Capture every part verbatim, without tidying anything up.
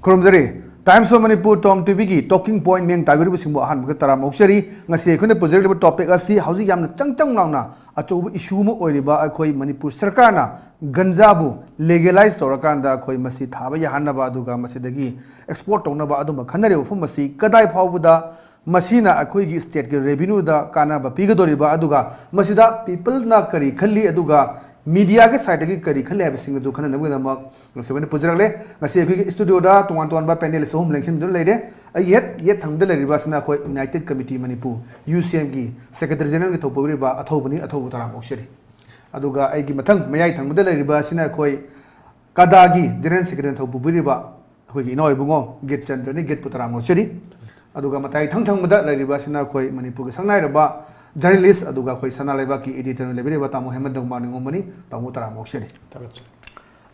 ꯈꯨꯔꯨꯝꯖꯔꯤ꯫ Times of Manipur Tom ꯇꯤꯚꯤꯒꯤ talking point ꯃꯤꯌꯦꯡ ꯇꯥꯕꯤꯔꯤꯕꯁꯤꯡꯕꯨ ꯑꯍꯥꯟꯕꯗ ꯇꯔꯥꯝꯅ ꯑꯣꯛꯆꯔꯤ꯫ ꯉꯁꯤ ꯑꯩꯈꯣꯏꯅ ꯄꯨꯖꯔꯤꯕ topic ꯑꯁꯤ ꯍꯧꯖꯤꯛ ꯌꯥꯝꯅ ꯆꯪ ꯆꯪ ꯂꯥꯎꯅ ꯑꯆꯧꯕ issue ꯑꯃ ꯑꯣꯏꯔꯤꯕ ꯑꯩꯈꯣꯏ ꯃꯅꯤꯄꯨꯔ ꯁꯔꯀꯥꯔꯅ ꯒꯟꯖꯥꯕꯨ legalize ꯇꯧꯔꯀꯥꯟꯗ ꯑꯩꯈꯣꯏ ꯃꯁꯤ ꯊꯥꯕ ꯌꯥꯍꯟꯅꯕ ꯑꯗꯨꯒ ꯃꯁꯤꯗꯒꯤ export ꯇꯧꯅꯕ ꯑꯗꯨꯝꯕ ꯈꯟꯅꯔꯤꯕ ꯋꯥꯐꯝ ꯑꯁꯤ ꯀꯗꯥꯏ ꯐꯥꯎꯕꯗ ꯃꯁꯤꯅ ꯑꯩꯈꯣꯏꯒꯤ stateꯀꯤ revenueꯗ ꯀꯥꯟꯅꯕ ꯄꯤꯒꯗꯧꯔꯤꯕ ꯑꯗꯨꯒ ꯃꯁꯤꯗ peopleꯅ ꯀꯔꯤ ꯈꯜꯂꯤ ꯑꯗꯨꯒ mediaꯒꯤ sideꯇꯒꯤ ꯀꯔꯤ ꯈꯜꯂꯤ ꯍꯥꯏꯕꯁꯤꯡ ꯑꯗꯨ ꯈꯟꯅꯅꯕꯒꯤꯗꯃꯛ ꯉꯁꯤ ꯑꯩꯈꯣꯏꯅ ꯄꯨꯖꯔꯛꯂꯦ꯫ ꯉꯁꯤ ꯑꯩꯈꯣꯏꯒꯤ studioꯗ ꯇꯣꯉꯥꯟ ꯇꯣꯉꯥꯟꯕ panelist ꯑꯍꯨꯝ ꯂꯦꯡꯁꯤꯟꯗꯨꯅ ꯂꯩꯔꯦ꯫ ꯑꯩꯒꯤ ꯍꯦꯛ ꯌꯦꯠ ꯊꯪꯕꯗ ꯂꯩꯔꯤꯕ ꯑꯁꯤꯅ ꯑꯩꯈꯣꯏ United Committee Manipur, UCMꯒꯤ secretary generalꯒꯤ ꯊꯧꯄꯨꯕꯤꯔꯤꯕ ꯑꯊꯧꯕꯅꯤ, ꯑꯊꯧꯕ ꯇꯔꯥꯝꯅ ꯑꯣꯛꯆꯔꯤ꯫ ꯑꯗꯨꯒ ꯑꯩꯒꯤ ꯃꯊꯪ ꯃꯌꯥꯏ ꯊꯪꯕꯗ ꯂꯩꯔꯤꯕ ꯑꯁꯤꯅ ꯑꯩꯈꯣꯏ ꯀꯗꯥꯒꯤ general secretary ꯊꯧꯄꯨꯕꯤꯔꯤꯕ ꯑꯩꯈꯣꯏꯒꯤ ꯏꯅꯥꯎ ꯏꯕꯨꯡꯉꯣ ꯒꯤꯠꯆꯟꯗ꯭ꯔꯅꯤ, ꯒꯤꯠꯄꯨ ꯇꯔꯥꯝꯅ ꯑꯣꯛꯆꯔꯤ꯫ ꯑꯗꯨꯒ ꯃꯇꯥꯏ ꯏꯊꯪ ꯊꯪꯕꯗ ꯂꯩꯔꯤꯕ ꯑꯁꯤꯅ ꯑꯩꯈꯣꯏ ꯃꯅꯤꯄꯨꯔꯒꯤ ꯁꯛꯅꯥꯏꯔꯕ journalist ꯑꯗꯨꯒ ꯑꯩꯈꯣꯏ ꯁꯅꯥ ꯂꯩꯕꯥꯛꯀꯤ editor ꯑꯣꯏꯅ ꯂꯩꯕꯤꯔꯤꯕ ꯇꯥꯃꯣ ꯍꯦꯃꯟꯇ ꯀꯨꯃꯥꯔ ꯅꯤꯉꯣꯝꯕꯅꯤ꯫ ꯇꯥꯃꯣ ꯇꯔꯥꯝꯅ ꯑꯣꯛꯆꯔꯤ꯫ ꯊꯥꯒꯠꯆꯔꯤ꯫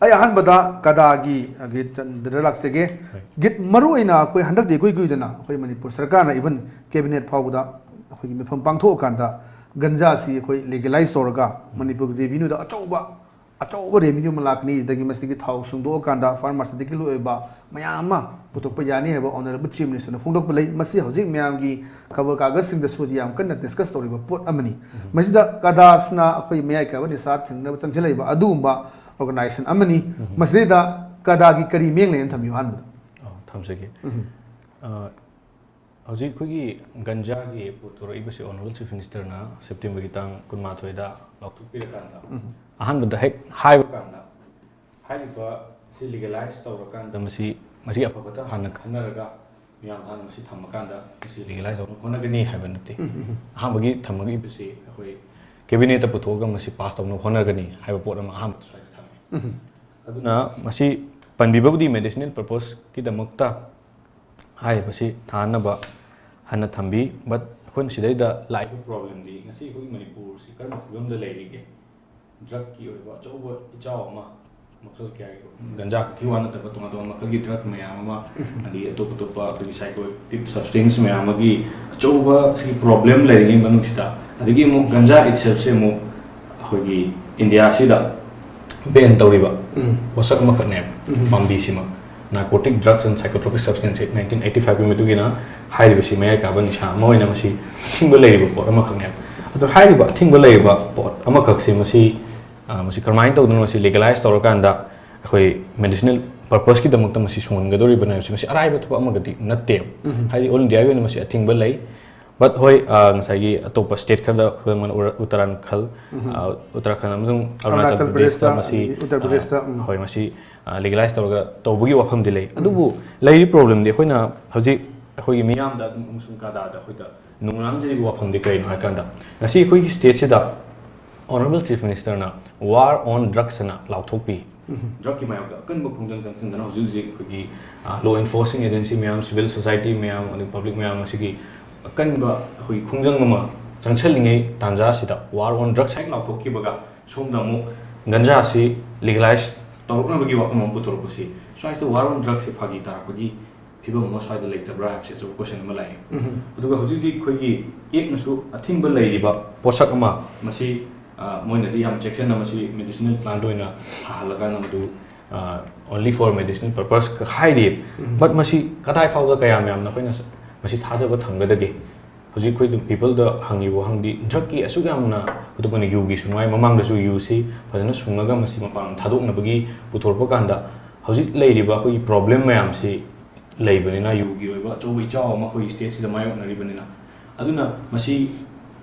ꯑꯩ ꯑꯍꯥꯟꯕꯗ ꯀꯗꯥꯒꯤ ꯒꯤꯠꯆꯟꯗ꯭ꯔ ꯂꯥꯛꯆꯒꯦ꯫ ꯍꯣꯏ꯫ ꯒꯤꯠ ꯃꯔꯨ ꯑꯣꯏꯅ ꯑꯩꯈꯣꯏ ꯍꯟꯗꯛꯇꯤ ꯏꯀꯨꯏ ꯀꯨꯏꯗꯅ ꯑꯩꯈꯣꯏ ꯃꯅꯤꯄꯨꯔ ꯁꯔꯀꯥꯔꯅ even cabinet ꯐꯥꯎꯕꯗ ꯑꯩꯈꯣꯏꯒꯤ ꯃꯤꯐꯝ ꯄꯥꯡꯊꯣꯛꯑꯀꯥꯟꯗ ꯒꯟꯖꯥꯁꯤ ꯑꯩꯈꯣꯏ legalize ꯇꯧꯔꯒ ꯃꯅꯤꯄꯨꯔꯒꯤ revenueꯗ ꯑꯆꯧꯕ ꯑꯆꯧꯕ revenue ꯑꯃ ꯂꯥꯛꯀꯅꯤ꯫ ꯁꯤꯗꯒꯤ ꯃꯁꯤꯒꯤ ꯊꯥꯎ ꯁꯨꯡꯗꯣꯛꯑꯀꯥꯟꯗ pharmaceutical ꯑꯣꯏꯕ ꯃꯌꯥꯝ ꯑꯃ ꯄꯨꯊꯣꯛꯄ ꯌꯥꯅꯤ ꯍꯥꯏꯕ honourable chief ministerꯅ ꯐꯣꯡꯗꯣꯛꯄ ꯂꯩ꯫ ꯃꯁꯤ ꯍꯧꯖꯤꯛ ꯃꯌꯥꯝꯒꯤ ꯈꯕꯔ ꯀꯥꯒꯖꯁꯤꯡꯗꯁꯨ ꯍꯧꯖꯤꯛ ꯌꯥꯝ ꯀꯟꯅ discuss ꯇꯧꯔꯤꯕ ꯄꯣꯠ ꯑꯃꯅꯤ꯫ ꯃꯁꯤꯗ ꯀꯗꯥꯁꯤꯅ ꯑꯩꯈꯣꯏ ꯃꯌꯥꯏ ꯀꯥꯏꯕ ꯅꯤꯁꯥ ꯊꯤꯡꯅꯕ ꯆꯪꯁꯤꯜꯂꯛꯏꯕ ꯑꯗꯨꯒꯨꯝꯕ organization ꯑꯃꯅꯤ꯫ ꯃꯁꯤꯗꯩꯗ ꯀꯗꯥꯒꯤ ꯀꯔꯤ ꯃꯤꯠꯌꯦꯡ ꯂꯩꯅ ꯊꯝꯕꯤꯌꯨ ꯑꯍꯥꯟꯕꯗ? ꯑꯧ, ꯊꯝꯖꯒꯦ꯫ ꯑ, ꯍꯧꯖꯤꯛ ꯑꯩꯈꯣꯏꯒꯤ ꯒꯟꯖꯥꯒꯤ ꯄꯨꯊꯣꯔꯛꯏꯕꯁꯤ honourable chief ministerꯅ Septemberꯒꯤ ꯇꯥꯡ ꯀꯨꯟꯃꯥꯊꯣꯏꯗ ꯂꯥꯎꯊꯣꯛꯄꯤꯔꯀꯥꯟꯗ ꯑꯍꯥꯟꯕꯗ ꯍꯦꯛ ꯍꯥꯏꯕ ꯀꯥꯟꯗ ꯍꯥꯏꯔꯤꯕ ꯁꯤ legalize ꯇꯧꯔꯀꯥꯟꯗ ꯃꯁꯤ, ꯃꯁꯤꯒꯤ ꯑꯐꯕꯇ ꯍꯥꯟꯅ ꯈꯟꯅꯔꯒ ꯃꯤꯌꯥꯝ ꯍꯥꯟꯅ ꯃꯁꯤ ꯊꯝꯃꯀꯥꯟꯗ ꯃꯁꯤ legalize ꯇꯧꯅꯕ ꯍꯣꯠꯅꯒꯅꯤ ꯍꯥꯏꯕ ꯅꯠꯇꯦ꯫ ꯑꯍꯥꯟꯕꯒꯤ ꯊꯝꯃꯛꯏꯕꯁꯤ ꯑꯩꯈꯣꯏ cabinetꯇ ꯄꯨꯊꯣꯛꯑꯒ ꯃꯁꯤ pass ꯇꯧꯅꯕ ꯍꯣꯠꯅꯒꯅꯤ ꯍꯥꯏꯕ ꯄꯣꯠ ꯑꯃ ꯑꯍꯥꯟꯕꯗ ꯁ꯭ꯋꯥꯏꯗ ꯊꯝꯃꯤ꯫ ꯑꯗꯨꯅ ꯃꯁꯤ ꯄꯟꯕꯤꯕꯕꯨꯗꯤ medicinal purposeꯀꯤꯗꯃꯛꯇ ꯍꯥꯏꯔꯤꯕꯁꯤ ꯊꯥꯅꯕ ꯍꯥꯏꯅ ꯊꯝꯕꯤ꯫ But ꯑꯩꯈꯣꯏꯅ ꯁꯤꯗꯩꯗ ꯂꯥꯛꯏꯕ problemꯗꯤ ꯉꯁꯤ ꯑꯩꯈꯣꯏꯒꯤ ꯃꯅꯤꯄꯨꯔꯁꯤ ꯀꯔꯝꯕ ꯐꯤꯕꯝꯗ ꯂꯩꯔꯤꯒꯦ? Drugꯀꯤ ꯑꯣꯏꯕ ꯑꯆꯧꯕ ꯏꯆꯥꯎ ꯑꯃ, ꯃꯈꯜ ꯀꯌꯥꯒꯤ, ꯒꯟꯖꯥ ꯈꯛꯀꯤ ꯋꯥ ꯅꯠꯇꯕ ꯇꯣꯉꯥꯟ ꯇꯣꯉꯥꯟꯕ ꯃꯈꯜꯒꯤ drug ꯃꯌꯥꯝ ꯑꯃ, ꯑꯗꯒꯤ ꯑꯇꯣꯞ ꯑꯇꯣꯞꯄ ꯑꯩꯈꯣꯏꯒꯤ psychoactive substance ꯃꯌꯥꯝ ꯑꯃꯒꯤ ꯑꯆꯧꯕ ꯁꯤ problem ꯂꯩꯔꯤꯉꯩ ꯃꯅꯨꯡꯁꯤꯗ, ꯑꯗꯒꯤ ꯑꯃꯨꯛ ꯒꯟꯖꯥ itselfꯁꯦ ꯑꯃꯨꯛ ꯑꯩꯈꯣꯏꯒꯤ ꯏꯟꯗꯤꯌꯥꯁꯤꯗ ban ꯇꯧꯔꯤꯕ ꯎꯝ꯫ ꯄꯣꯠꯁꯛ ꯑꯃꯈꯛꯅꯦꯕ, ꯎꯝ꯫ ꯄꯥꯝꯕꯤꯁꯤꯃ꯫ Narcotic Drugs and Psychotropic Substance Act nineteen eighty five ꯀꯤ ꯃꯇꯨꯡ ꯏꯟꯅ ꯍꯥꯏꯔꯤꯕꯁꯤ ꯃꯌꯥꯏ ꯀꯥꯕ ꯅꯤꯁꯥ ꯑꯃ ꯑꯣꯏꯅ ꯃꯁꯤ ꯑꯊꯤꯡꯕ ꯂꯩꯔꯤꯕ ꯄꯣꯠ ꯑꯃꯈꯛꯅꯦꯕ꯫ ꯑꯗꯣ ꯍꯥꯏꯔꯤꯕ ꯑꯊꯤꯡꯕ ꯂꯩꯔꯤꯕ ꯄꯣꯠ ꯑꯃꯈꯛꯁꯦ ꯃꯁꯤ, ꯑ, ꯃꯁꯤ ꯀꯔꯝꯍꯥꯏꯅ ꯇꯧꯗꯅ ꯃꯁꯤ legalize ꯇꯧꯔꯀꯥꯟꯗ ꯑꯩꯈꯣꯏ medicinal purpose ꯀꯤꯗꯃꯛꯇ ꯃꯁꯤ ꯁꯨꯡꯍꯟꯒꯗꯧꯔꯤꯕꯅꯣ ꯍꯥꯏꯕꯁꯤ ꯃꯁꯤ ꯑꯔꯥꯏꯕ ꯊꯕꯛ ꯑꯃꯒꯗꯤ ꯅꯠꯇꯦꯕ꯫ ꯎꯝ꯫ ꯍꯥꯏꯗꯤ all India ꯒꯤ ꯑꯣꯏꯅ ꯃꯁꯤ ꯑꯊꯤꯡꯕ ꯂꯩ꯫ But ꯍꯣꯏ, ꯑ, ꯉꯁꯥꯏꯒꯤ ꯑꯇꯣꯞꯄ state ꯈꯔꯗ, ꯈꯨꯗꯝ ꯑꯣꯏꯅ ꯎꯔ-, ꯎꯠꯇꯔꯥꯈꯟꯗ, ꯎꯝ꯫ ꯑ, ꯎꯠꯇꯔꯥꯈꯟ ꯑꯃꯁꯨꯡ ꯑꯔꯨꯅꯥꯆꯜ ꯑꯔꯨꯅꯥꯆꯜ ꯄ꯭ꯔꯗꯦꯁꯇ, ꯄ꯭ꯔꯗꯦꯁꯇ ꯃꯁꯤ, ꯑꯗꯒꯤ ꯎꯠꯇꯔ ꯑ, ꯄ꯭ꯔꯗꯦꯁꯇ, ꯎꯝ꯫ ꯍꯣꯏ, ꯃꯁꯤ, ꯑ, legalize ꯇꯧꯔꯒ ꯇꯧꯕꯒꯤ ꯋꯥꯐꯝꯗꯤ ꯂꯩ꯫ ꯎꯝ꯫ ꯑꯗꯨꯕꯨ ꯂꯩꯔꯤ problem ꯗꯤ ꯑꯩꯈꯣꯏꯅ ꯍꯧꯖꯤꯛ ꯑꯩꯈꯣꯏꯒꯤ ꯃꯤꯌꯥꯝꯗ ꯑꯃꯁꯨꯡ ꯀꯗꯥꯗ ꯑꯩꯈꯣꯏꯗ ꯅꯨꯡꯅꯥꯡꯖꯔꯤꯕ ꯋꯥꯐꯝꯗꯤ ꯀꯔꯤꯅꯣ ꯍꯥꯏ ꯀꯥꯟꯗ, ꯉꯁꯤ ꯑꯩꯈꯣꯏꯒꯤ state ꯁꯤꯗ Honorable Chief Minister ꯅ War on Drugs ꯑꯅ ꯂꯥꯎꯊꯣꯛꯄꯤ꯫ ꯎꯝ꯫ Drug ꯀꯤ ꯃꯥꯌꯣꯛꯇ ꯑꯀꯟꯕ ꯈꯣꯡꯖꯪ ꯆꯪꯁꯤꯟꯗꯅ ꯍꯧꯖꯤꯛ ꯍꯧꯖꯤꯛ ꯑꯩꯈꯣꯏꯒꯤ, ꯑ, law enforcing agency ꯃꯌꯥꯝ, civil society ꯃꯌꯥꯝ, ꯑꯗꯩ public ꯃꯌꯥꯝ ꯑꯁꯤꯒꯤ ꯑꯀꯟꯕ ꯑꯩꯈꯣꯏꯒꯤ ꯈꯣꯡꯖꯪ ꯑꯃ ꯆꯪꯁꯤꯜꯂꯤꯉꯩ ꯇꯥꯟꯖꯥ ꯑꯁꯤꯗ War on Drugs ꯍꯦꯛ ꯂꯥꯎꯊꯣꯛꯈꯤꯕꯒ ꯁꯣꯝꯗ ꯑꯃꯨꯛ ꯒꯟꯖꯥꯁꯤ legalize ꯇꯧꯔꯛꯅꯕꯒꯤ ꯋꯥꯐꯝ ꯑꯃ ꯄꯨꯊꯣꯔꯛꯄꯁꯤ, ꯁ꯭ꯋꯥꯏꯁꯤꯗ War on Drugs ꯁꯤ ꯐꯥꯒꯤ ꯇꯥꯔꯛꯄꯒꯤ ꯐꯤꯕꯝ ꯑꯃ ꯁ꯭ꯋꯥꯏꯗ ꯂꯩꯇꯕ꯭ꯔꯥ ꯍꯥꯏꯕꯁꯤ ꯑꯆꯧꯕ question ꯑꯃ ꯂꯥꯛꯑꯦ꯫ ꯎꯝ꯫ ꯑꯗꯨꯒ ꯍꯧꯖꯤꯛ ꯍꯧꯖꯤꯛ ꯑꯩꯈꯣꯏꯒꯤ act ꯅꯁꯨ ꯑꯊꯤꯡꯕ ꯂꯩꯔꯤꯕ ꯄꯣꯠꯁꯛ ꯑꯃ, ꯃꯁꯤ, ꯑ, ꯃꯣꯏꯅꯗꯤ ꯌꯥꯝ ꯆꯦꯛꯁꯤꯟꯅ ꯃꯁꯤ medicinal plant ꯑꯣꯏꯅ ꯊꯥꯍꯜꯂꯀꯥꯟꯗ ꯃꯗꯨ, ꯑ, only for medicinal purpose ꯈꯛ ꯍꯥꯏꯔꯤ꯫ ꯎꯝ꯫ But ꯃꯁꯤ ꯀꯗꯥꯏ ꯐꯥꯎꯕꯗ ꯀꯌꯥꯝ ꯌꯥꯝꯅ ꯑꯩꯈꯣꯏꯅ ꯃꯁꯤ ꯊꯥꯖꯕ ꯊꯝꯒꯗꯒꯦ? ꯍꯧꯖꯤꯛ ꯑꯩꯈꯣꯏ people ꯗ ꯍꯪꯉꯤꯕ ꯋꯥꯍꯪꯗꯤ, drug ꯀꯤ ꯑꯁꯨꯛ ꯌꯥꯝꯅ, ꯈꯨꯗꯝ ꯑꯣꯏꯅ ꯌꯨꯒꯤ ꯁꯨꯃꯥꯏ, ꯃꯃꯥꯡꯗꯁꯨ ꯌꯨꯁꯤ ꯐꯖꯅ ꯁꯨꯡꯉꯒ ꯃꯁꯤ ꯃꯄꯥꯟ ꯊꯥꯗꯣꯛꯅꯕꯒꯤ ꯄꯨꯊꯣꯔꯛꯄ ꯀꯥꯟꯗ, ꯍꯧꯖꯤꯛ ꯂꯩꯔꯤꯕ ꯑꯩꯈꯣꯏꯒꯤ problem ꯃꯌꯥꯝꯁꯤ ꯂꯩꯕꯅꯤꯅ, ꯌꯨꯒꯤ ꯑꯣꯏꯕ ꯑꯆꯧꯕ ꯏꯆꯥꯎ ꯑꯃ ꯑꯩꯈꯣꯏꯒꯤ state ꯁꯤꯗ ꯃꯥꯌꯣꯛꯅꯔꯤꯕꯅꯤꯅ, ꯑꯗꯨꯅ ꯃꯁꯤ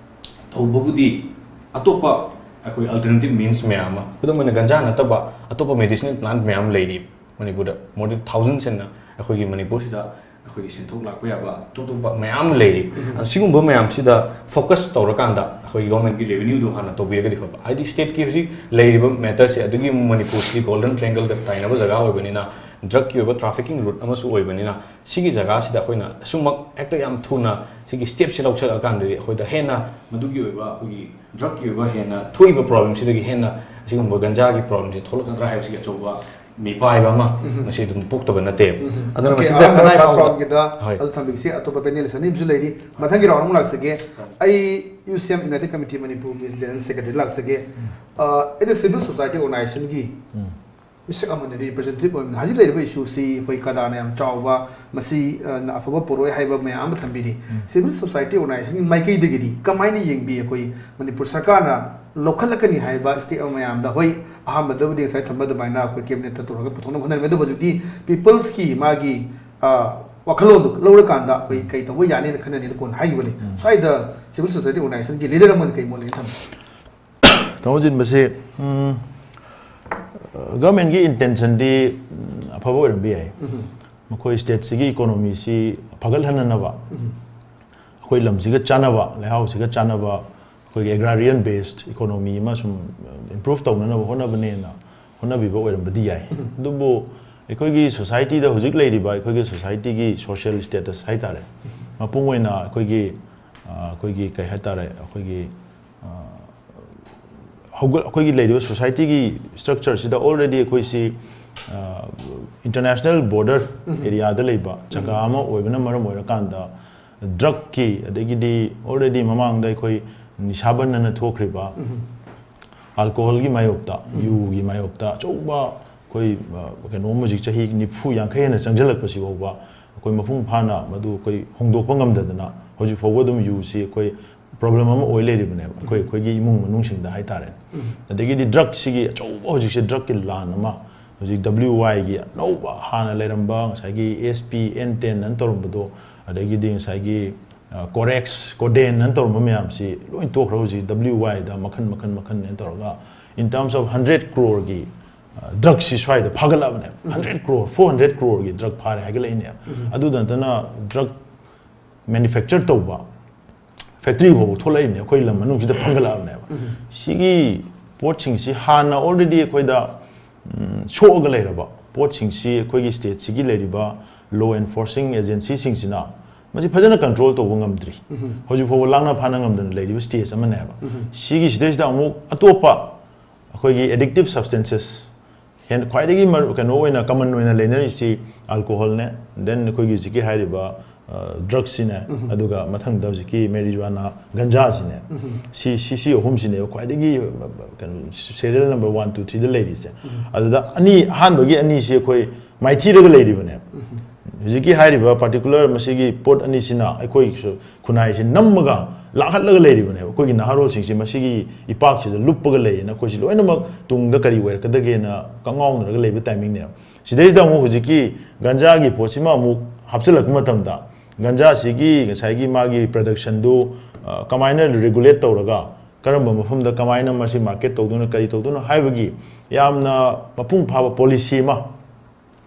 ꯇꯧꯕꯕꯨꯗꯤ ꯑꯇꯣꯞꯄ ꯑꯩꯈꯣꯏ alternative means ꯃꯌꯥꯝ ꯑꯃ, ꯈꯨꯗꯝ ꯑꯣꯏꯅ ꯒꯟꯖꯥ ꯅꯠꯇꯕ ꯑꯇꯣꯞꯄ medicinal plant ꯃꯌꯥꯝ ꯂꯩꯔꯤ ꯃꯅꯤꯄꯨꯔꯗ꯫ More than thousands ꯍꯦꯟꯅ ꯑꯩꯈꯣꯏꯒꯤ ꯃꯅꯤꯄꯨꯔꯁꯤꯗ ꯑꯩꯈꯣꯏꯒꯤ ꯁꯦꯟꯊꯣꯛ ꯂꯥꯛꯄ ꯌꯥꯕ ꯑꯇꯣꯞ ꯑꯇꯣꯞꯄ ꯃꯌꯥꯝ ꯑꯃ ꯂꯩꯔꯤ꯫ ꯎꯝ꯫ ꯑꯗꯣ ꯁꯤꯒꯨꯝꯕ ꯃꯌꯥꯝꯁꯤꯗ focus ꯇꯧꯔꯀꯥꯟꯗ ꯑꯩꯈꯣꯏꯒꯤ government ꯀꯤ revenue ꯗꯣ ꯍꯥꯟꯅ ꯇꯧꯕꯤꯔꯒꯗꯤ ꯐꯕ꯫ ꯍꯥꯏꯗꯤ state ꯀꯤ ꯍꯧꯖꯤꯛ ꯂꯩꯔꯤꯕ matter ꯁꯦ, ꯑꯗꯨꯒꯤ ꯃꯅꯤꯄꯨꯔꯁꯤ golden triangle ꯗ ꯇꯥꯏꯅꯕ ꯖꯒꯥ ꯑꯣꯏꯕꯅꯤꯅ, drug ꯀꯤ ꯑꯣꯏꯕ trafficking route ꯑꯃꯁꯨ ꯑꯣꯏꯕꯅꯤꯅ, ꯁꯤꯒꯤ ꯖꯒꯥꯁꯤꯗ ꯑꯩꯈꯣꯏꯅ ꯑꯁꯨꯝꯃꯛ ꯍꯦꯛꯇ ꯌꯥꯝ ꯊꯨꯅ ꯁꯤꯒꯤ step ꯁꯦ ꯂꯧꯁꯤꯜꯂꯛꯑꯀꯥꯟꯗꯗꯤ ꯑꯩꯈꯣꯏꯗ ꯍꯦꯟꯅ ꯃꯗꯨꯒꯤ ꯑꯣꯏꯕ ꯑꯩꯈꯣꯏꯒꯤ drug ꯀꯤ ꯑꯣꯏꯕ ꯍꯦꯟꯅ ꯊꯣꯛꯏꯕ problem ꯁꯤꯗꯒꯤ ꯍꯦꯟꯅ ꯑꯁꯤꯒꯨꯝꯕ ꯒꯟꯖꯥꯒꯤ problem ꯁꯦ ꯊꯣꯛꯂꯛꯀꯗ꯭ꯔꯥ ꯍꯥꯏꯕꯁꯤꯒꯤ ꯑꯆꯧꯕ ꯃꯤꯄꯥꯏꯕ ꯑꯃ ꯎꯝ꯫ ꯃꯁꯤ ꯑꯗꯨꯝ ꯄꯣꯛꯇꯕ ꯅꯠꯇꯦꯕ꯫ ꯎꯝ꯫ ꯑꯗꯨꯅ OK, ꯃꯁꯤꯗ ꯑꯍꯥꯟꯕ ꯀꯗꯥꯏ first ꯐꯥꯎꯕ round ꯀꯤꯗ ꯍꯣꯏ꯫ ꯑꯗꯨ ꯊꯝꯕꯤꯈꯤꯁꯤ꯫ ꯑꯇꯣꯞꯄ panelist ꯑꯅꯤ ꯑꯃꯁꯨ ꯂꯩꯔꯤ꯫ ꯃꯊꯪꯒꯤ round ꯑꯃꯨꯛ ꯂꯥꯛꯆꯒꯦ꯫ ꯑꯩ U C M United Committee ꯃꯅꯤꯄꯨꯔꯒꯤ General Secretary ꯂꯥꯛꯆꯒꯦ꯫ ꯑ, as a civil society organization ꯒꯤ ꯎꯝ꯫ ꯃꯤꯁꯛ ꯑꯃꯅ representative ꯑꯣꯏꯕꯅ ꯍꯧꯖꯤꯛ ꯂꯩꯔꯤꯕ issue ꯁꯤ ꯑꯩꯈꯣꯏ ꯀꯗꯥꯅ ꯌꯥꯝ ꯆꯥꯎꯕ, ꯃꯁꯤ, ꯑ, ꯑꯐꯕ ꯄꯨꯔꯛꯑꯣꯏ ꯍꯥꯏꯕ ꯃꯌꯥꯝ ꯑꯃ ꯊꯝꯕꯤꯔꯤ꯫ Civil society organization ꯒꯤ ꯃꯥꯏꯀꯩꯗꯒꯤꯗꯤ ꯀꯃꯥꯏꯅ ꯌꯦꯡꯕꯤ? ꯑꯩꯈꯣꯏ ꯃꯅꯤꯄꯨꯔ ꯁꯔꯀꯥꯔꯅ ꯂꯧꯈꯠꯂꯛꯀꯅꯤ ꯍꯥꯏꯕ step ꯑꯃ ꯃꯌꯥꯝꯗ, ꯍꯣꯏ, ꯑꯍꯥꯟꯕꯗꯕꯨꯗꯤ ꯉꯁꯥꯏ ꯊꯝꯕ ꯑꯗꯨꯃꯥꯏꯅ ꯑꯩꯈꯣꯏ cabinet ꯇ ꯇꯧꯔꯒ ꯄꯨꯊꯣꯛꯅꯕ ꯍꯣꯠꯅꯔꯝꯃꯤ, ꯑꯗꯨꯕꯨ ꯍꯧꯖꯤꯛꯇꯤ people's ꯀꯤ ꯃꯥꯒꯤ, ꯑ, ꯋꯥꯈꯜꯂꯣꯟꯗꯨ ꯂꯧꯔꯀꯥꯟꯗ ꯑꯩꯈꯣꯏ ꯀꯩ ꯇꯧꯕ ꯌꯥꯅꯤꯅ ꯈꯟꯅꯅꯤꯅ ꯀꯣꯟꯅ ꯍꯥꯏꯈꯤꯕꯅꯤ꯫ ꯎꯝ꯫ ꯁ꯭ꯋꯥꯏꯗ civil society organization ꯒꯤ leader ꯑꯃꯅ ꯀꯩ ꯃꯣꯠ ꯂꯩ ꯊꯝꯕꯤ? ꯇꯥꯃꯣ ꯖꯤꯟ, ꯃꯁꯤ, ꯎꯝ, government ꯀꯤ intention ꯗꯤ, ꯎꯝ, ꯑꯐꯕ ꯑꯣꯏꯔꯝꯕ ꯌꯥꯏ꯫ ꯎꯝ꯫ ꯃꯈꯣꯏ state ꯁꯤꯒꯤ economy ꯁꯤ ꯐꯒꯠꯍꯟꯅꯅꯕ, ꯎꯝ꯫ ꯑꯩꯈꯣꯏ ꯂꯝꯁꯤꯒ ꯆꯥꯟꯅꯕ, ꯂꯩꯍꯥꯎꯁꯤꯒ ꯆꯥꯟꯅꯕ, ꯑꯩꯈꯣꯏꯒꯤ agrarian based economy ꯑꯃ ꯁꯨꯝ improve ꯇꯧꯅꯅꯕ ꯍꯣꯠꯅꯕꯅꯦꯅ ꯍꯣꯠꯅꯕꯤꯕ ꯑꯣꯏꯔꯝꯕꯗꯤ ꯌꯥꯏ꯫ ꯎꯝ꯫ ꯑꯗꯨꯕꯨ ꯑꯩꯈꯣꯏꯒꯤ society ꯗ ꯍꯧꯖꯤꯛ ꯂꯩꯔꯤꯕ ꯑꯩꯈꯣꯏꯒꯤ society ꯒꯤ social status ꯍꯥꯏꯇꯥꯔꯦ, ꯎꯝ꯫ ꯃꯄꯨꯡ ꯑꯣꯏꯅ ꯑꯩꯈꯣꯏꯒꯤ, ꯑ, ꯑꯩꯈꯣꯏꯒꯤ ꯀꯩ ꯍꯥꯏꯇꯥꯔꯦ, ꯑꯩꯈꯣꯏꯒꯤ, ꯑ, ꯍꯧꯒꯠ-, ꯑꯩꯈꯣꯏꯒꯤ ꯂꯩꯔꯤꯕ society ꯒꯤ structure ꯁꯤꯗ already ꯑꯩꯈꯣꯏꯁꯤ, ꯑ, international border ꯎꯝ꯫ area ꯗ ꯂꯩꯕ ꯖꯒꯥ ꯎꯝ꯫ ꯑꯃ ꯑꯣꯏꯕꯅ ꯃꯔꯝ ꯑꯣꯏꯔꯀꯥꯟꯗ, drug ꯀꯤ, ꯑꯗꯒꯤꯗꯤ already ꯃꯃꯥꯡꯗ ꯑꯩꯈꯣꯏ ꯅꯤꯁꯥ ꯕꯟ ꯑꯅ ꯊꯣꯛꯈ꯭ꯔꯤꯕ ꯎꯝ꯫ alcohol ꯒꯤ ꯃꯥꯌꯣꯛꯇ, ꯎꯝ꯫ ꯌꯨꯒꯤ ꯃꯥꯌꯣꯛꯇ ꯑꯆꯧꯕ ꯑꯩꯈꯣꯏ, ꯑ, ꯀꯩꯅꯣꯝ ꯍꯧꯖꯤꯛ ꯆꯍꯤ ꯅꯤꯐꯨ ꯌꯥꯡꯈꯩ ꯍꯦꯟꯅ ꯆꯪꯁꯤꯜꯂꯛꯄꯁꯤ ꯐꯥꯎꯕ ꯑꯩꯈꯣꯏ ꯃꯄꯨꯡ ꯐꯥꯅ ꯃꯗꯨ ꯑꯩꯈꯣꯏ ꯍꯣꯡꯗꯣꯛꯄ ꯉꯝꯗꯗꯅ ꯍꯧꯖꯤꯛ ꯐꯥꯎꯕ ꯑꯗꯨꯝ ꯌꯨꯁꯤ ꯑꯩꯈꯣꯏ problem ꯑꯃ ꯑꯣꯏ ꯂꯩꯔꯤꯕꯅꯦꯕ, ꯑꯩꯈꯣꯏ, ꯎꯝ꯫ ꯑꯩꯈꯣꯏꯒꯤ ꯏꯃꯨꯡ ꯃꯅꯨꯡꯁꯤꯡꯗ ꯍꯥꯏꯇꯥꯔꯦ꯫ ꯎꯝ꯫ ꯑꯗꯒꯤꯗꯤ drug ꯁꯤꯒꯤ ꯑꯆꯧꯕ ꯍꯧꯖꯤꯛꯁꯦ drug ꯀꯤ ꯂꯥꯟ ꯑꯃ, ꯍꯧꯖꯤꯛ W Y ꯒꯤ ꯑꯅꯧꯕ ꯍꯥꯟꯅ ꯂꯩꯔꯝꯕ ꯉꯁꯥꯏꯒꯤ S P N ten ꯑꯅ ꯇꯧꯔꯝꯕꯗꯣ, ꯑꯗꯒꯤꯗꯤ ꯉꯁꯥꯏꯒꯤ, ꯑ, Corex, Codeine ꯑꯅ ꯇꯧꯔꯝꯕ ꯃꯌꯥꯝꯁꯤ ꯂꯣꯏ ꯇꯣꯛꯈ꯭ꯔ ꯍꯧꯖꯤꯛ W Y ꯗ ꯃꯈꯟ, ꯃꯈꯟ, ꯃꯈꯟ ꯑꯅ ꯇꯧꯔꯒ in terms of hundred crore ꯒꯤ, ꯑ, drug ꯁꯤ ꯁ꯭ꯋꯥꯏꯗ ꯐꯥꯒꯠꯂꯛꯑꯕꯅꯦꯕ꯫ ꯎꯝ꯫ Hundred crore, four hundred crore ꯒꯤ drug ꯐꯥꯔꯦ ꯍꯥꯏꯒꯠꯂꯛꯏꯅꯦꯕ꯫ ꯎꯝ꯫ ꯑꯗꯨꯗ ꯅꯠꯇꯅ drug manufacture ꯇꯧꯕ factory ꯐꯥꯎꯕ ꯊꯣꯛꯂꯛꯏꯕꯅꯦ, ꯑꯩꯈꯣꯏ ꯂꯝ ꯃꯅꯨꯡꯁꯤꯗ ꯐꯪꯒꯠꯂꯛꯑꯕꯅꯦꯕ꯫ ꯎꯝ꯫ ꯁꯤꯒꯤ ꯄꯣꯠꯁꯤꯡꯁꯤ ꯍꯥꯟꯅ already ꯑꯩꯈꯣꯏꯗ, ꯎꯝ, ꯁꯣꯛꯑꯒ ꯂꯩꯔꯕ ꯄꯣꯠꯁꯤꯡꯁꯤ ꯑꯩꯈꯣꯏꯒꯤ state ꯁꯤꯒꯤ ꯂꯩꯔꯤꯕ law enforcing agency ꯁꯤꯡꯁꯤꯅ ꯃꯁꯤ ꯐꯖꯅ control ꯇꯧꯕ ꯉꯝꯗ꯭ꯔꯤ꯫ ꯎꯝ꯫ ꯍꯧꯖꯤꯛ ꯐꯥꯎꯕ ꯂꯥꯛꯅ ꯐꯥꯅ ꯉꯝꯗꯅ ꯂꯩꯔꯤꯕ stage ꯑꯃꯅꯦꯕ꯫ ꯎꯝ꯫ ꯁꯤꯒꯤ ꯁꯤꯗꯩꯁꯤꯗ ꯑꯃꯨꯛ ꯑꯇꯣꯞꯄ ꯑꯩꯈꯣꯏꯒꯤ addictive substances, ꯍꯦꯟ-, ꯈ꯭ꯋꯥꯏꯗꯒꯤ ꯃꯔꯨ-, ꯀꯩꯅꯣ ꯑꯣꯏꯅ common ꯑꯣꯏꯅ ꯂꯩꯅꯔꯤꯁꯤ alcohol ꯅꯦ, then ꯑꯩꯈꯣꯏꯒꯤ ꯍꯧꯖꯤꯛꯀꯤ ꯍꯥꯏꯔꯤꯕ, ꯗ꯭ꯔꯛꯁꯤꯅꯦ, ꯑꯗꯨꯒ ꯃꯊꯪꯗ ꯍꯧꯖꯤꯛꯀꯤ ꯃꯦꯔꯤꯖꯨꯋꯥꯅꯥ, ꯒꯟꯖꯥꯁꯤꯅꯦ꯫ ꯁꯤ ꯁꯤ ꯁꯤ ꯑꯍꯨꯝꯁꯤꯅꯦꯕ ꯈ꯭ꯋꯥꯏꯗꯒꯤ ꯀꯩꯅꯣ, ꯁꯦꯔꯤꯌꯦꯜ ꯅꯝꯕꯔ ꯋꯥꯟ, ꯇꯨ, ꯊ꯭ꯔꯤꯗ ꯂꯩꯔꯤꯁꯦ꯫ ꯑꯗꯨꯗ ꯑꯅꯤ, ꯑꯍꯥꯟꯕꯒꯤ ꯑꯅꯤꯁꯤ ꯑꯩꯈꯣꯏ ꯃꯥꯏꯊꯤꯔꯒ ꯂꯩꯔꯤꯕꯅꯦꯕ꯫ ꯍꯧꯖꯤꯛꯀꯤ ꯍꯥꯏꯔꯤꯕ ꯄꯥꯔꯇꯤꯀꯨꯂꯔ ꯃꯁꯤꯒꯤ ꯄꯣꯠ ꯑꯅꯤꯁꯤꯅ ꯑꯩꯈꯣꯏꯒꯤꯁꯨ ꯈꯨꯟꯅꯥꯏꯁꯤ ꯅꯝꯃꯒ ꯂꯥꯛꯍꯠꯂꯒ ꯂꯩꯔꯤꯕꯅꯦꯕ꯫ ꯑꯩꯈꯣꯏꯒꯤ ꯅꯍꯥꯔꯣꯜꯁꯤꯡꯁꯤ ꯃꯁꯤꯒꯤ ꯏꯄꯥꯛꯁꯤꯗ ꯂꯨꯞꯄꯒ ꯂꯩꯌꯦꯅ ꯑꯩꯈꯣꯏꯁꯤ ꯂꯣꯏꯅꯃꯛ ꯇꯨꯡꯗ ꯀꯔꯤ ꯑꯣꯏꯔꯛꯀꯗꯒꯦꯅ ꯀꯉꯥꯎꯅꯔꯒ ꯂꯩꯕ ꯇꯥꯏꯃꯤꯡꯅꯦꯕ꯫ ꯁꯤꯗꯩꯁꯤꯗ ꯑꯃꯨꯛ ꯍꯧꯖꯤꯛꯀꯤ ꯒꯟꯖꯥꯒꯤ ꯄꯣꯠꯁꯤꯃ ꯑꯃꯨꯛ ꯍꯥꯞꯆꯤꯜꯂꯛꯄ ꯃꯇꯝꯗ, ꯒꯟꯖꯥꯁꯤꯒꯤ ꯉꯁꯥꯏꯒꯤ ꯃꯥꯒꯤ ꯄ꯭ꯔꯗꯛꯁꯟꯗꯨ, ꯑ, ꯀꯃꯥꯏꯅ ꯔꯤꯒꯨꯂꯦꯠ ꯇꯧꯔꯒ, ꯀꯔꯝꯕ ꯃꯐꯝꯗ ꯀꯃꯥꯏꯅ ꯃꯁꯤ ꯃꯥꯔꯀꯦꯠ ꯇꯧꯗꯣꯏꯅꯣ, ꯀꯔꯤ ꯇꯧꯗꯣꯏꯅꯣ ꯍꯥꯏꯕꯒꯤ ꯌꯥꯝꯅ ꯃꯄꯨꯡ ꯐꯥꯕ ꯄꯣꯂꯤꯁꯤ ꯑꯃ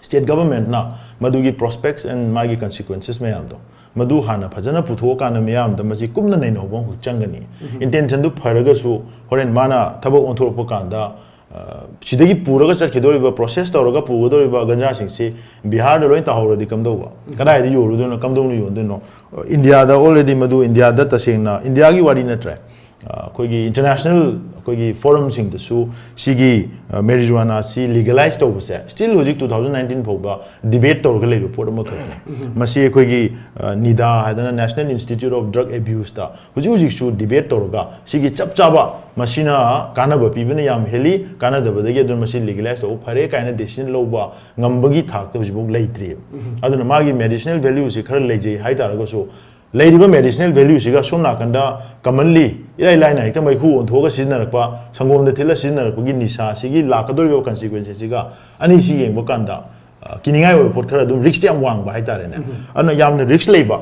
ꯁ꯭ꯇꯦꯠ ꯒꯚꯔꯟꯃꯦꯟꯠꯅ ꯃꯗꯨꯒꯤ ꯄ꯭ꯔꯣꯁꯄꯦꯛꯁ ꯑꯦꯟ ꯃꯥꯒꯤ ꯀꯟꯁꯤꯀ꯭ꯋꯦꯟꯁꯦꯁ ꯃꯌꯥꯝꯗꯣ, ꯃꯗꯨ ꯍꯥꯟꯅ ꯐꯖꯅ ꯄꯨꯊꯣꯛꯑꯀꯥꯟꯗ ꯃꯤꯌꯥꯝꯗ ꯃꯁꯤ ꯀꯨꯞꯅ ꯅꯩꯅꯍꯧꯕ ꯑꯃꯈꯛ ꯆꯪꯒꯅꯤ꯫ ꯏꯟꯇꯦꯟꯁꯟꯗꯨ ꯐꯔꯒꯁꯨ ꯍꯣꯔꯦꯟ ꯃꯥꯅ ꯊꯕꯛ ꯑꯣꯟꯊꯣꯔꯛꯄ ꯀꯥꯟꯗ, ꯑ, ꯁꯤꯗꯒꯤ ꯄꯨꯔꯒ ꯆꯠꯈꯤꯗꯣꯔꯤꯕ, ꯄ꯭ꯔꯣꯁꯦꯁ ꯇꯧꯔꯒ ꯄꯨꯒꯗꯧꯔꯤꯕ ꯒꯟꯖꯥꯁꯤꯡꯁꯤ ꯕꯤꯍꯥꯔꯗ ꯂꯣꯏ ꯇꯥꯍꯧꯔꯗꯤ ꯀꯝꯗꯧꯕ? ꯀꯗꯥꯏꯗ ꯌꯣꯜꯂꯨꯗꯣꯏꯅꯣ? ꯀꯝꯗꯧꯅ ꯌꯣꯟꯗꯣꯏꯅꯣ? ꯑ, ꯏꯟꯗꯤꯌꯥꯗ already ꯃꯗꯨ, ꯏꯟꯗꯤꯌꯥꯗ ꯇꯁꯦꯡꯅ, ꯏꯟꯗꯤꯌꯥꯒꯤ ꯋꯥꯔꯤ ꯅꯠꯇ꯭ꯔꯦ, ꯑ, ꯑꯩꯈꯣꯏꯒꯤ ꯏꯟꯇꯔꯅꯦꯁꯅꯦꯜ ꯑꯩꯈꯣꯏꯒꯤ ꯐꯣꯔꯝꯁꯤꯡꯗꯁꯨ ꯁꯤꯒꯤ, ꯑ, ꯃꯦꯔꯤꯖꯨꯋꯥꯅꯥꯁꯤ ꯂꯤꯒꯦꯂꯥꯏꯁ ꯇꯧꯕꯁꯦ still ꯍꯧꯖꯤꯛ two thousand nineteen ꯐꯥꯎꯕ ꯗꯤꯕꯦꯠ ꯇꯧꯔꯒ ꯂꯩꯕ ꯄꯣꯠ ꯑꯃꯈꯛꯅꯤ꯫ ꯃꯁꯤ ꯑꯩꯈꯣꯏꯒꯤ, ꯑ, ꯅꯤꯗꯥ ꯍꯥꯏꯗꯅ, National Institute of Drug Abuse ꯇ ꯍꯧꯖꯤꯛ ꯍꯧꯖꯤꯛꯁꯨ ꯗꯤꯕꯦꯠ ꯇꯧꯔꯒ ꯁꯤꯒꯤ ꯆꯞ ꯆꯥꯕ ꯃꯁꯤꯅ ꯀꯥꯟꯅꯕ ꯄꯤꯕꯅ ꯌꯥꯝ ꯍꯦꯜꯂꯤ, ꯀꯥꯟꯅꯗꯕꯗꯒꯤ ꯑꯗꯨꯅ ꯃꯁꯤ ꯂꯤꯒꯦꯂꯥꯏꯁ ꯇꯧꯕ ꯐꯔꯦ ꯀꯥꯏꯅ ꯗꯤꯁꯤꯖꯟ ꯂꯧꯕ ꯉꯝꯕꯒꯤ ꯊꯥꯛꯇ ꯍꯧꯖꯤꯛꯐꯥꯎ ꯂꯩꯇ꯭ꯔꯤꯕ꯫ ꯑꯗꯨꯅ ꯃꯥꯒꯤ ꯃꯦꯗꯤꯁꯤꯅꯦꯜ ꯚꯦꯂ꯭ꯌꯨꯁꯤ ꯈꯔ ꯂꯩꯖꯩ ꯍꯥꯏꯇꯥꯔꯒꯁꯨ, ꯂꯩꯔꯤꯕ ꯃꯦꯗꯤꯁꯤꯅꯦꯜ ꯚꯦꯂ꯭ꯌꯨꯁꯤꯒ ꯁꯣꯝ ꯅꯥꯀꯟꯗ ꯀꯃꯟꯂꯤ ꯏꯔꯥꯏ ꯂꯥꯏꯅ ꯍꯦꯛꯇ ꯃꯩꯈꯨ ꯑꯣꯟꯊꯣꯛꯑꯒ ꯁꯤꯖꯤꯟꯅꯔꯛꯄ, ꯁꯪꯒꯣꯝꯗ ꯊꯤꯠꯂ ꯁꯤꯖꯤꯟꯅꯔꯛꯄꯒꯤ ꯅꯤꯁꯥꯁꯤꯒꯤ ꯂꯥꯛꯀꯗꯧꯔꯤꯕ ꯀꯟꯁꯤꯀ꯭ꯋꯦꯟꯁꯦꯁꯁꯤꯒ ꯑꯅꯤꯁꯤ ꯌꯦꯡꯕ ꯀꯥꯟꯗ, ꯑ, ꯀꯤꯅꯤꯡꯉꯥꯏ ꯑꯣꯏꯕ ꯄꯣꯠ ꯈꯔ ꯑꯗꯨꯝ, ꯔꯤꯛꯁꯇꯤ ꯌꯥꯝ ꯋꯥꯡꯕ ꯍꯥꯏꯇꯥꯔꯦꯅꯦ꯫ ꯑꯗꯨꯅ ꯌꯥꯝꯅ ꯔꯤꯛꯁ ꯂꯩꯕ,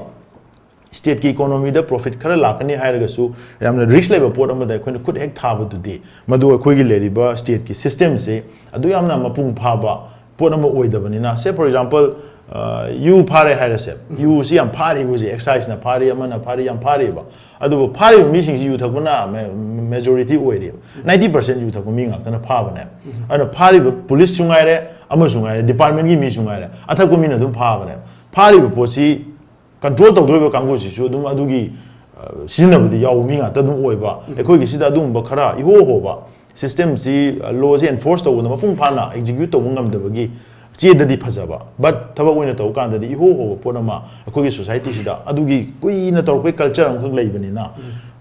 ꯁ꯭ꯇꯦꯠꯀꯤ ꯏꯀꯣꯅꯣꯃꯤꯗ ꯄ꯭ꯔꯣꯐꯤꯠ ꯈꯔ ꯂꯥꯛꯀꯅꯤ ꯍꯥꯏꯔꯒꯁꯨ, ꯌꯥꯝꯅ ꯔꯤꯛꯁ ꯂꯩꯕ ꯄꯣꯠ ꯑꯃꯗ ꯑꯩꯈꯣꯏꯅ ꯈꯨꯠ ꯍꯦꯛ ꯊꯥꯕꯗꯨꯗꯤ, ꯃꯗꯨ ꯑꯩꯈꯣꯏꯒꯤ ꯂꯩꯔꯤꯕ ꯁ꯭ꯇꯦꯠꯀꯤ ꯁꯤꯁꯇꯦꯝꯁꯦ ꯑꯗꯨ ꯌꯥꯝꯅ ꯃꯄꯨꯡ ꯐꯥꯕ ꯄꯣꯠ ꯑꯃ ꯑꯣꯏꯗꯕꯅꯤꯅ, say for example, ꯑ, ꯌꯨ ꯐꯥꯔꯦ ꯍꯥꯏꯔꯁꯦ, ꯌꯨꯁꯤ ꯌꯥꯝ ꯐꯥꯔꯤꯕ ꯍꯧꯖꯤꯛ, ꯑꯦꯛꯁꯥꯏꯁꯅ ꯐꯥꯔꯤ, ꯑꯃꯅ ꯐꯥꯔꯤ, ꯌꯥꯝ ꯐꯥꯔꯤꯕ꯫ ꯑꯗꯨꯕꯨ ꯐꯥꯔꯤꯕ ꯃꯤꯁꯤꯡꯁꯤ ꯌꯨ ꯊꯛꯄꯅ ꯃꯦ-, ꯃꯦꯖꯣꯔꯤꯇꯤ ꯑꯣꯏꯔꯤꯕ, ꯅꯥꯏꯟꯇꯤ ꯄꯥꯔꯁꯦꯟ ꯌꯨ ꯊꯛꯄ ꯃꯤ ꯉꯥꯛꯇꯅ ꯐꯥꯕꯅꯦ꯫ ꯑꯗꯨꯅ ꯐꯥꯔꯤꯕ ꯄꯨꯂꯤꯁꯁꯨ ꯉꯥꯏꯔꯦ, ꯑꯃꯁꯨ ꯉꯥꯏꯔꯦ, ꯗꯤꯄꯥꯔꯠꯃꯦꯟꯒꯤ ꯃꯤꯁꯨ ꯉꯥꯏꯔꯦ, ꯑꯊꯛꯄ ꯃꯤꯅ ꯑꯗꯨꯝ ꯐꯥꯕꯅꯦ꯫ ꯐꯥꯔꯤꯕ ꯄꯣꯠꯁꯤ ꯀꯟꯇ꯭ꯔꯣꯜ ꯇꯧꯗꯣꯔꯤꯕ ꯀꯥꯡꯕꯨꯁꯤꯁꯨ ꯑꯗꯨꯝ ꯑꯗꯨꯒꯤ, ꯑ, ꯁꯤꯖꯤꯟꯅꯕꯗꯤ ꯌꯥꯎꯕ ꯃꯤ ꯉꯥꯛꯇ ꯑꯗꯨꯝ ꯑꯣꯏꯕ꯫ ꯑꯩꯈꯣꯏꯒꯤꯁꯤꯗ ꯑꯗꯨꯒꯨꯝꯕ ꯈꯔ ꯏꯍꯣ ꯍꯣꯕ ꯁꯤꯁꯇꯦꯝꯁꯤ, ꯑ, ꯂꯣꯁꯤ ꯑꯦꯟꯐꯣꯔꯁ ꯇꯧꯕꯗ ꯃꯄꯨꯡ ꯐꯥꯅ ꯑꯦꯛꯖꯤꯀ꯭ꯌꯨꯠ ꯇꯧꯕ ꯉꯝꯗꯕꯒꯤ ꯆꯦꯗꯗꯤ ꯐꯖꯕ, but ꯊꯕꯛ ꯑꯣꯏꯅ ꯇꯧꯕ ꯀꯥꯟꯗꯗꯤ ꯏꯍꯣ ꯍꯣꯕ ꯄꯣꯠ ꯑꯃ ꯑꯩꯈꯣꯏꯒꯤ society ꯁꯤꯗ ꯑꯗꯨꯒꯤ ꯀꯨꯏꯅ ꯇꯧꯔꯛꯄꯩ culture ꯑꯃꯈꯛ ꯂꯩꯕꯅꯤꯅ,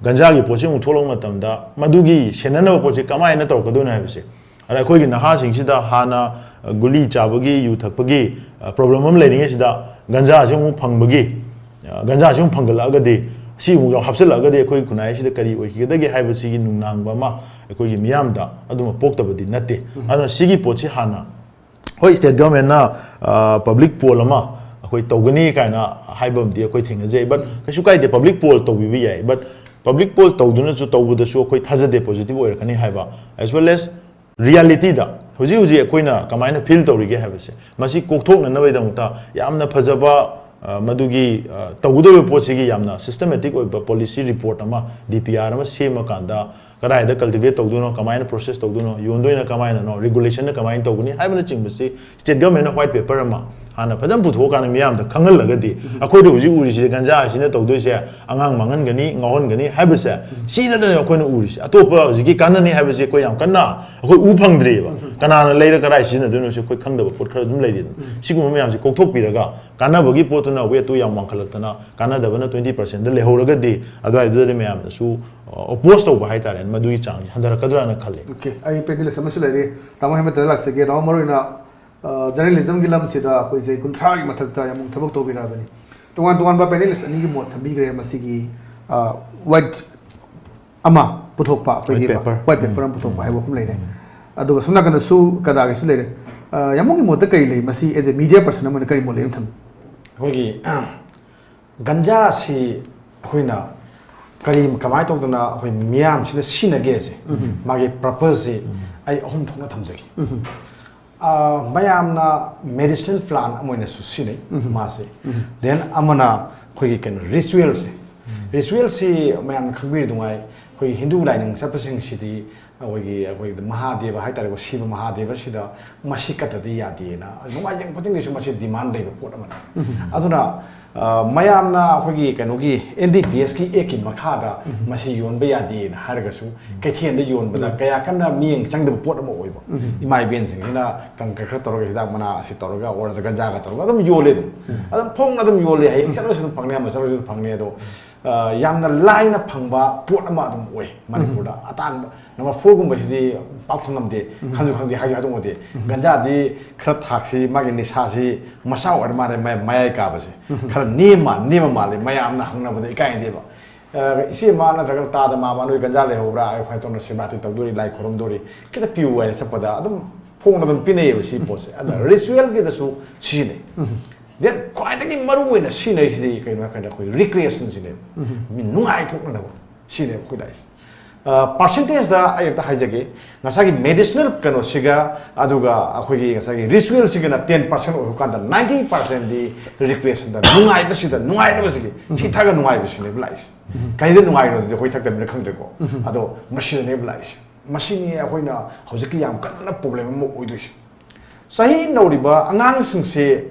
ꯒꯟꯖꯥꯒꯤ ꯄꯣꯠꯁꯤ ꯑꯃꯨꯛ ꯊꯣꯛꯂꯛꯄ ꯃꯇꯝꯗ ꯃꯗꯨꯒꯤ ꯁꯦꯟꯅꯅꯕ ꯄꯣꯠꯁꯤ ꯀꯃꯥꯏꯅ ꯇꯧꯔꯛꯀꯗꯣꯏꯅꯣ ꯍꯥꯏꯕꯁꯦ꯫ ꯑꯗ ꯑꯩꯈꯣꯏꯒꯤ ꯅꯍꯥꯁꯤꯡꯁꯤꯗ ꯍꯥꯟꯅ, ꯑ, ꯒꯨꯂꯤ ꯆꯥꯕꯒꯤ, ꯌꯨ ꯊꯛꯄꯒꯤ, ꯑ, problem ꯑꯃ ꯂꯩꯔꯤꯉꯩꯁꯤꯗ ꯒꯟꯖꯥꯁꯤ ꯑꯃꯨꯛ ꯐꯪꯕꯒꯤ, ꯑ, ꯒꯟꯖꯥꯁꯤ ꯑꯃꯨꯛ ꯐꯪꯒꯠꯂꯛꯑꯒꯗꯤ, ꯁꯤ ꯑꯃꯨꯛ ꯍꯥꯞꯆꯤꯜꯂꯛꯑꯒꯗꯤ ꯑꯩꯈꯣꯏ ꯈꯨꯟꯅꯥꯏ ꯑꯁꯤꯗ ꯀꯔꯤ ꯑꯣꯏꯈꯤꯒꯗꯒꯦ ꯍꯥꯏꯕꯁꯤꯒꯤ ꯅꯨꯡꯅꯥꯡꯕ ꯑꯃ ꯑꯩꯈꯣꯏꯒꯤ ꯃꯤꯌꯥꯝꯗ ꯑꯗꯨꯃ ꯄꯣꯛꯇꯕꯗꯤ ꯅꯠꯇꯦ꯫ ꯑꯗꯨꯅ ꯁꯤꯒꯤ ꯄꯣꯠꯁꯤ ꯍꯥꯟꯅ, ꯍꯣꯏ, state government ꯅ, ꯑ, public poll ꯑꯃ ꯑꯩꯈꯣꯏ ꯇꯧꯒꯅꯤ ꯀꯥꯏꯅ ꯍꯥꯏꯕ ꯑꯃꯗꯤ ꯑꯩꯈꯣꯏ ꯊꯦꯡꯅꯖꯩ, but ꯀꯩꯁꯨ ꯀꯥꯏꯗꯦ, public poll ꯇꯧꯕꯤꯕ ꯌꯥꯏ, but public poll ꯇꯧꯗꯨꯅꯁꯨ ꯇꯧꯕꯗꯁꯨ ꯑꯩꯈꯣꯏ ꯊꯥꯖꯗꯦ positive ꯑꯣꯏꯔꯛꯀꯅꯤ ꯍꯥꯏꯕ, as well as reality ꯗ ꯍꯧꯖꯤꯛ ꯍꯧꯖꯤꯛ ꯑꯩꯈꯣꯏꯅ ꯀꯃꯥꯏꯅ feel ꯇꯧꯔꯤꯒꯦ ꯍꯥꯏꯕꯁꯦ꯫ ꯃꯁꯤ ꯀꯣꯛꯊꯣꯛꯅꯅꯕꯒꯤꯗꯃꯛꯇ ꯌꯥꯝꯅ ꯐꯖꯕ, ꯑ, ꯃꯗꯨꯒꯤ, ꯑ, ꯇꯧꯒꯗꯧꯔꯤꯕ ꯄꯣꯠꯁꯤꯒꯤ ꯌꯥꯝꯅ systematic ꯑꯣꯏꯕ policy report ꯑꯃ, D P R ꯑꯃ ꯁꯦꯝꯃꯀꯥꯟꯗ, ꯀꯗꯥꯏꯗ cultivate ꯇꯧꯗꯣꯏꯅꯣ, ꯀꯃꯥꯏꯅ process ꯇꯧꯗꯣꯏꯅꯣ, ꯌꯣꯟꯗꯣꯏꯅ ꯀꯃꯥꯏꯅꯅꯣ, regulation ꯅ ꯀꯃꯥꯏꯅ ꯇꯧꯒꯅꯤ ꯍꯥꯏꯕꯅꯆꯤꯡꯕꯁꯤ state government ꯅ white paper ꯑꯃ ꯍꯥꯟꯅ ꯐꯖꯅ ꯄꯨꯊꯣꯛꯑꯀꯥꯟꯗ ꯃꯤꯌꯥꯝꯗ ꯈꯪꯍꯜꯂꯒꯗꯤ, ꯑꯩꯈꯣꯏꯗ ꯍꯧꯖꯤꯛ ꯎꯔꯤꯁꯤ ꯒꯟꯖꯥ ꯑꯁꯤꯅ ꯇꯧꯗꯣꯏꯁꯦ, ꯑꯉꯥꯡ ꯃꯥꯡꯍꯟꯒꯅꯤ, ꯉꯥꯎꯍꯟꯒꯅꯤ ꯍꯥꯏꯕꯁꯦ, ꯁꯤ ꯅꯠꯇꯅ ꯑꯩꯈꯣꯏꯅ ꯎꯔꯤꯁꯦ꯫ ꯑꯇꯣꯞꯄ ꯍꯧꯖꯤꯛꯀꯤ ꯀꯥꯟꯅꯅꯤ ꯍꯥꯏꯕꯁꯦ ꯑꯩꯈꯣꯏ ꯌꯥꯝ ꯀꯟꯅ ꯑꯩꯈꯣꯏ ꯎ ꯐꯪꯗ꯭ꯔꯤꯑꯕ꯫ ꯀꯅꯥꯅ ꯂꯩꯔ ꯀꯗꯥꯏ ꯁꯤꯖꯤꯟꯅꯗꯣꯏꯅꯣꯁꯦ ꯑꯩꯈꯣꯏ ꯈꯪꯗꯕ ꯄꯣꯠ ꯈꯔ ꯑꯗꯨꯝ ꯂꯩꯔꯤꯗꯅ꯫ ꯁꯤꯒꯨꯝꯕ ꯃꯌꯥꯝꯁꯦ ꯀꯣꯛꯊꯣꯛꯄꯤꯔꯒ, ꯀꯥꯟꯅꯕꯒꯤ ꯄꯣꯠꯇꯨꯅ weight ꯇꯨ ꯌꯥꯝ ꯋꯥꯡꯈꯠꯂꯛꯇꯅ, ꯀꯥꯟꯅꯗꯕꯅ twenty percent ꯗ ꯂꯩꯍꯧꯔꯒꯗꯤ, ꯑꯗꯨꯋꯥꯏꯗꯨꯗꯗꯤ ꯃꯌꯥꯝꯅꯁꯨ, ꯑ, oppose ꯇꯧꯕ ꯍꯥꯏꯇꯥꯔꯦ, ꯃꯗꯨꯒꯤ ꯆꯥꯡꯁꯦ ꯍꯟꯊꯔꯛꯀꯗ꯭ꯔꯥꯅ ꯈꯜꯂꯦ꯫ Okay, ꯑꯩ panelist ꯑꯃꯁꯨ ꯂꯩꯔꯤ꯫ ꯇꯥꯃꯣ ꯍꯦꯃꯟꯇꯗ ꯂꯥꯛꯆꯒꯦ꯫ ꯇꯥꯃꯣ, ꯃꯔꯨꯑꯣꯏꯅ, ꯑ, journalism ꯒꯤ ꯂꯝꯁꯤꯗ ꯑꯩꯈꯣꯏꯁꯦ ꯀꯨꯟꯊ꯭ꯔꯥꯒꯤ ꯃꯊꯛꯇ ꯌꯥꯝ ꯊꯕꯛ ꯇꯧꯕꯤꯔꯛꯑꯕꯅꯤ꯫ ꯇꯣꯉꯥꯟ ꯇꯣꯉꯥꯟꯕ panelist ꯑꯅꯤꯒꯤ ꯃꯣꯠ ꯊꯝꯕꯤꯈ꯭ꯔꯦ ꯃꯁꯤꯒꯤ, ꯑ, white ꯑꯃ ꯄꯨꯊꯣꯛꯄ, ꯑꯩꯈꯣꯏꯒꯤ white paper꯫ White paper ꯑꯃ ꯄꯨꯊꯣꯛꯄ ꯍꯥꯏꯕ ꯋꯥꯐꯝ ꯂꯩꯔꯦ꯫ ꯑꯗꯨꯒ ꯁꯣꯝ ꯅꯥꯀꯟꯗꯁꯨ ꯀꯗꯥꯒꯤꯁꯨ ꯂꯩꯔꯦ꯫ ꯑ, ꯌꯥꯝꯕꯨꯡꯒꯤ ꯃꯣꯠꯇ ꯀꯔꯤ ꯂꯩ? ꯃꯁꯤ as a media person ꯑꯃ ꯑꯣꯏꯅ ꯀꯔꯤ ꯃꯣꯠ ꯂꯩ ꯑꯃ ꯊꯝꯕꯤꯌꯨ꯫ ꯑꯩꯈꯣꯏꯒꯤ, ꯒꯟꯖꯥꯁꯤ ꯑꯩꯈꯣꯏꯅ ꯀꯔꯤ, ꯀꯃꯥꯏꯅ ꯇꯧꯗꯅ ꯑꯩꯈꯣꯏ ꯃꯤꯌꯥꯝꯁꯤꯅ ꯁꯤꯖꯤꯟꯅꯒꯦꯁꯦ, ꯃꯥꯒꯤ purpose ꯁꯤ ꯑꯩ ꯑꯍꯨꯝ ꯊꯣꯛꯅ ꯊꯝꯖꯒꯦ꯫ ꯑ, ꯃꯌꯥꯝꯅ medicinal plant ꯑꯃ ꯑꯣꯏꯅꯁꯨ ꯁꯤꯖꯤꯟꯅꯩ ꯃꯥꯁꯦ꯫ Then ꯑꯃꯅ ꯑꯩꯈꯣꯏꯒꯤ ꯀꯩꯅꯣ, ritual ꯁꯦ꯫ Ritual ꯁꯤ ꯃꯌꯥꯝꯅ ꯈꯪꯕꯤꯔꯤꯗꯨꯉꯥꯏ, ꯑꯩꯈꯣꯏꯒꯤ ꯍꯤꯟꯗꯨ ꯂꯥꯏꯅꯤꯡ ꯆꯠꯄꯁꯤꯡꯁꯤꯗꯤ ꯑꯩꯈꯣꯏꯒꯤ, ꯑꯩꯈꯣꯏꯒꯤ ꯃꯍꯥꯗꯦꯕ ꯍꯥꯏꯇꯥꯔꯦꯀꯣ, ꯁꯤꯕ ꯃꯍꯥꯗꯦꯕꯁꯤꯗ ꯃꯁꯤ ꯀꯠꯇ꯭ꯔꯗꯤ ꯌꯥꯗꯦꯅ ꯅꯣꯡꯃꯥꯏꯖꯤꯡ ꯈꯨꯗꯤꯡꯒꯤꯁꯨ ꯃꯁꯤ demand ꯂꯩꯕ ꯄꯣꯠ ꯑꯃꯅꯤ꯫ ꯑꯗꯨꯅ ꯑ, ꯃꯌꯥꯝꯅ ꯑꯩꯈꯣꯏꯒꯤ ꯀꯩꯅꯣꯒꯤ ꯑꯦꯟ ꯗꯤ ꯄꯤ ꯑꯦꯁꯀꯤ ꯑꯦꯛꯀꯤ ꯃꯈꯥꯗ ꯃꯁꯤ ꯌꯣꯟꯕ ꯌꯥꯗꯦꯅ ꯍꯥꯏꯔꯒꯁꯨ, ꯀꯩꯊꯦꯜꯗ ꯌꯣꯟꯕꯗ ꯀꯌꯥ ꯀꯟꯅ ꯃꯤꯠꯌꯦꯡ ꯆꯪꯗꯕ ꯄꯣꯠ ꯑꯃ ꯑꯣꯏꯕ꯫ ꯏꯃꯥ ꯏꯕꯦꯟꯁꯤꯡꯁꯤꯅ ꯀꯪꯀꯔ ꯈꯔ ꯇꯧꯔꯒ, ꯍꯤꯗꯥꯛ ꯃꯅꯥ ꯑꯁꯤ ꯇꯧꯔꯒ, ꯑꯣꯔꯗ ꯒꯟꯖꯥꯒ ꯇꯧꯔꯒ ꯑꯗꯨꯝ ꯌꯣꯜꯂꯦ꯫ ꯑꯗꯨꯝ ꯑꯗꯨꯝ ꯐꯣꯡꯅ ꯑꯗꯨꯝ ꯌꯣꯜꯂꯦ꯫ ꯍꯌꯦꯡ ꯆꯠꯂꯁꯨ ꯑꯗꯨꯝ ꯐꯪꯅꯤ, ꯑꯃ ꯆꯠꯂꯁꯨ ꯑꯗꯨꯝ ꯐꯪꯅꯤ꯫ ꯑꯗꯣ ꯑ, ꯌꯥꯝꯅ ꯂꯥꯏꯅ ꯐꯪꯕ ꯄꯣꯠ ꯑꯃ ꯑꯗꯨꯝ ꯑꯣꯏ ꯃꯅꯤꯄꯨꯔꯗ꯫ ꯑꯇꯥꯡꯕ ꯅꯝꯕꯔ ꯐꯣꯔꯒꯨꯝꯕꯁꯤꯗꯤ ꯄꯥꯛ ꯐꯪꯉꯝꯗꯦ꯫ ꯈꯪꯁꯨ ꯈꯪꯗꯦ, ꯍꯥꯏꯁꯨ ꯍꯥꯏꯗꯣꯛꯅꯗꯦ꯫ ꯒꯟꯖꯥꯗꯤ ꯈꯔ ꯊꯥꯛꯁꯤ, ꯃꯥꯒꯤ ꯅꯤꯁꯥꯁꯤ ꯃꯁꯥ ꯑꯣꯏꯔ ꯃꯥꯜꯂꯦ, ꯃꯌꯥꯏ, ꯃꯌꯥꯏ ꯀꯥꯕꯁꯦ꯫ ꯈꯔ ꯅꯦꯝꯃ ꯅꯦꯝꯃ ꯃꯥꯜꯂꯦ, ꯃꯌꯥꯝꯅ ꯍꯪꯅꯕꯗ ꯏꯀꯥꯏꯅꯗꯦꯕ꯫ ꯑ, ꯏꯆꯦ ꯃꯥ ꯅꯠꯇ꯭ꯔꯒ ꯇꯥꯗ ꯃꯥ, ꯃꯥ ꯅꯣꯏ ꯒꯟꯖꯥ ꯂꯩꯍꯧꯕ꯭ꯔꯥ? ꯑꯩ ꯈ꯭ꯋꯥꯏ ꯇꯧꯅ ꯁꯤꯕ꯭ꯔꯥꯇꯤ ꯇꯧꯗꯣꯔꯤ, ꯂꯥꯏ ꯈꯨꯔꯨꯝꯗꯣꯔꯤ, ꯈꯤꯇ ꯄꯤꯌꯨ ꯍꯥꯏꯅ ꯆꯠꯄꯗ ꯑꯗꯨꯝ ꯐꯣꯡꯅ ꯑꯗꯨꯝ ꯄꯤꯅꯩꯌꯦꯕ ꯁꯤ ꯄꯣꯠꯁꯦ꯫ ꯑꯗ ꯔꯤꯆꯨꯋꯦꯜꯒꯤꯗꯁꯨ ꯁꯤꯖꯤꯟꯅꯩ꯫ ꯗꯦꯟ ꯈ꯭ꯋꯥꯏꯗꯒꯤ ꯃꯔꯨ ꯑꯣꯏꯅ ꯁꯤꯖꯤꯟꯅꯔꯤꯁꯤꯗꯤ ꯀꯩꯅꯣ ꯍꯥꯏ ꯀꯥꯟꯗ ꯑꯩꯈꯣꯏ ꯔꯤꯀ꯭ꯔꯤꯌꯦꯁꯟꯁꯤꯅꯦꯕ꯫ ꯃꯤ ꯅꯨꯡꯉꯥꯏꯊꯣꯛꯅꯅꯕ ꯁꯤꯅꯦꯕ ꯑꯩꯈꯣꯏ ꯂꯥꯛꯏꯁꯦ꯫ ꯄꯥꯔꯁꯦꯟꯇꯦꯖꯇ ꯑꯩ ꯑꯝꯇ ꯍꯥꯏꯖꯒꯦ꯫ ꯉꯁꯥꯏꯒꯤ ꯃꯦꯗꯤꯁꯅꯦꯜ ꯀꯩꯅꯣꯁꯤꯒ ꯑꯗꯨꯒ ꯑꯩꯈꯣꯏꯒꯤ ꯉꯁꯥꯏꯒꯤ ꯔꯤꯆꯨꯋꯦꯜꯁꯤꯒꯅ ꯇꯦꯟ ꯄꯥꯔꯁꯦꯟ ꯑꯣꯏꯕ ꯀꯥꯟꯗ, ꯅꯥꯏꯟꯇꯤ ꯄꯥꯔꯁꯦꯟꯗꯤ ꯔꯤꯀ꯭ꯔꯤꯌꯦꯁꯟꯗ, ꯅꯨꯡꯉꯥꯏꯕꯁꯤꯗ, ꯅꯨꯡꯉꯥꯏꯅꯕꯁꯤꯒꯤ ꯁꯤ ꯊꯛꯑꯒ ꯅꯨꯡꯉꯥꯏꯕꯁꯤꯅꯦꯕ ꯂꯥꯛꯏꯁꯦ꯫ ꯀꯩꯗ ꯅꯨꯡꯉꯥꯏꯔꯤꯅꯣꯗꯤ ꯑꯩꯈꯣꯏ ꯊꯛꯇꯕꯅꯤꯅ ꯈꯪꯗ꯭ꯔꯦꯀꯣ꯫ ꯑꯗꯣ ꯃꯁꯤꯗꯅꯦꯕ ꯂꯥꯛꯏꯁꯦ꯫ ꯃꯁꯤꯅꯤ ꯑꯩꯈꯣꯏꯅ ꯍꯧꯖꯤꯛꯀꯤ ꯌꯥꯝ ꯀꯟꯅ ꯄ꯭ꯔꯣꯕ꯭ꯂꯦꯝ ꯑꯃ ꯑꯣꯏꯗꯣꯏꯁꯦ꯫ ꯆꯍꯤ ꯅꯧꯔꯤꯕ ꯑꯉꯥꯡꯁꯤꯡꯁꯦ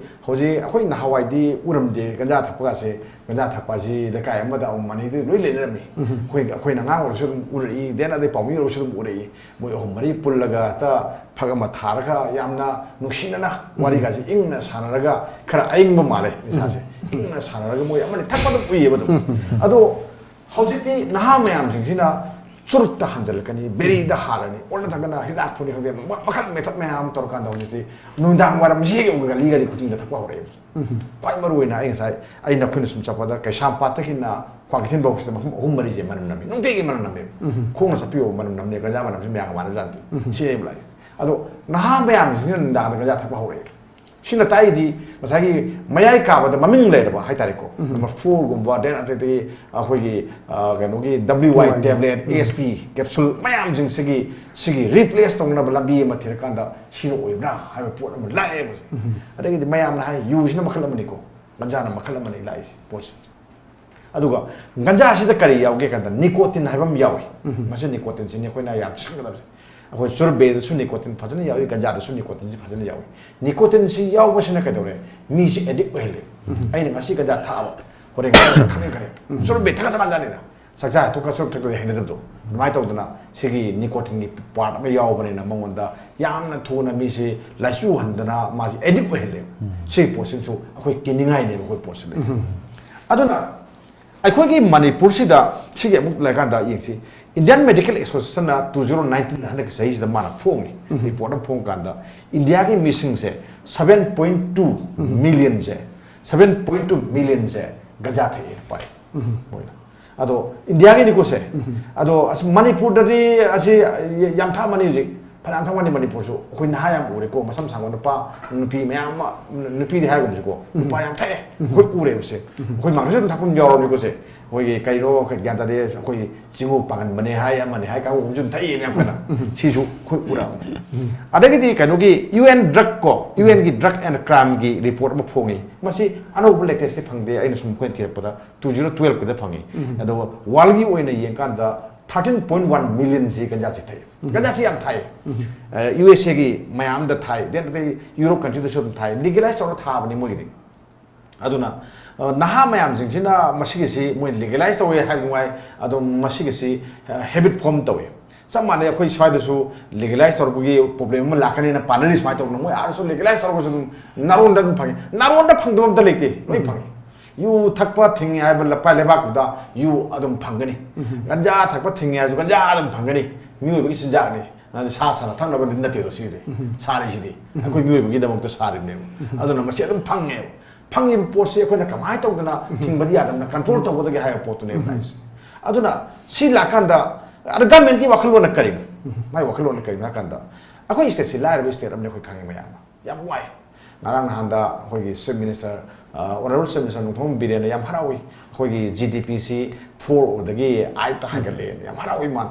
ꯍꯧꯖꯤꯛ ꯑꯩꯈꯣꯏ ꯅꯍꯥꯟꯋꯥꯏꯗꯤ ꯎꯔꯝꯗꯦ, ꯒꯟꯖꯥ ꯊꯛꯄꯒꯁꯦ꯫ ꯒꯟꯖꯥ ꯊꯛꯄ ꯑꯁꯤ ꯂꯩꯀꯥꯏ ꯑꯃꯗ ꯑꯃꯃꯝ ꯑꯅꯤꯗꯤ ꯂꯣꯏ ꯂꯩꯅꯔꯝꯃꯤ꯫ ꯑꯩꯈꯣꯏ, ꯑꯩꯈꯣꯏꯅ ꯑꯉꯥꯡ ꯑꯣꯏꯔꯁꯨ ꯑꯗꯨꯝ ꯎꯔꯛꯏ, ꯗꯦꯟ ꯑꯗꯩ ꯄꯥꯎꯃꯤ ꯑꯣꯏꯔꯁꯨ ꯑꯗꯨꯝ ꯎꯔꯛꯏ꯫ ꯃꯣꯏ ꯑꯍꯨꯝ ꯃꯔꯤ ꯄꯨꯜꯂꯒ ꯍꯦꯛꯇ ꯐꯛ ꯑꯃ ꯊꯥꯔꯒ ꯌꯥꯝꯅ ꯅꯨꯡꯁꯤꯅꯅ ꯋꯥꯔꯤꯒꯁꯦ ꯏꯪꯅ ꯁꯥꯟꯅꯔꯒ, ꯈꯔ ꯑꯏꯪꯕ ꯃꯥꯜꯂꯦ ꯏꯁꯥꯁꯦ, ꯏꯪꯅ ꯁꯥꯟꯅꯔꯒ ꯃꯣꯏ ꯑꯃꯅꯤ ꯊꯛꯄ ꯑꯗꯨꯝ ꯎꯏꯌꯦꯕ ꯑꯗꯨꯝ꯫ ꯑꯗꯣ ꯍꯧꯖꯤꯛꯇꯤ ꯅꯍꯥ ꯃꯌꯥꯝꯁꯤꯡꯁꯤꯅ ꯆꯨꯔꯨꯞꯇ ꯍꯥꯟꯖꯜꯂꯛꯀꯅꯤ, ꯕꯦꯔꯤꯗ ꯍꯥꯜꯂꯅꯤ, ꯑꯣꯟꯅ ꯊꯛꯀꯅ ꯍꯤꯗꯥꯛ ꯐꯨꯅꯤ ꯈꯪꯗꯦ, ꯃ-, ꯃꯈꯜ ꯃꯦꯊꯠ ꯃꯌꯥꯝ ꯑꯃ ꯇꯧꯔꯀꯥꯟꯗ ꯍꯧꯖꯤꯛꯇꯤ ꯅꯨꯡꯗꯥꯡ ꯋꯥꯏꯔꯝꯁꯤ ꯍꯦꯛ ꯌꯧꯕꯒ ꯒꯂꯤ ꯒꯂꯤ ꯈꯨꯗꯤꯡꯗ ꯊꯛꯄ ꯍꯧꯔꯛꯑꯦꯕ꯫ ꯈ꯭ꯋꯥꯏ ꯃꯔꯨ ꯑꯣꯏꯅ ꯑꯩ ꯉꯁꯥꯏ, ꯑꯩ ꯅꯈꯣꯏꯅ ꯁꯨꯝ ꯆꯠꯄꯗ ꯀꯩꯁꯥꯝꯄꯥꯠꯇꯒꯤꯅ ꯀ꯭ꯋꯥꯀꯩꯊꯦꯜ ꯐꯥꯎꯁꯤꯗ ꯃꯐꯝ ꯑꯍꯨꯝ ꯃꯔꯤꯁꯦ ꯃꯅꯝ ꯅꯝꯃꯤ, ꯅꯨꯡꯇꯤꯒꯤ ꯃꯅꯝ ꯅꯝꯃꯦꯕ꯫ ꯈꯣꯡꯅ ꯆꯠꯄꯤꯌꯣ, ꯃꯅꯝ ꯅꯝꯃꯦ, ꯒꯟꯖꯥ ꯃꯅꯝꯁꯤ ꯃꯌꯥꯝꯒ ꯃꯥꯟꯅꯕ ꯖꯥꯠ ꯅꯠꯇꯦ꯫ ꯁꯤꯅꯦꯕ ꯂꯥꯛꯏꯁꯦ꯫ ꯑꯗꯣ ꯅꯍꯥ ꯃꯌꯥꯝꯁꯤꯡꯁꯤꯅ ꯅꯨꯡꯗꯥꯡꯗ ꯒꯟꯖꯥ ꯊꯛꯄ ꯍꯧꯔꯛꯑꯦ꯫ ꯁꯤꯅ ꯇꯥꯛꯏꯗꯤ ꯉꯁꯥꯏꯒꯤ ꯃꯌꯥꯏ ꯀꯥꯕꯗ ꯃꯃꯤꯡ ꯂꯩꯔꯕ ꯍꯥꯏꯇꯥꯔꯦꯀꯣ꯫ ꯅꯝꯕꯔ ꯐꯣꯔꯒꯨꯝꯕ, ꯗꯦꯟ ꯑꯗꯩꯗꯤ ꯑꯩꯈꯣꯏꯒꯤ, ꯑ, ꯀꯩꯅꯣꯒꯤ W I W I tablet, ꯎꯝ꯫ S P ꯀꯦꯞꯁꯨꯜ ꯃꯌꯥꯝꯁꯤꯡꯁꯤꯒꯤ, ꯁꯤꯒꯤ ꯔꯤꯄ꯭ꯂꯦꯁ ꯇꯧꯅꯕ ꯂꯝꯕꯤ ꯑꯃ ꯊꯤꯔꯀꯥꯟꯗ ꯁꯤꯅ ꯑꯣꯏꯕ꯭ꯔꯥ ꯍꯥꯏꯕ ꯄꯣꯠ ꯑꯃ ꯂꯥꯛꯑꯦꯕ ꯍꯧꯖꯤꯛ꯫ ꯑꯗꯒꯤꯗꯤ ꯃꯌꯥꯝꯅ ꯍꯥꯏ, ꯌꯨꯁꯤꯅ ꯃꯈꯜ ꯑꯃꯅꯤꯀꯣ, ꯒꯟꯖꯥꯅ ꯃꯈꯜ ꯑꯃꯅꯤ ꯂꯥꯛꯏꯁꯦ ꯄꯣꯠꯁꯦ꯫ ꯑꯗꯨꯒ ꯒꯟꯖꯥꯁꯤꯗ ꯀꯔꯤ ꯌꯥꯎꯒꯦ ꯀꯥꯟꯗ ꯅꯤꯀꯣꯇꯤꯟ ꯍꯥꯏꯕ ꯑꯃ ꯌꯥꯎꯏ꯫ ꯃꯁꯤ ꯅꯤꯀꯣꯇꯤꯟꯁꯤꯅꯤ ꯑꯩꯈꯣꯏꯅ ꯌꯥꯝ ꯆꯦꯛꯁꯤꯟꯒꯗꯕꯁꯦ꯫ ꯑꯩꯈꯣꯏ ꯆꯨꯔꯨꯞ ꯕꯤꯔꯤꯗꯁꯨ ꯅꯤꯀꯣꯇꯤꯟ ꯐꯖꯅ ꯌꯥꯎꯏ, ꯒꯟꯖꯥꯗꯁꯨ ꯅꯤꯀꯣꯇꯤꯟꯁꯤ ꯐꯖꯅ ꯌꯥꯎꯏ꯫ ꯅꯤꯀꯣꯇꯤꯟꯁꯤ ꯌꯥꯎꯕꯁꯤꯅ ꯀꯩꯗꯧꯔꯦ? ꯃꯤꯁꯤ ꯑꯦꯗꯤꯛ ꯑꯣꯏꯍꯜꯂꯦ꯫ ꯑꯩꯅ ꯉꯁꯤ ꯒꯟꯖꯥ ꯊꯛꯑꯕ, ꯍꯣꯔꯦꯟ ꯒꯟꯖꯥ ꯊꯛꯅꯤꯡꯈ꯭ꯔꯦ, ꯆꯨꯔꯨꯞ ꯕꯦꯛ ꯊꯛꯀ ꯆꯞ ꯃꯥꯟꯅꯖꯥꯠꯅꯤꯗ꯫ ꯆꯥꯛꯆꯥ ꯇꯣꯛꯑꯒ ꯆꯨꯔꯨꯞ ꯊꯛꯇꯗꯤ ꯍꯩꯅꯗꯕꯗꯣ, ꯑꯗꯨꯃꯥꯏꯅ ꯇꯧꯗꯅ ꯁꯤꯒꯤ ꯅꯤꯀꯣꯇꯤꯟꯒꯤ ꯄꯥꯔꯠ ꯑꯃ ꯌꯥꯎꯕꯅꯤꯅ ꯃꯉꯣꯟꯗ ꯌꯥꯝꯅ ꯊꯨꯅ ꯃꯤꯁꯤ ꯂꯥꯏꯆꯨꯍꯟꯗꯅ ꯃꯥꯁꯤ ꯑꯦꯗꯤꯛ ꯑꯣꯏꯍꯜꯂꯦꯕ꯫ ꯁꯤꯒꯤ ꯄꯣꯠꯁꯤꯅꯁꯨ ꯑꯩꯈꯣꯏ ꯀꯤꯅꯤꯡꯉꯥꯏꯅꯦꯕ ꯑꯩꯈꯣꯏ ꯄꯣꯠꯁꯤꯗ꯫ ꯑꯗꯨꯅ ꯑꯩꯈꯣꯏꯒꯤ ꯃꯅꯤꯄꯨꯔꯁꯤꯗ ꯁꯤꯒꯤ ꯑꯃꯨꯛ ꯂꯩꯔꯀꯥꯟꯗ ꯌꯦꯡꯁꯤ, ꯏꯟꯗꯤꯌꯥꯟ ꯃꯦꯗꯤꯀꯦꯜ ꯑꯦꯁꯣꯁꯤꯌꯦꯁꯟꯅ ꯇꯨ ꯖꯤꯔꯣ ꯅꯥꯏꯟꯇꯤꯟ ꯍꯟꯗꯛꯀꯤ ꯆꯍꯤꯁꯤꯗ ꯃꯥꯅ ꯐꯣꯡꯉꯤ, ꯔꯤꯄꯣꯔꯠ ꯑꯃ ꯐꯣꯡꯉꯀꯥꯟꯗ ꯏꯟꯗꯤꯌꯥꯒꯤ ꯃꯤꯁꯤꯡꯁꯦ ꯁꯚꯦꯟ ꯄꯣꯏꯟ ꯇꯨ ꯃꯤꯂꯤꯌꯟꯁꯦ, ꯁꯚꯦꯟ ꯄꯣꯏꯟ ꯇꯨ ꯃꯤꯂꯤꯌꯟꯁꯦ ꯒꯟꯖꯥ ꯊꯛꯑꯦ ꯄꯥꯏ ꯃꯣꯏꯅ꯫ ꯑꯗꯣ ꯏꯟꯗꯤꯌꯥꯒꯤꯅꯤꯀꯣ ꯁꯦ꯫ ꯑꯗꯣ ꯑꯁ ꯃꯅꯤꯄꯨꯔꯗꯗꯤ ꯑꯁꯤ ꯌꯥꯝ ꯊꯛꯑꯝꯃꯅꯤ ꯍꯧꯖꯤꯛ꯫ ꯐꯅꯌꯥꯝ ꯊꯛꯑꯝꯃꯅꯤ ꯃꯅꯤꯄꯨꯔꯁꯨ꯫ ꯑꯩꯈꯣꯏ ꯅꯍꯥ ꯌꯥꯝ ꯎꯔꯦꯀꯣ, ꯃꯁꯝ ꯁꯥꯡꯕ ꯅꯨꯄꯥ, ꯅꯨꯄꯤ ꯃꯌꯥꯝ ꯑꯃ, ꯅꯨꯄꯤꯗꯤ ꯍꯥꯏꯒꯨꯝꯁꯤꯀꯣ, ꯅꯨꯄꯥ ꯌꯥꯝ ꯊꯛꯑꯦ꯫ ꯑꯩꯈꯣꯏ ꯎꯔꯦꯕ ꯁꯦ꯫ ꯑꯩꯈꯣꯏ ꯃꯥꯡꯗꯁꯨ ꯑꯗꯨꯝ ꯊꯛꯄ ꯑꯃ ꯌꯥꯎꯔꯕꯅꯤꯀꯣ ꯁꯦ꯫ ꯑꯩꯈꯣꯏꯒꯤ ꯀꯩꯅꯣ ꯑꯩꯈꯣꯏ ꯒ꯭ꯌꯥꯟ ꯇꯥꯗꯦ, ꯑꯩꯈꯣꯏ ꯆꯤꯡꯉꯨ ꯄꯥꯡꯒꯟꯕꯅꯦ ꯍꯥꯏ, ꯑꯃꯅꯦ ꯍꯥꯏ, ꯀꯥꯡꯕꯨ ꯑꯃꯁꯨ ꯑꯗꯨꯝ ꯊꯛꯏ ꯃꯌꯥꯝ ꯀꯟꯅ꯫ ꯁꯤꯁꯨ ꯑꯩꯈꯣꯏ ꯎꯔꯛꯑꯕꯅꯤ꯫ ꯑꯗꯒꯤꯗꯤ ꯀꯩꯅꯣꯒꯤ ꯌꯨ ꯑꯦꯟ ꯗ꯭ꯔꯒ ꯀꯣ, ꯌꯨ ꯑꯦꯟꯒꯤ ꯗ꯭ꯔꯒ ꯑꯦꯟ ꯀ꯭ꯔꯥꯏꯝꯒꯤ ꯔꯤꯄꯣꯔꯠ ꯑꯃ ꯐꯣꯡꯉꯤ꯫ ꯃꯁꯤ ꯑꯅꯧꯕ ꯂꯦꯇꯦꯁꯇꯤ ꯐꯪꯗꯦ, ꯑꯩꯅ ꯁꯨꯝ ꯑꯩꯈꯣꯏꯅ ꯊꯤꯔꯛꯄꯗ ꯇꯨ ꯖꯤꯔꯣ ꯇꯨꯋꯦꯜꯐꯀꯤꯗ ꯐꯪꯉꯤ꯫ ꯑꯗꯣ ꯋꯥꯔꯜꯒꯤ ꯑꯣꯏꯅ ꯌꯦꯡꯀꯥꯟꯗ ꯊꯥꯔꯇꯤꯟ ꯄꯣꯏꯟ ꯋꯥꯟ ꯃꯤꯂꯤꯌꯟꯁꯤ ꯒꯟꯖꯥꯁꯤ ꯊꯛꯑꯦ꯫ ꯒꯟꯖꯥꯁꯤ ꯌꯥꯝ ꯊꯛꯑꯦ꯫ ꯌꯨ ꯑꯦꯁ ꯑꯦꯒꯤ ꯃꯌꯥꯝꯗ ꯊꯥꯏ, ꯗꯦꯟ ꯑꯇꯩ ꯌꯨꯔꯣꯞ ꯀꯟꯇ꯭ꯔꯤꯗꯁꯨ ꯑꯗꯨꯝ ꯊꯥꯏ, ꯂꯤꯒꯦꯂꯥꯏꯁ ꯇꯧꯔ ꯊꯥꯕꯅꯤ ꯃꯣꯏꯒꯤꯗꯤ꯫ ꯑꯗꯨꯅ ꯑ, ꯅꯍꯥ ꯃꯌꯥꯝꯁꯤꯡꯁꯤꯅ ꯃꯁꯤꯒꯤꯁꯤ ꯃꯣꯏ ꯂꯤꯒꯦꯂꯥꯏꯁ ꯇꯧꯋꯦ ꯍꯥꯏꯕꯗꯨ ꯉꯥꯏ, ꯑꯗꯨꯝ ꯃꯁꯤꯒꯤꯁꯤ ꯍꯦꯕꯤꯠ ꯐꯣꯔꯝ ꯇꯧꯋꯦ꯫ ꯆꯞ ꯃꯥꯟꯅꯩ, ꯑꯩꯈꯣꯏ ꯁ꯭ꯋꯥꯏꯗꯁꯨ ꯂꯤꯒꯦꯂꯥꯏꯁ ꯇꯧꯔꯛꯄꯒꯤ ꯄ꯭ꯔꯣꯕ꯭ꯂꯦꯝ ꯑꯃ ꯂꯥꯛꯀꯅꯤꯅ ꯄꯥꯅꯔꯤ ꯁꯨꯃꯥꯏꯅ ꯇꯧꯗꯅ꯫ ꯃꯣꯏ ꯑꯥꯗꯁꯨ ꯂꯤꯒꯦꯂꯥꯏꯁ ꯇꯧꯔꯒꯁꯨ ꯑꯗꯨꯝ ꯅꯥꯔꯣꯟꯗ ꯑꯗꯨꯝ ꯐꯪꯉꯤ꯫ ꯅꯥꯔꯣꯟꯗ ꯐꯪꯗꯕ ꯑꯝꯇ ꯂꯩꯇꯦ, ꯂꯣꯏ ꯐꯪꯉꯤ꯫ ꯌꯨ ꯊꯛꯄ ꯊꯤꯡꯉꯤ ꯍꯥꯏꯕ ꯂꯄꯥꯏ ꯂꯩꯕꯥꯛꯇꯨꯗ ꯌꯨ ꯑꯗꯨꯝ ꯐꯪꯒꯅꯤ꯫ ꯒꯟꯖꯥ ꯊꯛꯄ ꯊꯤꯡꯉꯤ ꯍꯥꯏꯔꯁꯨ ꯒꯟꯖꯥ ꯑꯗꯨꯝ ꯐꯪꯒꯅꯤ꯫ ꯃꯤꯑꯣꯏꯕꯒꯤ ꯆꯤꯟꯖꯥꯛꯅꯤ꯫ ꯑꯗꯨ ꯁꯥ ꯁꯟꯅ ꯊꯛꯅꯕꯗꯤ ꯅꯠꯇꯦꯗꯣ ꯁꯤꯗꯤ꯫ ꯁꯥꯔꯤꯁꯤꯗꯤ ꯑꯩꯈꯣꯏ ꯃꯤꯑꯣꯏꯕꯒꯤꯗꯃꯛꯇ ꯁꯥꯔꯤꯕꯅꯦꯕ꯫ ꯑꯗꯨꯅ ꯃꯁꯤ ꯑꯗꯨꯝ ꯐꯪꯉꯦꯕ꯫ ꯐꯪꯉꯤꯕ ꯄꯣꯠꯁꯤ ꯑꯩꯈꯣꯏꯅ ꯀꯃꯥꯏꯅ ꯇꯧꯗꯅ ꯊꯤꯡꯕꯗꯤ ꯌꯥꯗꯕꯅ ꯀꯟꯇ꯭ꯔꯣꯜ ꯇꯧꯒꯗꯒꯦ ꯍꯥꯏꯕ ꯄꯣꯠꯇꯨꯅꯦꯕ ꯍꯥꯏꯁꯦ꯫ ꯑꯗꯨꯅ ꯁꯤ ꯂꯥꯛꯀꯥꯟꯗ ꯑꯗ ꯒꯃꯦꯟꯒꯤ ꯋꯥꯈꯜꯂꯣꯟꯅ ꯀꯔꯤꯅꯣ? ꯃꯥꯏ ꯋꯥꯈꯜꯂꯣꯟꯅ ꯀꯔꯤꯅꯣ ꯍꯥꯏ ꯀꯥꯟꯗ, ꯑꯩꯈꯣꯏ ꯁ꯭ꯇꯦꯠꯁꯤ ꯂꯥꯏꯔꯕ ꯁ꯭ꯇꯦꯠ ꯑꯃꯅꯤ, ꯑꯩꯈꯣꯏ ꯈꯪꯉꯤ ꯃꯌꯥꯝ ꯑꯃ꯫ ꯌꯥꯝ ꯋꯥꯏ꯫ ꯉꯔꯥꯡ ꯅꯍꯥꯟꯗ ꯑꯩꯈꯣꯏꯒꯤ ꯆꯤꯐ ꯃꯤꯅꯤꯁꯇꯔ, ꯑ, ꯑꯣꯅꯔꯦꯕꯜ ꯆꯤꯐ ꯃꯤꯅꯤꯁꯇꯔ ꯅꯣꯡꯊꯣꯝꯕꯝ ꯕꯤꯔꯦꯟꯅ ꯌꯥꯝ ꯍꯔꯥꯎꯏ꯫ ꯑꯩꯈꯣꯏꯒꯤ ꯖꯤ ꯗꯤ ꯄꯤꯁꯤ ꯐꯣꯔꯗꯒꯤ ꯑꯥꯏꯠꯇ ꯍꯥꯏꯒꯠꯂꯛꯑꯦꯅ ꯌꯥꯝ ꯍꯔꯥꯎꯏ ꯃꯥꯅ꯫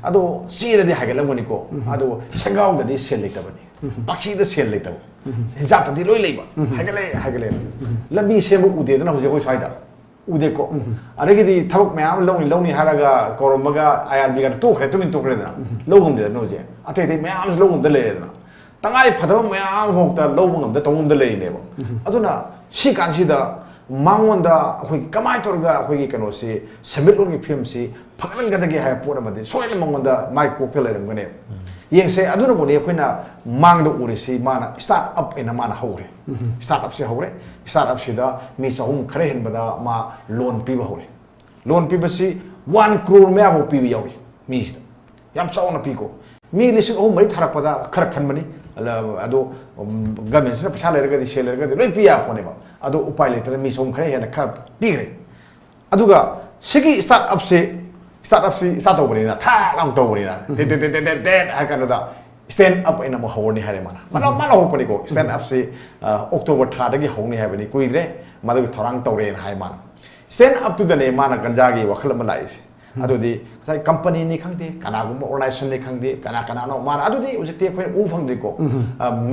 ꯑꯗꯣ ꯆꯦꯗꯗꯤ ꯍꯥꯏꯒꯠꯂꯝꯒꯅꯤꯀꯣ꯫ ꯑꯗꯣ ꯁꯦꯟꯒꯥꯎꯗꯗꯤ ꯁꯦꯜ ꯂꯩꯇꯕꯅꯤ꯫ ꯄꯥꯛꯁꯤꯗ ꯁꯦꯜ ꯂꯩꯇꯕ꯫ ꯍꯤꯟꯖꯥꯛꯇꯗꯤ ꯂꯣꯏ ꯂꯩꯕ꯫ ꯍꯥꯏꯒꯠꯂꯛꯑꯦ, ꯍꯥꯏꯒꯠꯂꯛꯑꯦ꯫ ꯂꯝꯕꯤ ꯁꯦꯝꯕ ꯎꯗꯦꯗꯅ ꯍꯧꯖꯤꯛ ꯑꯩꯈꯣꯏ ꯁ꯭ꯋꯥꯏꯗ꯫ ꯎꯗꯦꯀꯣ꯫ ꯑꯗꯒꯤꯗꯤ ꯊꯕꯛ ꯃꯌꯥꯝ ꯑꯃ ꯂꯧꯅꯤ, ꯂꯧꯅꯤ ꯍꯥꯏꯔꯒ ꯀꯧꯔꯝꯃꯒ ꯑꯥꯏ ꯑꯥꯔ ꯕꯤꯒ ꯇꯣꯛꯈ꯭ꯔꯦ, ꯇꯨꯃꯤꯟ ꯇꯣꯛꯈ꯭ꯔꯦꯗꯅ꯫ ꯂꯧ ꯉꯝꯗꯦꯗꯅ ꯍꯧꯖꯤꯛ꯫ ꯑꯇꯩ ꯑꯇꯩ ꯃꯌꯥꯝ ꯑꯃꯁꯨ ꯂꯧ ꯉꯝꯗ ꯂꯩꯔꯦꯗꯅ꯫ ꯇꯉꯥꯏ ꯐꯗꯕ ꯃꯌꯥꯝ ꯑꯃꯐꯥꯎꯗ ꯂꯧꯕ ꯉꯝꯗ ꯇꯧꯕ ꯉꯝꯗ ꯂꯩꯔꯤꯅꯦꯕ꯫ ꯑꯗꯨꯅ ꯁꯤ ꯀꯥꯟꯁꯤꯗ ꯃꯉꯣꯟꯗ ꯑꯩꯈꯣꯏꯒꯤ ꯀꯃꯥꯏꯅ ꯇꯧꯔꯒ ꯑꯩꯈꯣꯏꯒꯤ ꯀꯩꯅꯣꯁꯤ, ꯁꯦꯟꯃꯤꯠꯂꯣꯟꯒꯤ ꯐꯤꯕꯝꯁꯤ ꯐꯒꯠꯍꯟꯒꯗꯒꯦ ꯍꯥꯏꯕ ꯄꯣꯠ ꯑꯃꯗꯤ ꯁꯣꯏꯗꯅ ꯃꯉꯣꯟꯗ ꯃꯥꯏ ꯀꯣꯛꯇ ꯂꯩꯔꯝꯒꯅꯦꯕ꯫ ꯌꯦꯡꯁꯦ, ꯑꯗꯨꯅꯕꯨꯅꯤ ꯑꯩꯈꯣꯏꯅ ꯃꯥꯡꯗ ꯎꯔꯤꯁꯤ, ꯃꯥꯅ ꯁ꯭ꯇꯥꯔꯠ ꯑꯞ ꯑꯩꯅ ꯃꯥꯅ ꯍꯧꯔꯦ꯫ ꯁ꯭ꯇꯥꯔꯠ ꯑꯞꯁꯤ ꯍꯧꯔꯦ꯫ ꯁ꯭ꯇꯥꯔꯠ ꯑꯞꯁꯤꯗ ꯃꯤ ꯆꯍꯨꯝ ꯈꯔ ꯍꯦꯟꯕꯗ ꯃꯥ ꯂꯣꯟ ꯄꯤꯕ ꯍꯧꯔꯦ꯫ ꯂꯣꯟ ꯄꯤꯕꯁꯤ ꯋꯥꯟ ꯀ꯭ꯔꯣꯔ ꯃꯌꯥꯐꯥꯎ ꯄꯤꯕ ꯌꯥꯎꯏ ꯃꯤꯁꯤꯗ꯫ ꯌꯥꯝ ꯆꯥꯎꯅ ꯄꯤꯀꯣ꯫ ꯃꯤ ꯂꯤꯁꯤꯡ ꯑꯍꯨꯝ ꯃꯔꯤ ꯊꯥꯔꯛꯄꯗ ꯈꯔ ꯈꯟꯕꯅꯤ꯫ ꯑꯗꯣ ꯒꯃꯦꯟꯁꯤꯅ ꯄꯩꯁꯥ ꯂꯩꯔꯒꯗꯤ, ꯁꯦꯜ ꯂꯩꯔꯒꯗꯤ ꯂꯣꯏ ꯄꯤ ꯌꯥꯕ ꯄꯣꯠꯅꯦꯕ꯫ ꯑꯗꯣ ꯎꯄꯥꯏ ꯂꯩꯇꯅ ꯃꯤ ꯆꯍꯨꯝ ꯈꯔ ꯍꯦꯟꯅ ꯈꯔ ꯄꯤꯈ꯭ꯔꯦ꯫ ꯑꯗꯨꯒ ꯁꯤꯒꯤ ꯁ꯭ꯇꯥꯔꯠ ꯑꯞꯁꯤ, ꯁ꯭ꯇꯥꯔꯠ ꯑꯞꯁꯤ ꯁ꯭ꯇꯥꯔꯠ ꯇꯧꯕꯅꯤꯅ ꯊꯥꯛ ꯂꯥꯎ ꯇꯧꯕꯅꯤꯅ, ꯇꯦꯠ ꯇꯦꯠ ꯇꯦꯠ ꯇꯦꯠ ꯇꯦꯠ ꯍꯥꯏ ꯀꯥꯟꯗꯨꯗ ꯁ꯭ꯇꯦꯟꯗ ꯑꯞ ꯑꯩꯅ ꯑꯃꯨꯛ ꯍꯧꯔꯅꯤ ꯍꯥꯏꯔꯦ ꯃꯥꯅ꯫ ꯃꯥꯅ, ꯃꯥꯅ ꯍꯧꯔꯛꯄꯅꯤꯀꯣ, ꯁ꯭ꯇꯦꯟꯗ ꯑꯞꯁꯤ, ꯑ, ꯑꯣꯛꯇꯣꯕꯔ ꯊꯥꯗꯒꯤ ꯍꯧꯅꯤ ꯍꯥꯏꯕꯅꯤ, ꯀꯨꯏꯗ꯭ꯔꯦ꯫ ꯃꯗꯨꯒꯤ ꯊꯧꯔꯥꯡ ꯇꯧꯔꯦꯅ ꯍꯥꯏ ꯃꯥꯅ꯫ ꯁ꯭ꯇꯦꯟꯗ ꯑꯞꯇꯨꯗꯅꯦ ꯃꯥꯅ ꯒꯟꯖꯥꯒꯤ ꯋꯥꯈꯜ ꯑꯃ ꯂꯥꯛꯏꯁꯦ꯫ ꯑꯗꯨꯗꯤ ꯉꯁꯥꯏ ꯀꯝꯄꯅꯤꯅꯤ ꯈꯪꯗꯦ, ꯀꯅꯥꯒꯨꯝꯕ ꯑꯣꯔꯒꯅꯥꯏꯖꯦꯁꯟꯅꯤ ꯈꯪꯗꯦ, ꯀꯅꯥ ꯀꯅꯥꯅꯣ ꯃꯥꯅ, ꯑꯗꯨꯗꯤ ꯍꯧꯖꯤꯛꯇꯤ ꯑꯩꯈꯣꯏꯅ ꯎ ꯐꯪꯗ꯭ꯔꯤꯀꯣ꯫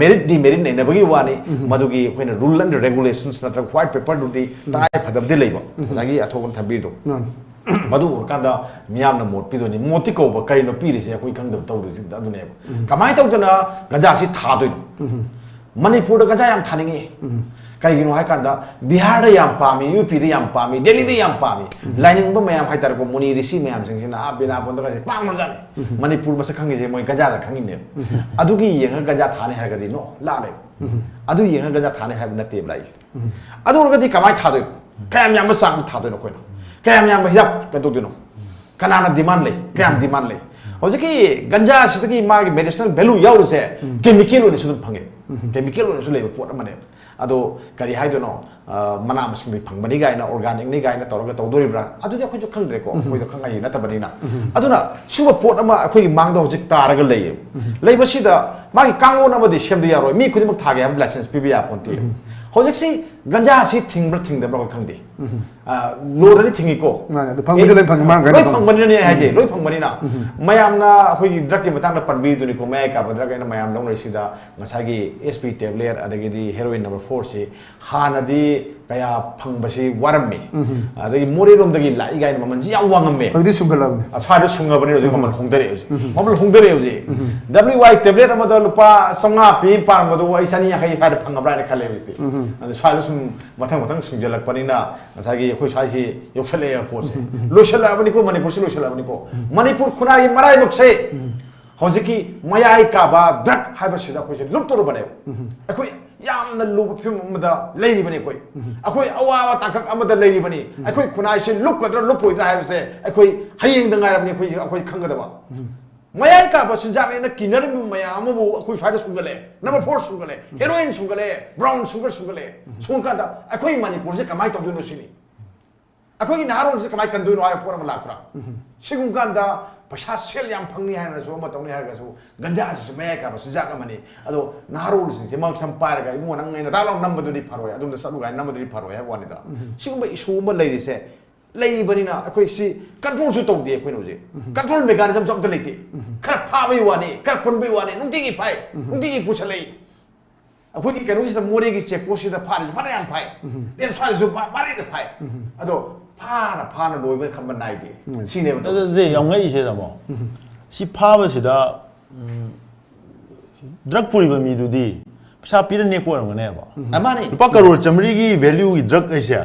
ꯃꯦꯔꯤꯠ ꯗꯤꯃꯦꯔꯤꯠ ꯅꯩꯅꯕꯒꯤ ꯋꯥꯅꯤ꯫ ꯃꯗꯨꯒꯤ ꯑꯩꯈꯣꯏꯅ ꯔꯨꯜ ꯑꯦꯟ ꯔꯦꯒꯨꯂꯦꯁꯟꯁ ꯅꯠꯇ꯭ꯔꯒ ꯋꯥꯏꯠ ꯄꯦꯄꯔꯗꯨꯗꯤ ꯇꯉꯥꯏ ꯐꯗꯕꯗꯤ ꯂꯩꯕ, ꯉꯁꯥꯏꯒꯤ ꯑꯊꯣꯛꯄ ꯊꯝꯕꯤꯔꯤꯗꯣ꯫ ꯃꯥꯅꯤ꯫ ꯃꯗꯨ ꯎꯔꯀꯥꯟꯗ ꯃꯤꯌꯥꯝꯅ ꯃꯣꯠ ꯄꯤꯗꯣꯏꯅꯤ꯫ ꯃꯣꯠꯇꯤ ꯀꯧꯕ, ꯀꯔꯤꯅꯣ ꯄꯤꯔꯤꯁꯦ ꯑꯩꯈꯣꯏ ꯈꯪꯗꯕ ꯇꯧꯔꯤꯁꯤ ꯑꯗꯨꯅꯦꯕ꯫ ꯀꯃꯥꯏꯅ ꯇꯧꯗꯅ ꯒꯟꯖꯥꯁꯤ ꯊꯥꯗꯣꯏꯅꯣ? ꯃꯅꯤꯄꯨꯔꯗ ꯒꯟꯖꯥ ꯌꯥꯝ ꯊꯥꯅꯤꯡꯉꯤ꯫ ꯀꯩꯒꯤꯅꯣ ꯍꯥꯏꯀꯥꯟꯗ ꯕꯤꯍꯥꯔꯗ ꯌꯥꯝ ꯄꯥꯝꯃꯤ, ꯌꯨ ꯄꯤꯗ ꯌꯥꯝ ꯄꯥꯝꯃꯤ, ꯗꯦꯜꯂꯤꯗ ꯌꯥꯝ ꯄꯥꯝꯃꯤ꯫ ꯂꯥꯏꯅꯤꯡꯕ ꯃꯌꯥꯝ ꯍꯥꯏꯇꯥꯔꯦꯀꯣ, ꯃꯨꯅꯤ ꯔꯤꯁꯤ ꯃꯌꯥꯝꯁꯤꯡꯁꯤꯅ ꯑꯥ ꯕꯤꯅꯥꯄꯣꯟꯗꯒꯁꯦ ꯄꯥꯡꯈ꯭ꯔꯖꯥꯠꯅꯤ꯫ ꯃꯅꯤꯄꯨꯔ ꯃꯁꯛ ꯈꯪꯉꯤꯁꯦ ꯃꯣꯏ ꯒꯟꯖꯥꯗ ꯈꯪꯉꯤꯅꯦꯕ꯫ ꯑꯗꯨꯒꯤ ꯌꯦꯡꯉꯒ ꯒꯟꯖꯥ ꯊꯥꯅꯤ ꯍꯥꯏꯔꯒꯗꯤ ꯅꯣ, ꯂꯥꯜꯂꯦ꯫ ꯑꯗꯨ ꯌꯦꯡꯉꯒ ꯒꯟꯖꯥ ꯊꯥꯅꯤ ꯍꯥꯏꯕ ꯅꯠꯇꯦꯕ ꯂꯥꯛꯏꯁꯤꯗꯤ꯫ ꯑꯗꯨ ꯑꯣꯏꯔꯒꯗꯤ ꯀꯃꯥꯏꯅ ꯊꯥꯗꯣꯏꯅꯣ? ꯀꯌꯥꯝ ꯌꯥꯝꯕ ꯆꯥꯡꯗ ꯊꯥꯗꯣꯏꯅꯣ ꯑꯩꯈꯣꯏꯅ? ꯀꯌꯥꯝ ꯌꯥꯝꯕ ꯍꯤꯗꯥꯛ ꯀꯩꯅꯣ ꯇꯧꯗꯣꯏꯅꯣ? ꯀꯅꯥꯅ ꯗꯤꯃꯥꯟ ꯂꯩ? ꯀꯌꯥꯝ ꯗꯤꯃꯥꯟ ꯂꯩ? ꯍꯧꯖꯤꯛꯀꯤ ꯒꯟꯖꯥꯁꯤꯗꯒꯤ ꯃꯥꯒꯤ ꯃꯦꯗꯤꯁꯅꯦꯜ ꯚꯦꯂꯨ ꯌꯥꯎꯔꯤꯁꯦ ꯀꯦꯃꯤꯀꯦꯜ ꯑꯣꯏꯅꯁꯨ ꯑꯗꯨꯝ ꯐꯪꯉꯦ꯫ ꯀꯦꯃꯤꯀꯦꯜ ꯑꯣꯏꯅꯁꯨ ꯂꯩꯕ ꯄꯣꯠ ꯑꯃꯅꯦꯕ꯫ ꯑꯗꯣ ꯀꯔꯤ ꯍꯥꯏꯗꯣꯏꯅꯣ? ꯑ, ꯃꯅꯥ ꯃꯁꯤꯡꯗꯤ ꯐꯪꯕꯅꯤ ꯀꯥꯏꯅ, ꯑꯣꯔꯒꯥꯅꯤꯛꯅꯤ ꯀꯥꯏꯅ ꯇꯧꯔꯒ ꯇꯧꯗꯣꯔꯤꯕ꯭ꯔꯥ? ꯑꯗꯨꯗꯤ ꯑꯩꯈꯣꯏꯁꯨ ꯈꯪꯗ꯭ꯔꯦꯀꯣ, ꯑꯩꯈꯣꯏꯁꯨ ꯈꯪꯉꯛꯏ ꯅꯠꯇꯕꯅꯤꯅ꯫ ꯑꯗꯨꯅ ꯁꯤꯒꯨꯝꯕ ꯄꯣꯠ ꯑꯃ ꯑꯩꯈꯣꯏꯒꯤ ꯃꯥꯡꯗ ꯍꯧꯖꯤꯛ ꯇꯥꯔꯒ ꯂꯩꯌꯦꯕ꯫ ꯂꯩꯕꯁꯤꯗ ꯃꯥꯒꯤ ꯀꯥꯡꯂꯣꯟ ꯑꯃꯗꯤ ꯁꯦꯝꯗ ꯌꯥꯔꯣꯏ꯫ ꯃꯤ ꯈꯨꯗꯤꯡꯃꯛ ꯊꯥꯒꯦ ꯍꯥꯏꯕ ꯂꯥꯏꯁꯦꯟꯁ ꯄꯤꯕ ꯌꯥꯄꯣꯟꯇꯦ꯫ ꯍꯧꯖꯤꯛꯁꯤ ꯒꯟꯖꯥꯁꯤ ꯊꯤꯡꯕ꯭ꯔꯥ ꯊꯤꯡꯗꯕ꯭ꯔꯥ ꯑꯩꯈꯣꯏ ꯈꯪꯗꯦ꯫ ꯑ, ꯂꯣꯗꯗꯤ ꯊꯤꯡꯉꯤꯀꯣ꯫ ꯃꯥꯅꯦ, ꯑꯗꯨ ꯐꯪꯕꯗꯤ ꯑꯦ, ꯂꯣꯏ ꯐꯪꯉꯤ, ꯃꯥꯡꯈ꯭ꯔꯅꯤ ꯂꯣꯏ ꯐꯪꯕ꯫ ꯐꯪꯕꯅꯤꯅꯅꯦ ꯑꯩ ꯍꯥꯏꯁꯦ, ꯂꯣꯏ ꯐꯪꯕꯅꯤꯅ꯫ ꯃꯌꯥꯝꯅ ꯑꯩꯈꯣꯏꯒꯤ ꯗ꯭ꯔꯛꯀꯤ ꯃꯇꯥꯡꯗ ꯄꯟꯕꯤꯗꯨꯅꯤꯀꯣ, ꯃꯌꯥꯏ ꯀꯥꯕ ꯗ꯭ꯔꯛ ꯑꯩꯅ ꯃꯌꯥꯝ ꯂꯧꯅꯔꯤꯁꯤꯗ ꯉꯁꯥꯏꯒꯤ ꯑꯦꯁ ꯄꯤ ꯇꯦꯕ꯭ꯂꯦꯠ ꯑꯗꯒꯤꯗꯤ ꯍꯦꯔꯣꯏꯟ ꯅꯝꯕꯔ ꯐꯣꯔꯁꯤ ꯍꯥꯟꯅꯗꯤ ꯀꯌꯥ ꯐꯪꯕꯁꯤ ꯋꯥꯔꯝꯃꯤ꯫ ꯑꯗꯒꯤ ꯃꯣꯔꯦꯔꯣꯝꯗꯒꯤ ꯂꯥꯛꯏ ꯀꯥꯏꯅ ꯃꯃꯜꯁꯤ ꯌꯥꯝ ꯋꯥꯡꯉꯝꯃꯦ꯫ ꯍꯧꯖꯤꯛꯇꯤ ꯁꯨꯡꯒꯠꯂꯕꯅꯤ꯫ ꯑ, ꯁ꯭ꯋꯥꯏꯗ ꯁꯨꯡꯉꯕꯅꯤ ꯍꯧꯖꯤꯛ, ꯃꯃꯜ ꯍꯣꯡꯊꯔꯛꯑꯦ ꯍꯧꯖꯤꯛ꯫ ꯃꯃꯜ ꯍꯣꯡꯊꯔꯛꯑꯦ ꯍꯧꯖꯤꯛ꯫ ꯗꯕ꯭ꯂꯤꯎ ꯋꯥꯏ ꯇꯦꯕ꯭ꯂꯦꯠ ꯑꯃꯗ ꯂꯨꯄꯥ ꯆꯥꯝꯃꯉꯥ ꯄꯤ ꯄꯥꯔꯝꯕꯗꯨ ꯑꯩ ꯆꯅꯤ ꯌꯥꯡꯈꯩ ꯁ꯭ꯋꯥꯏꯗ ꯐꯪꯉꯕ꯭ꯔꯥ ꯍꯥꯏꯅ ꯈꯜꯂꯦ ꯍꯧꯖꯤꯛꯇꯤ꯫ ꯑꯗꯨ ꯁ꯭ꯋꯥꯏꯗ ꯃꯊꯪ ꯃꯊꯪ ꯁꯨꯡꯖꯜꯂꯛꯄꯅꯤꯅ ꯉꯁꯥꯏꯒꯤ ꯑꯩꯈꯣꯏ ꯁ꯭ꯋꯥꯏꯁꯤ ꯌꯧꯁꯜꯂꯛꯑꯦꯕ ꯄꯣꯠꯁꯦ꯫ ꯂꯣꯏꯁꯜꯂꯛꯑꯕꯅꯤꯀꯣ, ꯃꯅꯤꯄꯨꯔꯁꯤ ꯂꯣꯏꯁꯜꯂꯛꯑꯕꯅꯤꯀꯣ꯫ ꯃꯅꯤꯄꯨꯔ ꯈꯨꯟꯅꯥꯏꯒꯤ ꯃꯔꯥꯏꯕꯛꯁꯦ ꯍꯧꯖꯤꯛꯀꯤ ꯃꯌꯥꯏ ꯀꯥꯕ ꯗ꯭ꯔꯒ ꯍꯥꯏꯕꯁꯤꯗ ꯑꯩꯈꯣꯏꯁꯦ ꯂꯨꯞꯇꯣꯔꯕꯅꯦꯕ꯫ ꯑꯩꯈꯣꯏ ꯌꯥꯝꯅ ꯂꯨꯕ ꯐꯤꯕꯝ ꯑꯃꯗ ꯂꯩꯔꯤꯕꯅꯤ ꯑꯩꯈꯣꯏ꯫ ꯑꯩꯈꯣꯏ ꯑꯋꯥꯕ ꯇꯥꯡꯀꯛ ꯑꯃꯗ ꯂꯩꯔꯤꯕꯅꯤ꯫ ꯑꯩꯈꯣꯏ ꯈꯨꯟꯅꯥꯏꯁꯦ ꯂꯨꯞꯀꯗ꯭ꯔꯥ ꯂꯨꯞꯄꯣꯏꯗ꯭ꯔꯥ ꯍꯥꯏꯕꯁꯦ ꯑꯩꯈꯣꯏ ꯍꯌꯦꯡꯗ ꯉꯥꯏꯔꯕꯅꯤ ꯑꯩꯈꯣꯏ, ꯑꯩꯈꯣꯏ ꯈꯪꯒꯗꯕ꯫ ꯃꯌꯥꯏ ꯀꯥꯕ ꯆꯤꯟꯖꯥꯛꯅꯦꯅ ꯀꯤꯅꯔꯤꯕ ꯃꯌꯥꯝ ꯑꯃꯕꯨ ꯑꯩꯈꯣꯏ ꯁ꯭ꯋꯥꯏꯗ ꯁꯨꯡꯒꯠꯂꯛꯑꯦ꯫ ꯅꯝꯕꯔ ꯐꯣꯔ ꯁꯨꯡꯒꯠꯂꯛꯑꯦ, ꯍꯦꯔꯣꯏꯟ ꯁꯨꯡꯒꯠꯂꯛꯑꯦ, ꯕ꯭ꯔꯥꯎꯟ ꯁꯨꯒꯔ ꯁꯨꯡꯒꯠꯂꯛꯑꯦ꯫ ꯁꯨꯡꯀꯥꯟꯗ ꯑꯩꯈꯣꯏ ꯃꯅꯤꯄꯨꯔꯁꯦ ꯀꯃꯥꯏꯅ ꯇꯧꯗꯣꯏꯅꯣ ꯁꯤꯅꯤ꯫ ꯑꯩꯈꯣꯏꯒꯤ ꯅꯍꯥꯔꯣꯜꯁꯦ ꯀꯃꯥꯏꯅ ꯀꯟꯗꯣꯏꯅꯣ ꯍꯥꯏꯕ ꯄꯣꯠ ꯑꯃ ꯂꯥꯛꯇ꯭ꯔꯥ? ꯁꯤꯒꯨꯝꯕ ꯀꯥꯟꯗ ꯄꯩꯁꯥ ꯁꯦꯜ ꯌꯥꯝ ꯐꯪꯅꯤ ꯍꯥꯏꯔꯁꯨ, ꯑꯃ ꯇꯧꯅꯤ ꯍꯥꯏꯔꯒꯁꯨ, ꯒꯟꯖꯥꯁꯤꯁꯨ ꯃꯌꯥꯏ ꯀꯥꯕ ꯆꯤꯟꯖꯥꯛ ꯑꯃꯅꯤ꯫ ꯑꯗꯣ ꯅꯍꯥꯔꯣꯜꯁꯤꯡꯁꯦ ꯃꯥꯛꯁ ꯑꯃ ꯄꯥꯏꯔꯒ, "ꯏꯕꯨꯡꯉꯣ, ꯅꯪ ꯑꯩꯅ ꯗꯥꯛ ꯂꯥꯎ ꯅꯝꯕꯗꯨꯗꯤ ꯐꯔꯣꯏ, ꯑꯗꯣꯝꯗ ꯆꯠꯂꯨ" ꯀꯥꯏꯅ ꯅꯝꯕꯗꯨꯗꯤ ꯐꯔꯣꯏ ꯍꯥꯏꯕ ꯋꯥꯅꯤꯗ꯫ ꯁꯤꯒꯨꯝꯕ ꯏꯁꯨ ꯑꯃ ꯂꯩꯔꯤꯁꯦ, ꯂꯩꯔꯤꯕꯅꯤꯅ ꯑꯩꯈꯣꯏ ꯁꯤ ꯀꯟꯇ꯭ꯔꯣꯜꯁꯨ ꯇꯧꯗꯦ ꯑꯩꯈꯣꯏꯅ ꯍꯧꯖꯤꯛ꯫ ꯀꯟꯇ꯭ꯔꯣꯜ ꯃꯦꯀꯥꯅꯤꯖꯝꯁꯨ ꯑꯝꯇ ꯂꯩꯇꯦ꯫ ꯈꯔ ꯐꯥꯕꯩ ꯋꯥꯅꯤ, ꯈꯔ ꯄꯨꯟꯕꯩ ꯋꯥꯅꯤ, ꯅꯨꯡꯇꯤꯒꯤ ꯐꯥꯏ, ꯅꯨꯡꯇꯤꯒꯤ ꯄꯨꯁꯜꯂꯛꯏ꯫ ꯑꯩꯈꯣꯏꯒꯤ ꯀꯩꯅꯣꯁꯤꯗ, ꯃꯣꯔꯦꯒꯤ ꯆꯦꯛ ꯄꯣꯁꯁꯤꯗ ꯐꯥꯔꯤꯁꯦ ꯐꯅꯌꯥꯝ ꯐꯥꯏ꯫ ꯗꯦꯟ ꯁ꯭ꯋꯥꯏꯗꯁꯨ ꯐꯥ-, ꯐꯥꯔꯤꯗ ꯐꯥꯏ꯫ ꯑꯗꯣ ꯐꯥꯅ ꯐꯥꯅ ꯂꯣꯏꯕ ꯈꯝꯕ ꯅꯥꯏꯗꯦ꯫ ꯁꯤꯅꯦꯕ ꯇꯧꯔꯤꯁꯦ꯫ ꯑꯗꯨꯗꯤ ꯌꯥꯝ ꯉꯛꯏꯁꯦ, ꯇꯥꯃꯣ꯫ ꯁꯤ ꯐꯥꯕꯁꯤꯗ ꯗ꯭ꯔꯒ ꯄꯨꯔꯤꯕ ꯃꯤꯗꯨꯗꯤ ꯄꯩꯁꯥ ꯄꯤꯔ ꯅꯦꯛꯄ ꯑꯣꯏꯔꯝꯒꯅꯦꯕ꯫ ꯑ, ꯃꯥꯅꯦ꯫ ꯂꯨꯄꯥ ꯀꯔꯣꯔ ꯆꯥꯃꯔꯤꯒꯤ ꯚꯦꯂ꯭ꯌꯨꯒꯤ ꯗ꯭ꯔꯒ ꯍꯥꯏꯁꯦ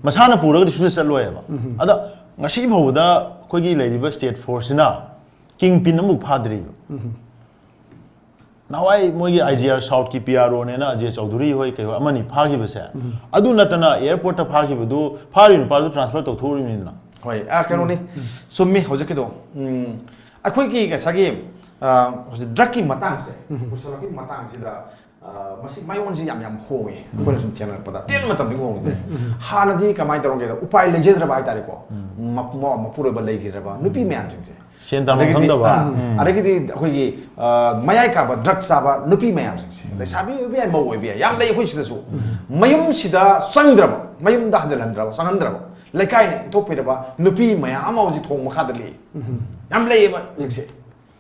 ꯃꯁꯥꯅ ꯄꯨꯔꯒꯗꯤ ꯁꯨꯡꯆꯠ ꯆꯠꯂꯣꯏꯕ꯫ ꯑꯗ ꯉꯁꯤ ꯐꯥꯎꯕꯗ ꯑꯩꯈꯣꯏꯒꯤ ꯂꯩꯔꯤꯕ ꯁ꯭ꯇꯦꯠ ꯐꯣꯔꯁꯁꯤꯅ ꯀꯤꯡ ꯄꯤꯟ ꯑꯃꯐꯥꯎ ꯐꯥꯗ꯭ꯔꯤꯕ꯫ ꯅꯍꯥꯟꯋꯥꯏ ꯃꯣꯏꯒꯤ ꯑꯥꯏ ꯖꯤ ꯑꯥꯔ ꯁꯥꯎꯠꯀꯤ ꯄꯤ ꯑꯥꯔ ꯑꯣꯅꯦꯅ ꯑꯖꯦ ꯆꯧꯙꯨꯔꯤ ꯍꯣꯏ ꯀꯩ ꯍꯣꯏ ꯑꯃꯅꯤ ꯐꯥꯈꯤꯕꯁꯦ, ꯑꯗꯨ ꯅꯠꯇꯅ ꯑꯦꯌꯥꯔꯄꯣꯔꯠꯇ ꯐꯥꯈꯤꯕꯗꯨ, ꯐꯥꯔꯤꯕ ꯅꯨꯄꯥꯗꯨ ꯇ꯭ꯔꯥꯟꯁꯐꯔ ꯇꯧꯊꯣꯛꯎꯔꯤꯕꯅꯤꯅ꯫ ꯍꯣꯏ, ꯑꯥ, ꯀꯩꯅꯣꯅꯤ꯫ ꯆꯨꯝꯃꯤ ꯍꯧꯖꯤꯛꯀꯤꯗꯣ꯫ ꯎꯝ, ꯑꯩꯈꯣꯏꯒꯤ ꯉꯁꯥꯏꯒꯤ, ꯑꯥ, ꯍꯧꯖꯤꯛ ꯗ꯭ꯔꯒꯀꯤ ꯃꯇꯥꯡꯁꯦ, ꯄꯨꯁꯜꯂꯛꯄꯒꯤ ꯃꯇꯥꯡꯁꯤꯗ, ꯑꯥ, ꯃꯁꯤ ꯃꯥꯏꯑꯣꯟꯁꯤ ꯌꯥꯝ ꯌꯥꯝ ꯍꯣꯡꯉꯦ꯫ ꯑꯩꯈꯣꯏꯅ ꯁꯨꯝ ꯊꯦꯡꯅꯔꯛꯄꯗ ꯇꯦꯟꯕ ꯃꯇꯝꯗꯒꯤ ꯍꯣꯡꯉꯤꯁꯦ꯫ ꯍꯥꯟꯅꯗꯤ ꯀꯃꯥꯏꯅ ꯇꯧꯔꯝꯒꯦꯗ, ꯎꯄꯥꯏ ꯂꯩꯖꯗ꯭ꯔꯕ ꯍꯥꯏꯇꯥꯔꯦꯀꯣ꯫ ꯃ-, ꯃ-, ꯃꯄꯨꯔꯣꯏꯕ ꯂꯩꯈꯤꯗ꯭ꯔꯕ ꯅꯨꯄꯤ ꯃꯌꯥꯝꯁꯤꯡꯁꯦ꯫ ꯁꯦꯟ ꯇꯥꯟꯐꯝ ꯑꯗꯒꯤꯗꯤ, ꯈꯪꯗꯕ꯫ ꯑꯥ, ꯑꯗꯒꯤꯗꯤ ꯑꯩꯈꯣꯏꯒꯤ, ꯑꯥ, ꯃꯌꯥꯏ ꯀꯥꯕ ꯗ꯭ꯔꯒ ꯆꯥꯕ ꯅꯨꯄꯤ ꯃꯌꯥꯝꯁꯤꯡꯁꯦ, ꯂꯩꯁꯥꯕꯤ ꯑꯣꯏꯕ ꯌꯥꯏ, ꯃꯧ ꯑꯣꯏꯕ ꯌꯥꯏ, ꯌꯥꯝ ꯂꯩ ꯑꯩꯈꯣꯏ ꯁꯤꯗꯁꯨ꯫ ꯃꯌꯨꯝꯁꯤꯗ ꯆꯪꯗ꯭ꯔꯕ, ꯃꯌꯨꯝꯗ ꯍꯟꯖꯤꯜꯍꯟꯗ꯭ꯔꯕ, ꯆꯪꯍꯟꯗ꯭ꯔꯕ, ꯂꯩꯀꯥꯏꯅ ꯏꯟꯊꯣꯛꯄꯤꯔꯕ ꯅꯨꯄꯤ ꯃꯌꯥꯝ ꯑꯃ ꯍꯧꯖꯤꯛ ꯊꯣꯡ ꯃꯈꯥꯗ ꯂꯩ꯫ ꯌꯥꯝ ꯂꯩꯌꯦꯕ ꯍꯧꯖꯤꯛꯁꯦ꯫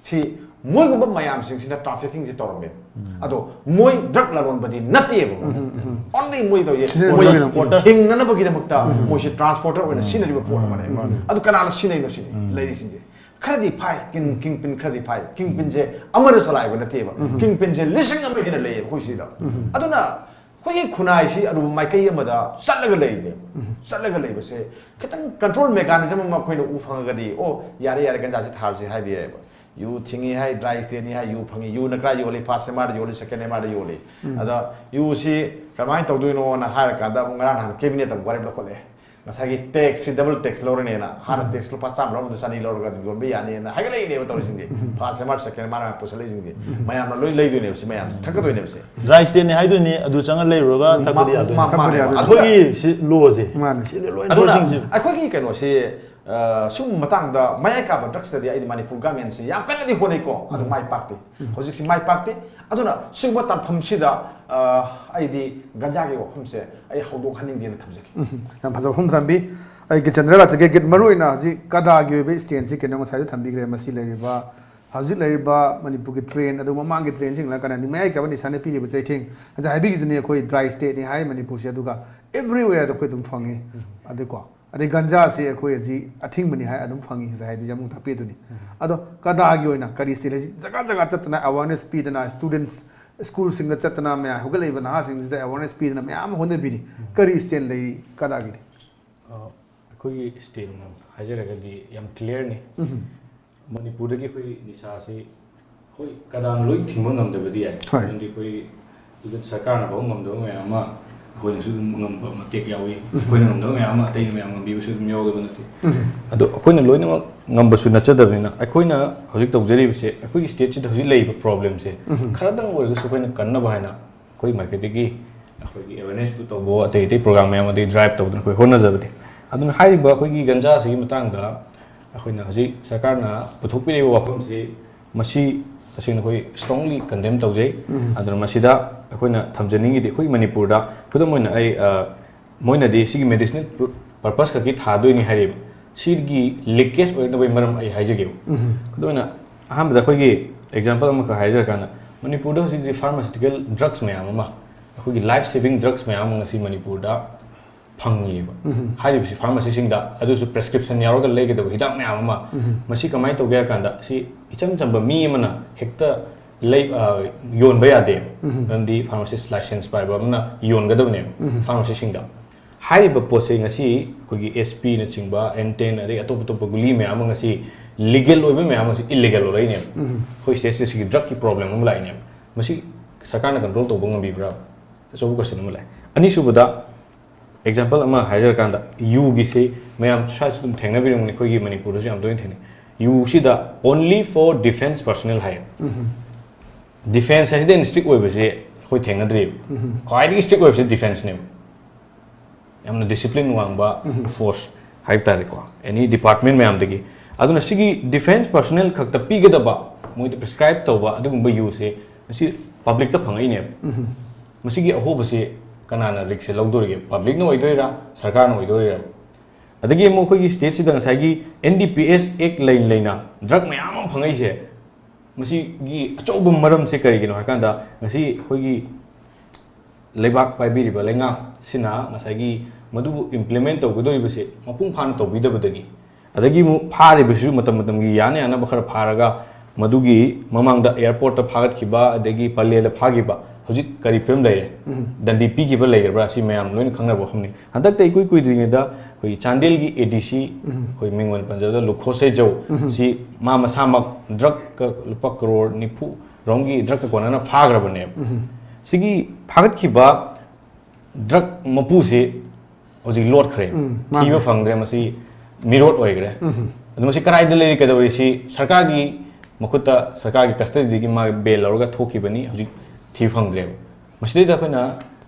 ꯁꯤ ꯃꯣꯏꯒꯨꯝꯕ ꯃꯌꯥꯝꯁꯤꯡꯁꯤꯅ ꯇ꯭ꯔꯥꯐꯤꯀꯤꯡꯁꯦ ꯇꯧꯔꯝꯃꯦꯕ꯫ ꯑꯗꯣ ꯃꯣꯏ ꯗ꯭ꯔꯒ ꯂꯂꯣꯟꯕꯗꯤ ꯅꯠꯇꯦꯕ꯫ ꯑꯣꯟꯂꯤ ꯃꯣꯏ ꯇꯧꯔꯤꯁꯦ, ꯃꯣꯏ ꯁꯤꯖꯤꯟꯅꯕꯒꯤꯗꯃꯛꯇ꯫ ꯍꯤꯡꯅꯅꯕꯒꯤꯗꯃꯛꯇ ꯃꯣꯏꯁꯦ ꯇ꯭ꯔꯥꯟꯁꯄꯣꯔꯇꯔ ꯑꯣꯏꯅ ꯁꯤꯖꯤꯟꯅꯔꯤꯕ ꯄꯣꯠ ꯑꯃꯅꯦꯕ꯫ ꯑꯗꯨ ꯀꯅꯥꯅ ꯁꯤꯖꯤꯟꯅꯩꯅꯣ ꯁꯤꯅꯤ ꯂꯩꯔꯤꯁꯤꯡꯁꯦ꯫ ꯈꯔꯗꯤ ꯐꯥꯏ, ꯀꯤꯡ, ꯀꯤꯡ ꯄꯤꯟ ꯈꯔꯗꯤ ꯐꯥꯏ꯫ ꯀꯤꯡ ꯄꯤꯟꯁꯦ ꯑꯃꯅ ꯆꯂꯥꯏꯕ ꯅꯠꯇꯦꯕ꯫ ꯀꯤꯡ ꯄꯤꯟꯁꯦ ꯂꯤꯁꯤꯡ ꯑꯃ ꯍꯦꯟꯅ ꯂꯩꯌꯦꯕ ꯑꯩꯈꯣꯏ ꯁꯤꯗ꯫ ꯑꯗꯨꯅ ꯑꯩꯈꯣꯏꯒꯤ ꯈꯨꯟꯅꯥꯏꯁꯤ ꯑꯔꯨꯕ ꯃꯥꯏꯀꯩ ꯑꯃꯗ ꯆꯠꯂꯒ ꯂꯩꯔꯤꯅꯦꯕ꯫ ꯆꯠꯂꯒ ꯂꯩꯕꯁꯦ ꯈꯤꯇꯪ control mechanism ꯑꯃ ꯑꯩꯈꯣꯏꯅ ꯎ ꯐꯪꯉꯒꯗꯤ, "ꯑꯣ, ꯌꯥꯔꯦ, ꯌꯥꯔꯦ, ꯒꯟꯖꯥꯁꯤ ꯊꯥꯔꯁꯤ" ꯍꯥꯏꯕ ꯌꯥꯏꯑꯕ꯫ ꯌꯨ ꯊꯤꯡꯉꯤ ꯍꯥꯏ, dry stateꯅꯤ ꯍꯥꯏ, ꯌꯨ ꯐꯪꯉꯤ꯫ ꯌꯨꯅ ꯀꯗꯥꯏ ꯌꯣꯜꯂꯤ? First M R ꯗ ꯌꯣꯜꯂꯤ, second M R ꯗ ꯌꯣꯜꯂꯤ꯫ ꯑꯗ ꯌꯨꯁꯤ ꯀꯔꯝꯍꯥꯏꯅ ꯇꯧꯗꯣꯏꯅꯣꯅ ꯍꯥꯏꯔꯀꯥꯟꯗ ꯑꯃꯨꯛ ꯉꯔꯥꯡ ꯅꯍꯥꯟ cabinet ꯑꯃꯨꯛ ꯋꯥꯔꯦꯞ ꯂꯧꯈꯠꯂꯦ꯫ ꯉꯁꯥꯏꯒꯤ taxꯁꯤ double tax ꯂꯧꯔꯅꯦꯅ, ꯍꯥꯟꯅ tax ꯂꯨꯄꯥ ꯆꯥꯝꯃ ꯂꯧꯔꯝꯕꯗꯣ ꯆꯅꯤ ꯂꯧꯔꯒ ꯑꯗꯨꯝ ꯌꯣꯟꯕ ꯌꯥꯅꯤꯅ ꯍꯥꯏꯒꯠꯂꯛꯏꯅꯦꯕ ꯇꯧꯔꯤꯁꯤꯡꯁꯦ꯫ First M R, second M R ꯄꯨꯁꯜꯂꯛꯏꯁꯤꯡꯁꯦ꯫ ꯃꯌꯥꯝꯅ ꯂꯣꯏ ꯂꯩꯗꯣꯏꯅꯦꯕ ꯁꯤ ꯃꯌꯥꯝꯁꯦ, ꯊꯛꯀꯗꯣꯏꯅꯦꯕ ꯁꯦ꯫ Dry stateꯅꯤ ꯍꯥꯏꯗꯣꯏꯅꯤ, ꯑꯗꯨ ꯆꯪꯉ ꯂꯩꯔꯨꯔꯒ ꯊꯛꯄꯗꯤ ꯌꯥꯗꯣꯏꯅꯤ꯫ ꯊꯛꯄꯗꯤ ꯌꯥꯗꯣꯏꯅꯤ꯫ ꯑꯩꯈꯣꯏꯒꯤ ꯁꯤ lawꯁꯦ꯫ ꯃꯥꯅꯦ꯫ ꯁꯤꯗ ꯂꯣꯏ ꯑꯗꯨꯅ ꯊꯣꯛꯏꯁꯤꯡꯁꯤ꯫ ꯑꯩꯈꯣꯏꯒꯤ ꯀꯩꯅꯣꯁꯤ, ꯑ, ꯁꯤꯒꯨꯝꯕ ꯃꯇꯥꯡꯗ ꯃꯌꯥꯏ ꯀꯥꯕ drugsꯇꯗꯤ ꯑꯩꯗꯤ ꯃꯅꯤꯄꯨꯔ governmentꯁꯤ ꯌꯥꯝ ꯀꯟꯅꯗꯤ ꯍꯣꯠꯅꯩꯀꯣ, ꯑꯗꯨ ꯃꯥꯏ ꯄꯥꯛꯇꯦ꯫ ꯍꯧꯖꯤꯛꯁꯤ ꯃꯥꯏ ꯄꯥꯛꯇꯦ꯫ ꯑꯗꯨꯅ ꯁꯤꯒꯨꯝꯕ ꯇꯥꯟꯐꯝꯁꯤꯗ, ꯑ, ꯑꯩꯗꯤ ꯒꯟꯖꯥꯒꯤ ꯋꯥꯐꯝꯁꯦ ꯑꯩ ꯍꯧꯗꯣꯛꯍꯟꯅꯤꯡꯗꯦꯅ ꯊꯝꯖꯒꯦ꯫ ꯎꯝ, ꯌꯥꯝ ꯐꯖꯕ ꯋꯥꯐꯝ ꯊꯝꯕꯤ꯫ ꯑꯩ ꯀꯤꯆꯟꯗ ꯂꯥꯛꯆꯒꯦ꯫ ꯒꯤꯠ ꯃꯔꯨ ꯑꯣꯏꯅ ꯍꯧꯖꯤꯛ ꯀꯗꯥꯒꯤ ꯑꯣꯏꯕ standꯁꯤ ꯀꯩꯅꯣ ꯉꯁꯥꯏꯁꯨ ꯊꯝꯕꯤꯈ꯭ꯔꯦ꯫ ꯃꯁꯤ ꯂꯩꯔꯤꯕ ꯍꯧꯖꯤꯛ ꯂꯩꯔꯤꯕ ꯃꯅꯤꯄꯨꯔꯒꯤ trend, ꯑꯗꯨꯒ ꯃꯃꯥꯡꯒꯤ trendꯁꯤꯡꯅ ꯀꯅꯥꯗꯤ ꯃꯌꯥꯏ ꯀꯥꯕ ꯅꯤꯁꯥꯅ ꯄꯤꯔꯤꯕ ꯆꯩꯊꯦꯡ, ꯉꯁꯥꯏ ꯍꯥꯏꯕꯤꯈꯤꯗꯨꯅꯤ ꯑꯩꯈꯣꯏ dry stateꯅꯤ ꯍꯥꯏ ꯃꯅꯤꯄꯨꯔꯁꯤ, ꯑꯗꯨꯒ everywhere ꯑꯩꯈꯣꯏ ꯑꯗꯨꯝ ꯐꯪꯉꯤ꯫ ꯑꯗꯨꯀꯣ, ꯑꯗꯩ ꯒꯟꯖꯥꯁꯤ ꯑꯩꯈꯣꯏ ꯍꯧꯖꯤꯛ ꯑꯊꯤꯡꯕꯅꯤ ꯍꯥꯏ ꯑꯗꯨꯝ ꯐꯪꯉꯤ, ꯉꯁꯥꯏ ꯍꯥꯏꯗꯤ ꯖꯃꯨ ꯇꯥꯛꯄꯤ ꯑꯗꯨꯅꯤ꯫ ꯑꯗꯣ ꯀꯗꯥꯒꯤ ꯑꯣꯏꯅ ꯀꯔꯤ state ꯂꯩ? ꯖꯒꯥ ꯖꯒꯥ ꯆꯠꯇꯅ awareness ꯄꯤꯗꯅ, students schoolꯁꯤꯡꯗ ꯆꯠꯇꯅ ꯃꯌꯥꯝ ꯍꯧꯒꯠꯂꯛꯏꯕ ꯅꯍꯥꯁꯤꯡꯁꯤꯗ awareness ꯄꯤꯗꯅ ꯃꯌꯥꯝ ꯑꯃ ꯍꯣꯠꯅꯕꯤꯔꯤ꯫ ꯀꯔꯤ stand ꯂꯩ ꯀꯗꯥꯒꯤꯗꯤ? ꯑ, ꯑꯩꯈꯣꯏꯒꯤ stand ꯍꯥꯏꯖꯔꯒꯗꯤ ꯌꯥꯝ clearꯅꯤ꯫ ꯃꯅꯤꯄꯨꯔꯗꯒꯤ ꯑꯩꯈꯣꯏ ꯅꯤꯁꯥꯁꯤ, ꯍꯣꯏ, ꯀꯗꯥꯅ ꯂꯣꯏ ꯊꯤꯡꯕ ꯉꯝꯗꯕꯗꯤ ꯌꯥꯏ, ꯍꯣꯏ꯫ ꯃꯔꯝꯗꯤ ꯑꯩꯈꯣꯏ even ꯁꯔꯀꯥꯔꯅ ꯐꯥꯎ ꯉꯝꯗꯕ ꯃꯌꯥꯝ ꯑꯃ ꯑꯩꯈꯣꯏꯅꯁꯨ ꯑꯗꯨꯝ ꯉꯝꯕ ꯃꯇꯦꯛ ꯌꯥꯎꯏ꯫ ꯑꯩꯈꯣꯏꯅ ꯉꯝꯗꯕ ꯃꯌꯥꯝ ꯑꯃ ꯑꯇꯩꯅ ꯃꯌꯥꯝ ꯉꯝꯕꯤꯕꯁꯨ ꯑꯗꯨꯝ ꯌꯥꯎꯗꯕ ꯅꯠꯇꯦ꯫ ꯑꯗꯣ ꯑꯩꯈꯣꯏꯅ ꯂꯣꯏꯅꯃꯛ ꯉꯝꯕꯁꯨ ꯅꯠꯆꯗꯕꯅꯤꯅ, ꯑꯩꯈꯣꯏꯅ ꯍꯧꯖꯤꯛ ꯇꯧꯖꯔꯤꯕꯁꯦ ꯑꯩꯈꯣꯏꯒꯤ stateꯁꯤꯗ ꯍꯧꯖꯤꯛ ꯂꯩꯔꯤꯕ problemꯁꯦ ꯈꯔꯗꯪ ꯑꯣꯏꯔꯒꯁꯨ ꯑꯩꯈꯣꯏꯅ ꯀꯟꯅꯕ ꯍꯥꯏꯅ ꯑꯩꯈꯣꯏ ꯃꯥꯏꯀꯩꯗꯒꯤ ꯑꯩꯈꯣꯏꯒꯤ awarenessꯄꯨ ꯇꯧꯕ, ꯑꯇꯩ ꯑꯇꯩ program ꯃꯌꯥꯝ ꯑꯃꯗꯤ drive ꯇꯧꯗꯅ ꯑꯩꯈꯣꯏ ꯍꯣꯠꯅꯖꯕꯅꯤ꯫ ꯑꯗꯨꯅ ꯍꯥꯏꯔꯤꯕ ꯑꯩꯈꯣꯏꯒꯤ ꯒꯟꯖꯥꯁꯤꯒꯤ ꯃꯇꯥꯡꯗ ꯑꯩꯈꯣꯏꯅ ꯍꯧꯖꯤꯛ ꯁꯔꯀꯥꯔꯅ ꯄꯨꯊꯣꯛꯄꯤꯔꯤꯕ ꯋꯥꯐꯝꯁꯤ, ꯃꯁꯤ ꯇꯁꯦꯡꯅ ꯑꯩꯈꯣꯏ strongly condemn ꯇꯧꯖꯩ꯫ ꯑꯗꯨꯅ ꯃꯁꯤꯗ ꯑꯩꯈꯣꯏꯅ ꯊꯝꯖꯅꯤꯡꯉꯤꯗꯤ, ꯑꯩꯈꯣꯏ ꯃꯅꯤꯄꯨꯔꯗ ꯈꯨꯗꯝ ꯑꯣꯏꯅ ꯑꯩ, ꯑ, ꯃꯣꯏꯅꯗꯤ ꯁꯤꯒꯤ medicinal purpose ꯈꯛꯀꯤ ꯊꯥꯗꯣꯏꯅꯤ ꯍꯥꯏꯔꯤꯕ, ꯁꯤꯒꯤ leakage ꯑꯣꯏꯔꯛꯅꯕꯒꯤ ꯃꯔꯝ ꯑꯩ ꯍꯥꯏꯖꯒꯦꯕ꯫ ꯑꯗꯨ ꯑꯣꯏꯅ ꯑꯍꯥꯟꯕꯗ ꯑꯩꯈꯣꯏꯒꯤ example ꯑꯃꯈꯛ ꯍꯥꯏꯖꯔꯀꯥꯟꯗ, ꯃꯅꯤꯄꯨꯔꯗ ꯍꯧꯖꯤꯛ ꯍꯧꯖꯤꯛ pharmaceutical drugs ꯃꯌꯥꯝ ꯑꯃ, ꯑꯩꯈꯣꯏꯒꯤ life saving drugs ꯃꯌꯥꯝ ꯑꯃ ꯉꯁꯤ ꯃꯅꯤꯄꯨꯔꯗ ꯐꯪꯉꯤꯕ꯫ ꯍꯥꯏꯔꯤꯕꯁꯤ pharmacyꯁꯤꯡꯗ, ꯑꯗꯨꯁꯨ prescription ꯌꯥꯎꯔꯒ ꯂꯩꯒꯗꯕ ꯍꯤꯗꯥꯛ ꯃꯌꯥꯝ ꯑꯃ꯫ ꯃꯁꯤ ꯀꯃꯥꯏꯅ ꯇꯧꯒꯦ ꯍꯥꯏ ꯀꯥꯟꯗ, ꯁꯤ ꯏꯆꯝ ꯆꯝꯕ ꯃꯤ ꯑꯃꯅ ꯍꯦꯛꯇ ꯂꯩ ꯑ, ꯌꯣꯟꯕ ꯌꯥꯗꯦꯕ꯫ ꯃꯔꯝꯗꯤ ꯐꯥꯔꯃꯥꯁꯤꯁ ꯂꯥꯏꯁꯦꯟꯁ ꯄꯥꯏꯕ ꯑꯃꯅ ꯌꯣꯟꯒꯗꯕꯅꯦꯕ ꯐꯥꯔꯃꯥꯁꯤꯁꯤꯡꯗ꯫ ꯍꯥꯏꯔꯤꯕ ꯄꯣꯠꯁꯦ ꯉꯁꯤ ꯑꯩꯈꯣꯏꯒꯤ S P ꯅꯆꯤꯡꯕ, N ten, ꯑꯗꯩ ꯑꯇꯣꯞ ꯑꯇꯣꯞꯄ ꯒꯨꯂꯤ ꯃꯌꯥꯝ ꯑꯃ ꯉꯁꯤ ꯂꯤꯒꯦꯜ ꯑꯣꯏꯕ ꯃꯌꯥꯝ ꯑꯃꯁꯤ ꯏꯜꯂꯤꯒꯦꯜ ꯑꯣꯏꯔꯛꯏꯅꯦꯕ꯫ ꯑꯩꯈꯣꯏ ꯁ꯭ꯇꯦꯠꯁꯤꯗ ꯁꯤꯒꯤ ꯗ꯭ꯔꯒꯀꯤ ꯄ꯭ꯔꯣꯕ꯭ꯂꯦꯝ ꯑꯃ ꯂꯥꯛꯏꯅꯦꯕ꯫ ꯃꯁꯤ ꯁꯔꯀꯥꯔꯅ ꯀꯟꯇ꯭ꯔꯣꯜ ꯇꯧꯕ ꯉꯝꯕꯤꯕ꯭ꯔꯥ? ꯑꯆꯧꯕ ꯀꯣꯏꯁꯟ ꯑꯃ ꯂꯥꯛꯑꯦ꯫ ꯑꯅꯤꯁꯨꯕꯗ, ꯑꯦꯛꯖꯥꯝꯄꯜ ꯑꯃ ꯍꯥꯏꯖꯔꯀꯥꯟꯗ, ꯌꯨꯒꯤꯁꯤ ꯃꯌꯥꯝ ꯁ꯭ꯋꯥꯏꯁꯨ ꯑꯗꯨꯝ ꯊꯦꯡꯅꯕꯤꯔꯝꯒꯅꯤ, ꯑꯩꯈꯣꯏꯒꯤ ꯃꯅꯤꯄꯨꯔꯗꯁꯨ ꯌꯥꯝ ꯇꯣꯏꯅ ꯊꯦꯡꯅꯩ꯫ ꯌꯨꯁꯤꯗ only for defence personnel ꯍꯥꯏꯌꯦ꯫ ꯗꯤꯐꯦꯟꯁ ꯍꯥꯏꯁꯤꯗ ꯍꯦꯟꯅ ꯏꯁꯇ꯭ꯔꯤꯛ ꯑꯣꯏꯕꯁꯦ ꯑꯩꯈꯣꯏ ꯊꯦꯡꯅꯗ꯭ꯔꯤꯕ꯫ ꯈ꯭ꯋꯥꯏꯗꯒꯤ ꯏꯁꯇ꯭ꯔꯤꯛ ꯑꯣꯏꯕꯁꯦ ꯗꯤꯐꯦꯟꯁꯅꯦꯕ꯫ ꯌꯥꯝꯅ ꯗꯤꯁꯤꯄ꯭ꯂꯤꯟ ꯋꯥꯡꯕ ꯐꯣꯔꯁ ꯍꯥꯏꯕ ꯇꯥꯔꯦꯀꯣ, ꯑꯦꯅꯤ ꯗꯤꯄꯥꯔꯠꯃꯦꯟ ꯃꯌꯥꯝꯗꯒꯤ꯫ ꯑꯗꯨꯅ ꯁꯤꯒꯤ ꯗꯤꯐꯦꯟꯁ ꯄꯔꯁꯣꯅꯦꯜ ꯈꯛꯇ ꯄꯤꯒꯗꯕ, ꯃꯣꯏꯗ ꯄ꯭ꯔꯤꯁꯀ꯭ꯔꯥꯏꯕ ꯇꯧꯕ ꯑꯗꯨꯒꯨꯝꯕ ꯌꯨꯁꯦ ꯉꯁꯤ ꯄꯕ꯭ꯂꯤꯛꯇ ꯐꯪꯉꯛꯏꯅꯦꯕ꯫ ꯃꯁꯤꯒꯤ ꯑꯍꯣꯕꯁꯤ ꯀꯅꯥꯅ ꯔꯤꯛꯁꯁꯦ ꯂꯧꯗꯣꯔꯤꯒꯦ? ꯄꯕ꯭ꯂꯤꯛꯅ ꯑꯣꯏꯗꯣꯏꯔꯥ, ꯁꯔꯀꯥꯔꯅ ꯑꯣꯏꯗꯣꯏꯔꯥ? ꯑꯗꯒꯤ ꯑꯃꯨꯛ ꯑꯩꯈꯣꯏꯒꯤ ꯁ꯭ꯇꯦꯠꯁꯤꯗ ꯉꯁꯥꯏꯒꯤ N D P S Act ꯂꯩꯅ ꯂꯩꯅ ꯗ꯭ꯔꯒ ꯃꯌꯥꯝ ꯑꯃ ꯐꯪꯉꯛꯏꯁꯦ, ꯃꯁꯤꯒꯤ ꯑꯆꯧꯕ ꯃꯔꯝꯁꯦ ꯀꯔꯤꯒꯤꯅꯣ ꯍꯥꯏꯀꯥꯟꯗ, ꯉꯁꯤ ꯑꯩꯈꯣꯏꯒꯤ ꯂꯩꯕꯥꯛ ꯄꯥꯏꯕꯤꯔꯤꯕ ꯂꯩꯉꯥꯛꯁꯤꯅ ꯉꯁꯥꯏꯒꯤ ꯃꯗꯨꯕꯨ ꯏꯝꯄ꯭ꯂꯤꯃꯦꯟ ꯇꯧꯒꯗꯧꯔꯤꯕꯁꯦ ꯃꯄꯨꯡ ꯐꯥꯅ ꯇꯧꯕꯤꯗꯕꯗꯒꯤ, ꯑꯗꯒꯤ ꯑꯃꯨꯛ ꯐꯥꯔꯤꯕꯁꯤꯁꯨ ꯃꯇꯝ ꯃꯇꯝꯒꯤ ꯌꯥꯅ ꯌꯥꯅꯕ ꯈꯔ ꯐꯥꯔꯒ, ꯃꯗꯨꯒꯤ ꯃꯃꯥꯡꯗ ꯑꯦꯌꯥꯔꯄꯣꯔꯠꯇ ꯐꯥꯒꯠꯈꯤꯕ, ꯑꯗꯒꯤ ꯄꯂꯦꯜꯗ ꯐꯥꯈꯤꯕ, ꯍꯧꯖꯤꯛ ꯀꯔꯤ ꯐꯤꯕꯝ ꯂꯩꯔꯦ? ꯗꯟꯗꯤ ꯄꯤꯈꯤꯕ ꯂꯩꯔꯕ꯭ꯔꯥ? ꯁꯤ ꯃꯌꯥꯝ ꯂꯣꯏꯅ ꯈꯪꯅꯕ ꯋꯥꯐꯝꯅꯤ꯫ ꯍꯟꯗꯛꯇ ꯏꯀꯨꯏ ꯀꯨꯏꯗ꯭ꯔꯤꯉꯩꯗ ꯑꯩꯈꯣꯏꯒꯤ ꯆꯥꯟꯗꯦꯜꯒꯤ A D C, ꯑꯩꯈꯣꯏ ꯃꯤꯡ ꯑꯣꯏꯅ ꯄꯟꯖꯕꯗ ꯂꯨꯈꯣꯁꯦ ꯖꯧ, ꯁꯤ ꯃꯥ ꯃꯁꯥꯃꯛ ꯗ꯭ꯔꯒ ꯂꯨꯄꯥ ꯀꯔꯣꯔ ꯅꯤꯐꯨ ꯔꯣꯝꯒꯤ ꯗ꯭ꯔꯒꯀ ꯀꯣꯟꯅꯅ ꯐꯥꯈ꯭ꯔꯕꯅꯦꯕ꯫ ꯁꯤꯒꯤ ꯐꯥꯒꯠꯈꯤꯕ ꯗ꯭ꯔꯒ ꯃꯄꯨꯁꯤ ꯍꯧꯖꯤꯛ ꯂꯣꯠꯈ꯭ꯔꯦ, ꯎꯝ, ꯃꯥꯅꯦ꯫ ꯊꯤꯕ ꯐꯪꯗ꯭ꯔꯦ, ꯃꯁꯤ ꯃꯤꯔꯣꯠ ꯑꯣꯏꯈ꯭ꯔꯦ꯫ ꯑꯗꯨ ꯃꯁꯤ ꯀꯗꯥꯏꯗ ꯂꯩꯔꯤ, ꯀꯩꯗꯧꯔꯤ? ꯁꯤ ꯁꯔꯀꯥꯔꯒꯤ ꯃꯈꯨꯠꯇ, ꯁꯔꯀꯥꯔꯒꯤ ꯀꯁꯇꯗꯤꯗꯒꯤ ꯃꯥ ꯕꯦꯜ ꯂꯧꯔꯒ ꯊꯣꯛꯈꯤꯕꯅꯤ, ꯍꯧꯖꯤꯛ ꯊꯤꯕ ꯐꯪꯗ꯭ꯔꯦꯕ꯫ ꯃꯁꯤꯗꯩꯗ ꯑꯩꯈꯣꯏꯅ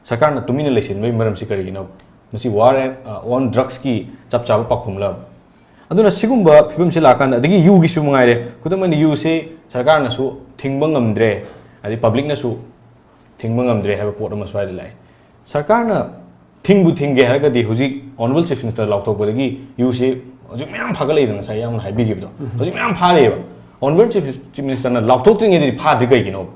ꯁꯔꯀꯥꯔꯅ ꯇꯨꯃꯤꯟꯅ ꯂꯩꯁꯤꯟꯕꯒꯤ ꯃꯔꯝꯁꯤ ꯀꯔꯤꯒꯤꯅꯣ? ꯃꯁꯤ war on drugsꯀꯤ ꯆꯞ ꯆꯥꯕ ꯄꯥꯎꯈꯨꯝꯂꯕ? ꯑꯗꯨꯅ ꯁꯤꯒꯨꯝꯕ ꯐꯤꯕꯝꯁꯤ ꯂꯥꯛꯀꯥꯟꯗ, ꯑꯗꯒꯤ ꯌꯨꯒꯤꯁꯨ ꯃꯉꯥꯏꯔꯦ, ꯈꯨꯗꯝ ꯑꯣꯏꯅ ꯌꯨꯁꯤ ꯁꯔꯀꯥꯔꯅꯁꯨ ꯊꯤꯡꯕ ꯉꯝꯗ꯭ꯔꯦ, ꯑꯗꯩ ꯄꯕ꯭ꯂꯤꯛꯅꯁꯨ ꯊꯤꯡꯕ ꯉꯝꯗ꯭ꯔꯦ ꯍꯥꯏꯕ ꯄꯣꯠ ꯑꯃ ꯁ꯭ꯋꯥꯏꯗ ꯂꯥꯛꯑꯦ꯫ ꯁꯔꯀꯥꯔꯅ ꯊꯤꯡꯕꯨ ꯊꯤꯡꯒꯦ ꯍꯥꯏꯔꯒꯗꯤ, ꯍꯧꯖꯤꯛ Honourable Chief Minister ꯂꯥꯎꯊꯣꯛꯄꯗꯒꯤ ꯌꯨꯁꯤ ꯍꯧꯖꯤꯛ ꯃꯌꯥꯝ ꯐꯥꯒꯠꯂꯛꯏꯗꯅ, ꯉꯁꯥꯏ ꯌꯥꯝꯅ ꯍꯥꯏꯕꯤꯈꯤꯕꯗꯣ, ꯍꯧꯖꯤꯛ ꯃꯌꯥꯝ ꯐꯥꯔꯤꯑꯕ꯫ Honourable Chief, Chief Ministerꯅ ꯂꯥꯎꯊꯣꯛꯇ꯭ꯔꯤꯉꯩꯗꯗꯤ ꯐꯥꯗ꯭ꯔꯤ ꯀꯩꯒꯤꯅꯣ?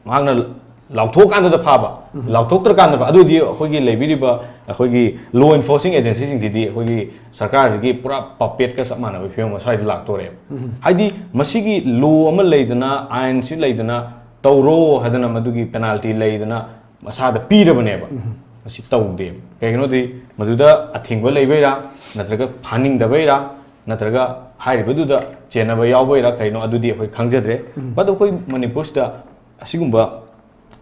ꯃꯍꯥꯛꯅ ꯂꯥꯎꯊꯣꯛꯑꯀꯥꯟꯗꯗ ꯐꯥꯕ, ꯂꯥꯎꯊꯣꯛꯇ꯭ꯔꯀꯥꯟꯗ ꯐꯥ-, ꯑꯗꯨꯑꯣꯏꯗꯤ ꯑꯩꯈꯣꯏꯒꯤ ꯂꯩꯕꯤꯔꯤꯕ ꯑꯩꯈꯣꯏꯒꯤ law enforcing agencyꯁꯤꯡꯁꯤꯗꯤ ꯑꯩꯈꯣꯏꯒꯤ ꯁꯔꯀꯥꯔꯁꯤꯒꯤ ꯄꯨꯔꯥ puppetꯀ ꯆꯞ ꯃꯥꯟꯅꯕ ꯐꯤꯕꯝ ꯑꯃ ꯁ꯭ꯋꯥꯏꯗ ꯂꯥꯛꯇꯣꯔꯦꯕ꯫ ꯍꯥꯏꯗꯤ ꯃꯁꯤꯒꯤ law ꯑꯃ ꯂꯩꯗꯅ, ꯑꯥꯏꯟꯁꯤ ꯂꯩꯗꯅ, ꯇꯧꯔꯣ ꯍꯥꯏꯗꯅ ꯃꯗꯨꯒꯤ penalty ꯂꯩꯗꯅ ꯃꯁꯥꯗ ꯄꯤꯔꯕꯅꯦꯕ꯫ ꯃꯁꯤ ꯇꯧꯗꯦꯕ꯫ ꯀꯩꯒꯤꯅꯣꯗꯤ ꯃꯗꯨꯗ ꯑꯊꯤꯡꯕ ꯂꯩꯕꯩꯔꯥ, ꯅꯠꯇ꯭ꯔꯒ ꯐꯥꯅꯤꯡꯗꯕꯩꯔꯥ, ꯅꯠꯇ꯭ꯔꯒ ꯍꯥꯏꯔꯤꯕꯗꯨꯗ ꯆꯦꯟꯅꯕ ꯌꯥꯎꯕꯩꯔꯥ ꯀꯩꯅꯣ, ꯑꯗꯨꯗꯤ ꯑꯩꯈꯣꯏ ꯈꯪꯖꯗ꯭ꯔꯦ꯫ But ꯑꯩꯈꯣꯏ ꯃꯅꯤꯄꯨꯔꯁꯤꯗ ꯑꯁꯤꯒꯨꯝꯕ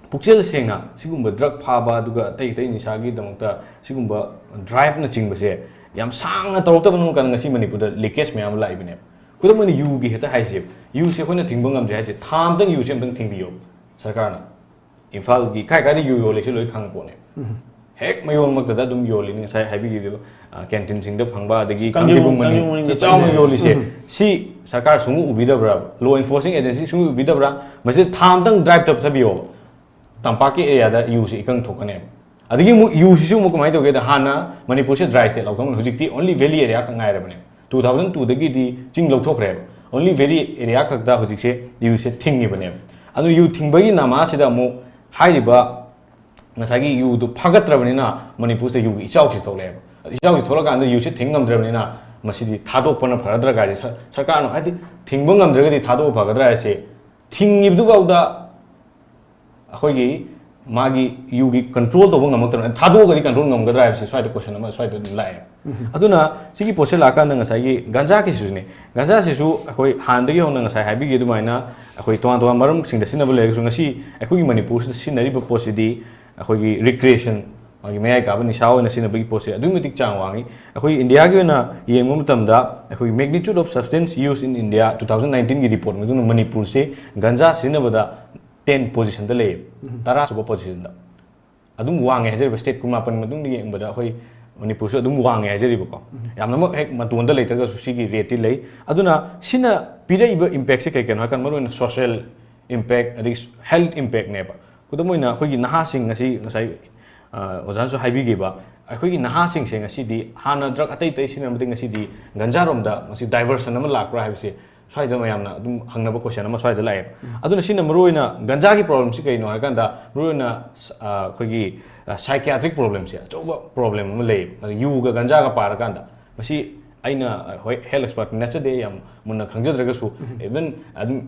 ꯄꯨꯛꯆꯦꯜ ꯁꯦꯡꯅ ꯁꯤꯒꯨꯝꯕ drug ꯐꯥꯕ, ꯑꯗꯨꯒ ꯑꯇꯩ ꯑꯇꯩ ꯅꯤꯁꯥꯒꯤꯗꯃꯛꯇ ꯁꯤꯒꯨꯝꯕ driveꯅꯆꯤꯡꯕꯁꯦ ꯌꯥꯝ ꯁꯥꯡꯅ ꯇꯧꯔꯛꯇꯕꯅ ꯀꯥꯟꯗ ꯉꯁꯤ ꯃꯅꯤꯄꯨꯔꯗ leakage ꯃꯌꯥꯝ ꯑꯃ ꯂꯥꯛꯏꯕꯅꯦꯕ꯫ ꯈꯨꯗꯝ ꯑꯣꯏꯅ ꯌꯨꯒꯤ ꯍꯦꯛꯇ ꯍꯥꯏꯁꯦ, ꯌꯨꯁꯦ ꯑꯩꯈꯣꯏꯅ ꯊꯤꯡꯕ ꯉꯝꯗ꯭ꯔꯦ ꯍꯥꯏꯁꯦ, ꯊꯥ ꯑꯃꯇꯪ ꯌꯨꯁꯦ ꯑꯝꯇꯪ ꯊꯤꯡꯕꯤꯌꯣ ꯁꯔꯀꯥꯔꯅ꯫ ꯏꯝꯐꯥꯜꯒꯤ ꯀꯥꯏ ꯀꯥꯏꯗ ꯌꯨ ꯌꯣꯜꯂꯤꯁꯤ ꯂꯣꯏ ꯈꯪꯕ ꯄꯣꯠꯅꯦ꯫ ꯍꯦꯛ ꯃꯌꯣꯟꯃꯛꯇꯗ ꯑꯗꯨꯝ ꯌꯣꯜꯂꯤꯅꯤ, ꯉꯁꯥꯏ ꯍꯥꯏꯕꯤꯈꯤꯕꯗꯣ, ꯀꯦꯟꯇꯤꯟꯁꯤꯡꯗ ꯐꯪꯕ, ꯑꯗꯒꯤ ꯀꯥꯡꯖꯩꯕꯨꯡ, ꯀꯥꯡꯖꯩꯕꯨꯡ ꯃꯅꯤꯡꯗ ꯆꯥꯎꯅ ꯌꯣꯜꯂꯤꯁꯦ꯫ ꯁꯤ ꯁꯔꯀꯥꯔ ꯁꯨꯡꯎ ꯎꯕꯤꯗꯕ꯭ꯔꯥ? Law enforcing agency ꯁꯨꯡꯎ ꯎꯕꯤꯗꯕ꯭ꯔꯥ? ꯃꯁꯤ ꯊꯥ ꯑꯃꯇꯪ drive ꯆꯠꯊꯕꯤꯌꯣꯕ꯫ ꯇꯝꯄꯥꯛꯀꯤ areaꯗ ꯌꯨꯁꯦ ꯏꯀꯪ ꯊꯣꯛꯀꯅꯦꯕ꯫ ꯑꯗꯒꯤ ꯑꯃꯨꯛ ꯌꯨꯁꯤꯁꯨ ꯑꯃꯨꯛ ꯀꯃꯥꯏꯅ ꯇꯧꯒꯦꯗ, ꯍꯥꯟꯅ ꯃꯅꯤꯄꯨꯔꯁꯦ dry state ꯂꯥꯎꯊꯣꯛꯅꯕ, ꯍꯧꯖꯤꯛꯇꯤ only valley area ꯈꯛ ꯉꯥꯏꯔꯕꯅꯦ꯫ Two thousand twoꯗꯒꯤꯗꯤ ꯆꯤꯡ ꯂꯧꯊꯣꯛꯈ꯭ꯔꯦꯕ꯫ Only valley area ꯈꯛꯇ ꯍꯧꯖꯤꯛꯁꯦ ꯌꯨꯁꯦ ꯊꯤꯡꯉꯤꯕꯅꯦꯕ꯫ ꯑꯗꯨ ꯌꯨ ꯊꯤꯡꯕꯒꯤ ꯅꯃꯥꯁꯤꯗ ꯑꯃꯨꯛ ꯍꯥꯏꯔꯤꯕ ꯉꯁꯥꯏꯒꯤ ꯌꯨꯗꯨ ꯐꯥꯒꯠꯇ꯭ꯔꯕꯅꯤꯅ ꯃꯅꯤꯄꯨꯔꯁꯤꯗ ꯌꯨꯒꯤ ꯏꯆꯥꯎꯁꯤ ꯊꯣꯛꯂꯛꯑꯦꯕ꯫ ꯑꯗꯨ ꯏꯆꯥꯎꯁꯤ ꯊꯣꯛꯂꯛꯀꯥꯟꯗ ꯌꯨꯁꯤ ꯊꯤꯡ ꯉꯝꯗ꯭ꯔꯕꯅꯤꯅ ꯃꯁꯤꯗꯤ ꯊꯥꯗꯣꯛꯄꯅ ꯐꯔꯗ꯭ꯔꯥ ꯀꯥꯏꯁꯦ ꯁꯔ-, ꯁꯔꯀꯥꯔꯅ ꯍꯥꯏꯗꯤ ꯊꯤꯡꯕ ꯉꯝꯗ꯭ꯔꯒꯗꯤ ꯊꯥꯗꯣꯛꯄ ꯐꯒꯗ꯭ꯔꯥ ꯍꯥꯏꯁꯦ ꯊꯤꯡꯉꯤꯕꯗꯨꯐꯥꯎꯗ ꯑꯩꯈꯣꯏꯒꯤ ꯃꯥꯒꯤ ꯌꯨꯒꯤ control ꯇꯧꯕ ꯉꯝꯃꯛꯇ꯭ꯔꯕꯅꯤꯅ ꯊꯥꯗꯣꯛꯑꯒꯗꯤ control ꯉꯝꯒꯗ꯭ꯔꯥ ꯍꯥꯏꯕꯁꯤ ꯁ꯭ꯋꯥꯏꯗ question ꯑꯃ ꯁ꯭ꯋꯥꯏꯗ ꯑꯗꯨꯝ ꯂꯥꯛꯑꯦ꯫ ꯑꯗꯨꯅ ꯁꯤꯒꯤ ꯄꯣꯠꯁꯦ ꯂꯥꯛꯑꯀꯥꯟꯗ ꯉꯁꯥꯏꯒꯤ ꯒꯟꯖꯥꯒꯤꯁꯤꯁꯨꯅꯦ, ꯒꯟꯖꯥꯁꯤꯁꯨ ꯑꯩꯈꯣꯏ ꯍꯥꯟꯅꯗꯒꯤ ꯍꯧꯅ ꯉꯁꯥꯏ ꯍꯥꯏꯕꯤꯈꯤ ꯑꯗꯨꯃꯥꯏꯅ ꯑꯩꯈꯣꯏ ꯇꯣꯉꯥꯟ ꯇꯣꯉꯥꯟꯕ ꯃꯔꯝꯁꯤꯡꯗ ꯁꯤꯖꯤꯟꯅꯕ ꯂꯩꯔꯒꯁꯨ ꯉꯁꯤ ꯑꯩꯈꯣꯏꯒꯤ ꯃꯅꯤꯄꯨꯔꯁꯤꯗ ꯁꯤꯖꯤꯟꯅꯔꯤꯕ ꯄꯣꯠꯁꯤꯗꯤ ꯑꯩꯈꯣꯏꯒꯤ recreation, ꯃꯥꯒꯤ ꯃꯌꯥꯏ ꯀꯥꯕ ꯅꯤꯁꯥ ꯑꯣꯏꯅ ꯁꯤꯖꯤꯟꯅꯕꯒꯤ ꯄꯣꯠꯁꯦ ꯑꯗꯨꯛꯀꯤ ꯃꯇꯤꯛ ꯆꯥꯡ ꯋꯥꯡꯉꯤ꯫ ꯑꯩꯈꯣꯏ ꯏꯟꯗꯤꯌꯥꯒꯤ ꯑꯣꯏꯅ ꯌꯦꯡꯕ ꯃꯇꯝꯗ ꯑꯩꯈꯣꯏꯒꯤ magnitude of substance use in India two thousand nineteenꯒꯤ report ꯃꯇꯨꯡꯗ ꯃꯅꯤꯄꯨꯔꯁꯦ ꯒꯟꯖꯥ ꯁꯤꯖꯤꯟꯅꯕꯗ ten positionꯗ ꯂꯩꯌꯦꯕ, ꯇꯔꯥ ꯁꯨꯕ positionꯗ꯫ ꯑꯗꯨꯝ ꯋꯥꯡꯉꯦ ꯍꯥꯏꯖꯔꯤꯕ, state ꯀꯨꯟꯃꯥꯄꯟ ꯃꯇꯨꯡꯗ ꯌꯦꯡꯕꯗ ꯑꯩꯈꯣꯏ ꯃꯅꯤꯄꯨꯔꯁꯨ ꯑꯗꯨꯝ ꯋꯥꯡꯉꯦ ꯍꯥꯏꯖꯔꯤꯕꯀꯣ꯫ ꯌꯥꯝꯅꯃꯛ ꯍꯦꯛ ꯃꯇꯣꯟꯗ ꯂꯩꯇ꯭ꯔꯒꯁꯨ ꯁꯤꯒꯤ rateꯇꯤ ꯂꯩ꯫ ꯑꯗꯨꯅ ꯁꯤꯅ ꯄꯤꯔꯛꯏꯕ impactꯁꯦ ꯀꯩ ꯀꯩꯅꯣ ꯍꯥꯏꯀꯥꯟꯗ ꯃꯔꯨꯑꯣꯏꯅ social impact ꯑꯗꯒꯤ health impactꯅꯦꯕ꯫ ꯈꯨꯗꯝ ꯑꯣꯏꯅ ꯑꯩꯈꯣꯏꯒꯤ ꯅꯍꯥꯁꯤꯡ ꯉꯁꯤ ꯉꯁꯥꯏ, ꯑ, ꯑꯣꯖꯥꯅꯁꯨ ꯍꯥꯏꯕꯤꯈꯤꯕ, ꯑꯩꯈꯣꯏꯒꯤ ꯅꯍꯥꯁꯤꯡꯁꯦ ꯉꯁꯤꯗꯤ ꯍꯥꯟꯅ drug ꯑꯇꯩ ꯑꯇꯩ ꯁꯤꯖꯤꯟꯅꯔꯝꯕꯗꯒꯤ ꯉꯁꯤꯗꯤ ꯒꯟꯖꯥꯔꯣꯝꯗ ꯉꯁꯤ diversion ꯑꯃ ꯂꯥꯛꯄ꯭ꯔꯥ ꯍꯥꯏꯕꯁꯦ ꯁ꯭ꯋꯥꯏꯗ ꯃꯌꯥꯝꯅ ꯑꯗꯨꯝ ꯍꯪꯅꯕ question ꯑꯃ ꯁ꯭ꯋꯥꯏꯗ ꯂꯥꯛꯑꯦꯕ꯫ ꯑꯗꯨꯅ ꯁꯤꯅ ꯃꯔꯨꯑꯣꯏꯅ ꯒꯟꯖꯥꯒꯤ problemꯁꯤ ꯀꯩꯅꯣ ꯍꯥꯏꯔꯀꯥꯟꯗ, ꯃꯔꯨꯑꯣꯏꯅ ꯁ-, ꯑ, ꯑꯩꯈꯣꯏꯒꯤ, ꯑ, psychiatric problemꯁꯦ ꯑꯆꯧꯕ problem ꯑꯃ ꯂꯩꯌꯦꯕ꯫ ꯑꯗ ꯌꯨꯒ ꯒꯟꯖꯥꯒ ꯄꯥꯔꯀꯥꯟꯗ, ꯃꯁꯤ ꯑꯩꯅ, ꯑ, ꯍꯣꯏ, health expert ꯅꯠꯆꯗꯦ, ꯌꯥꯝ ꯃꯨꯟꯅ ꯈꯪꯖꯗ꯭ꯔꯒꯁꯨ, even ꯑꯗꯨꯝ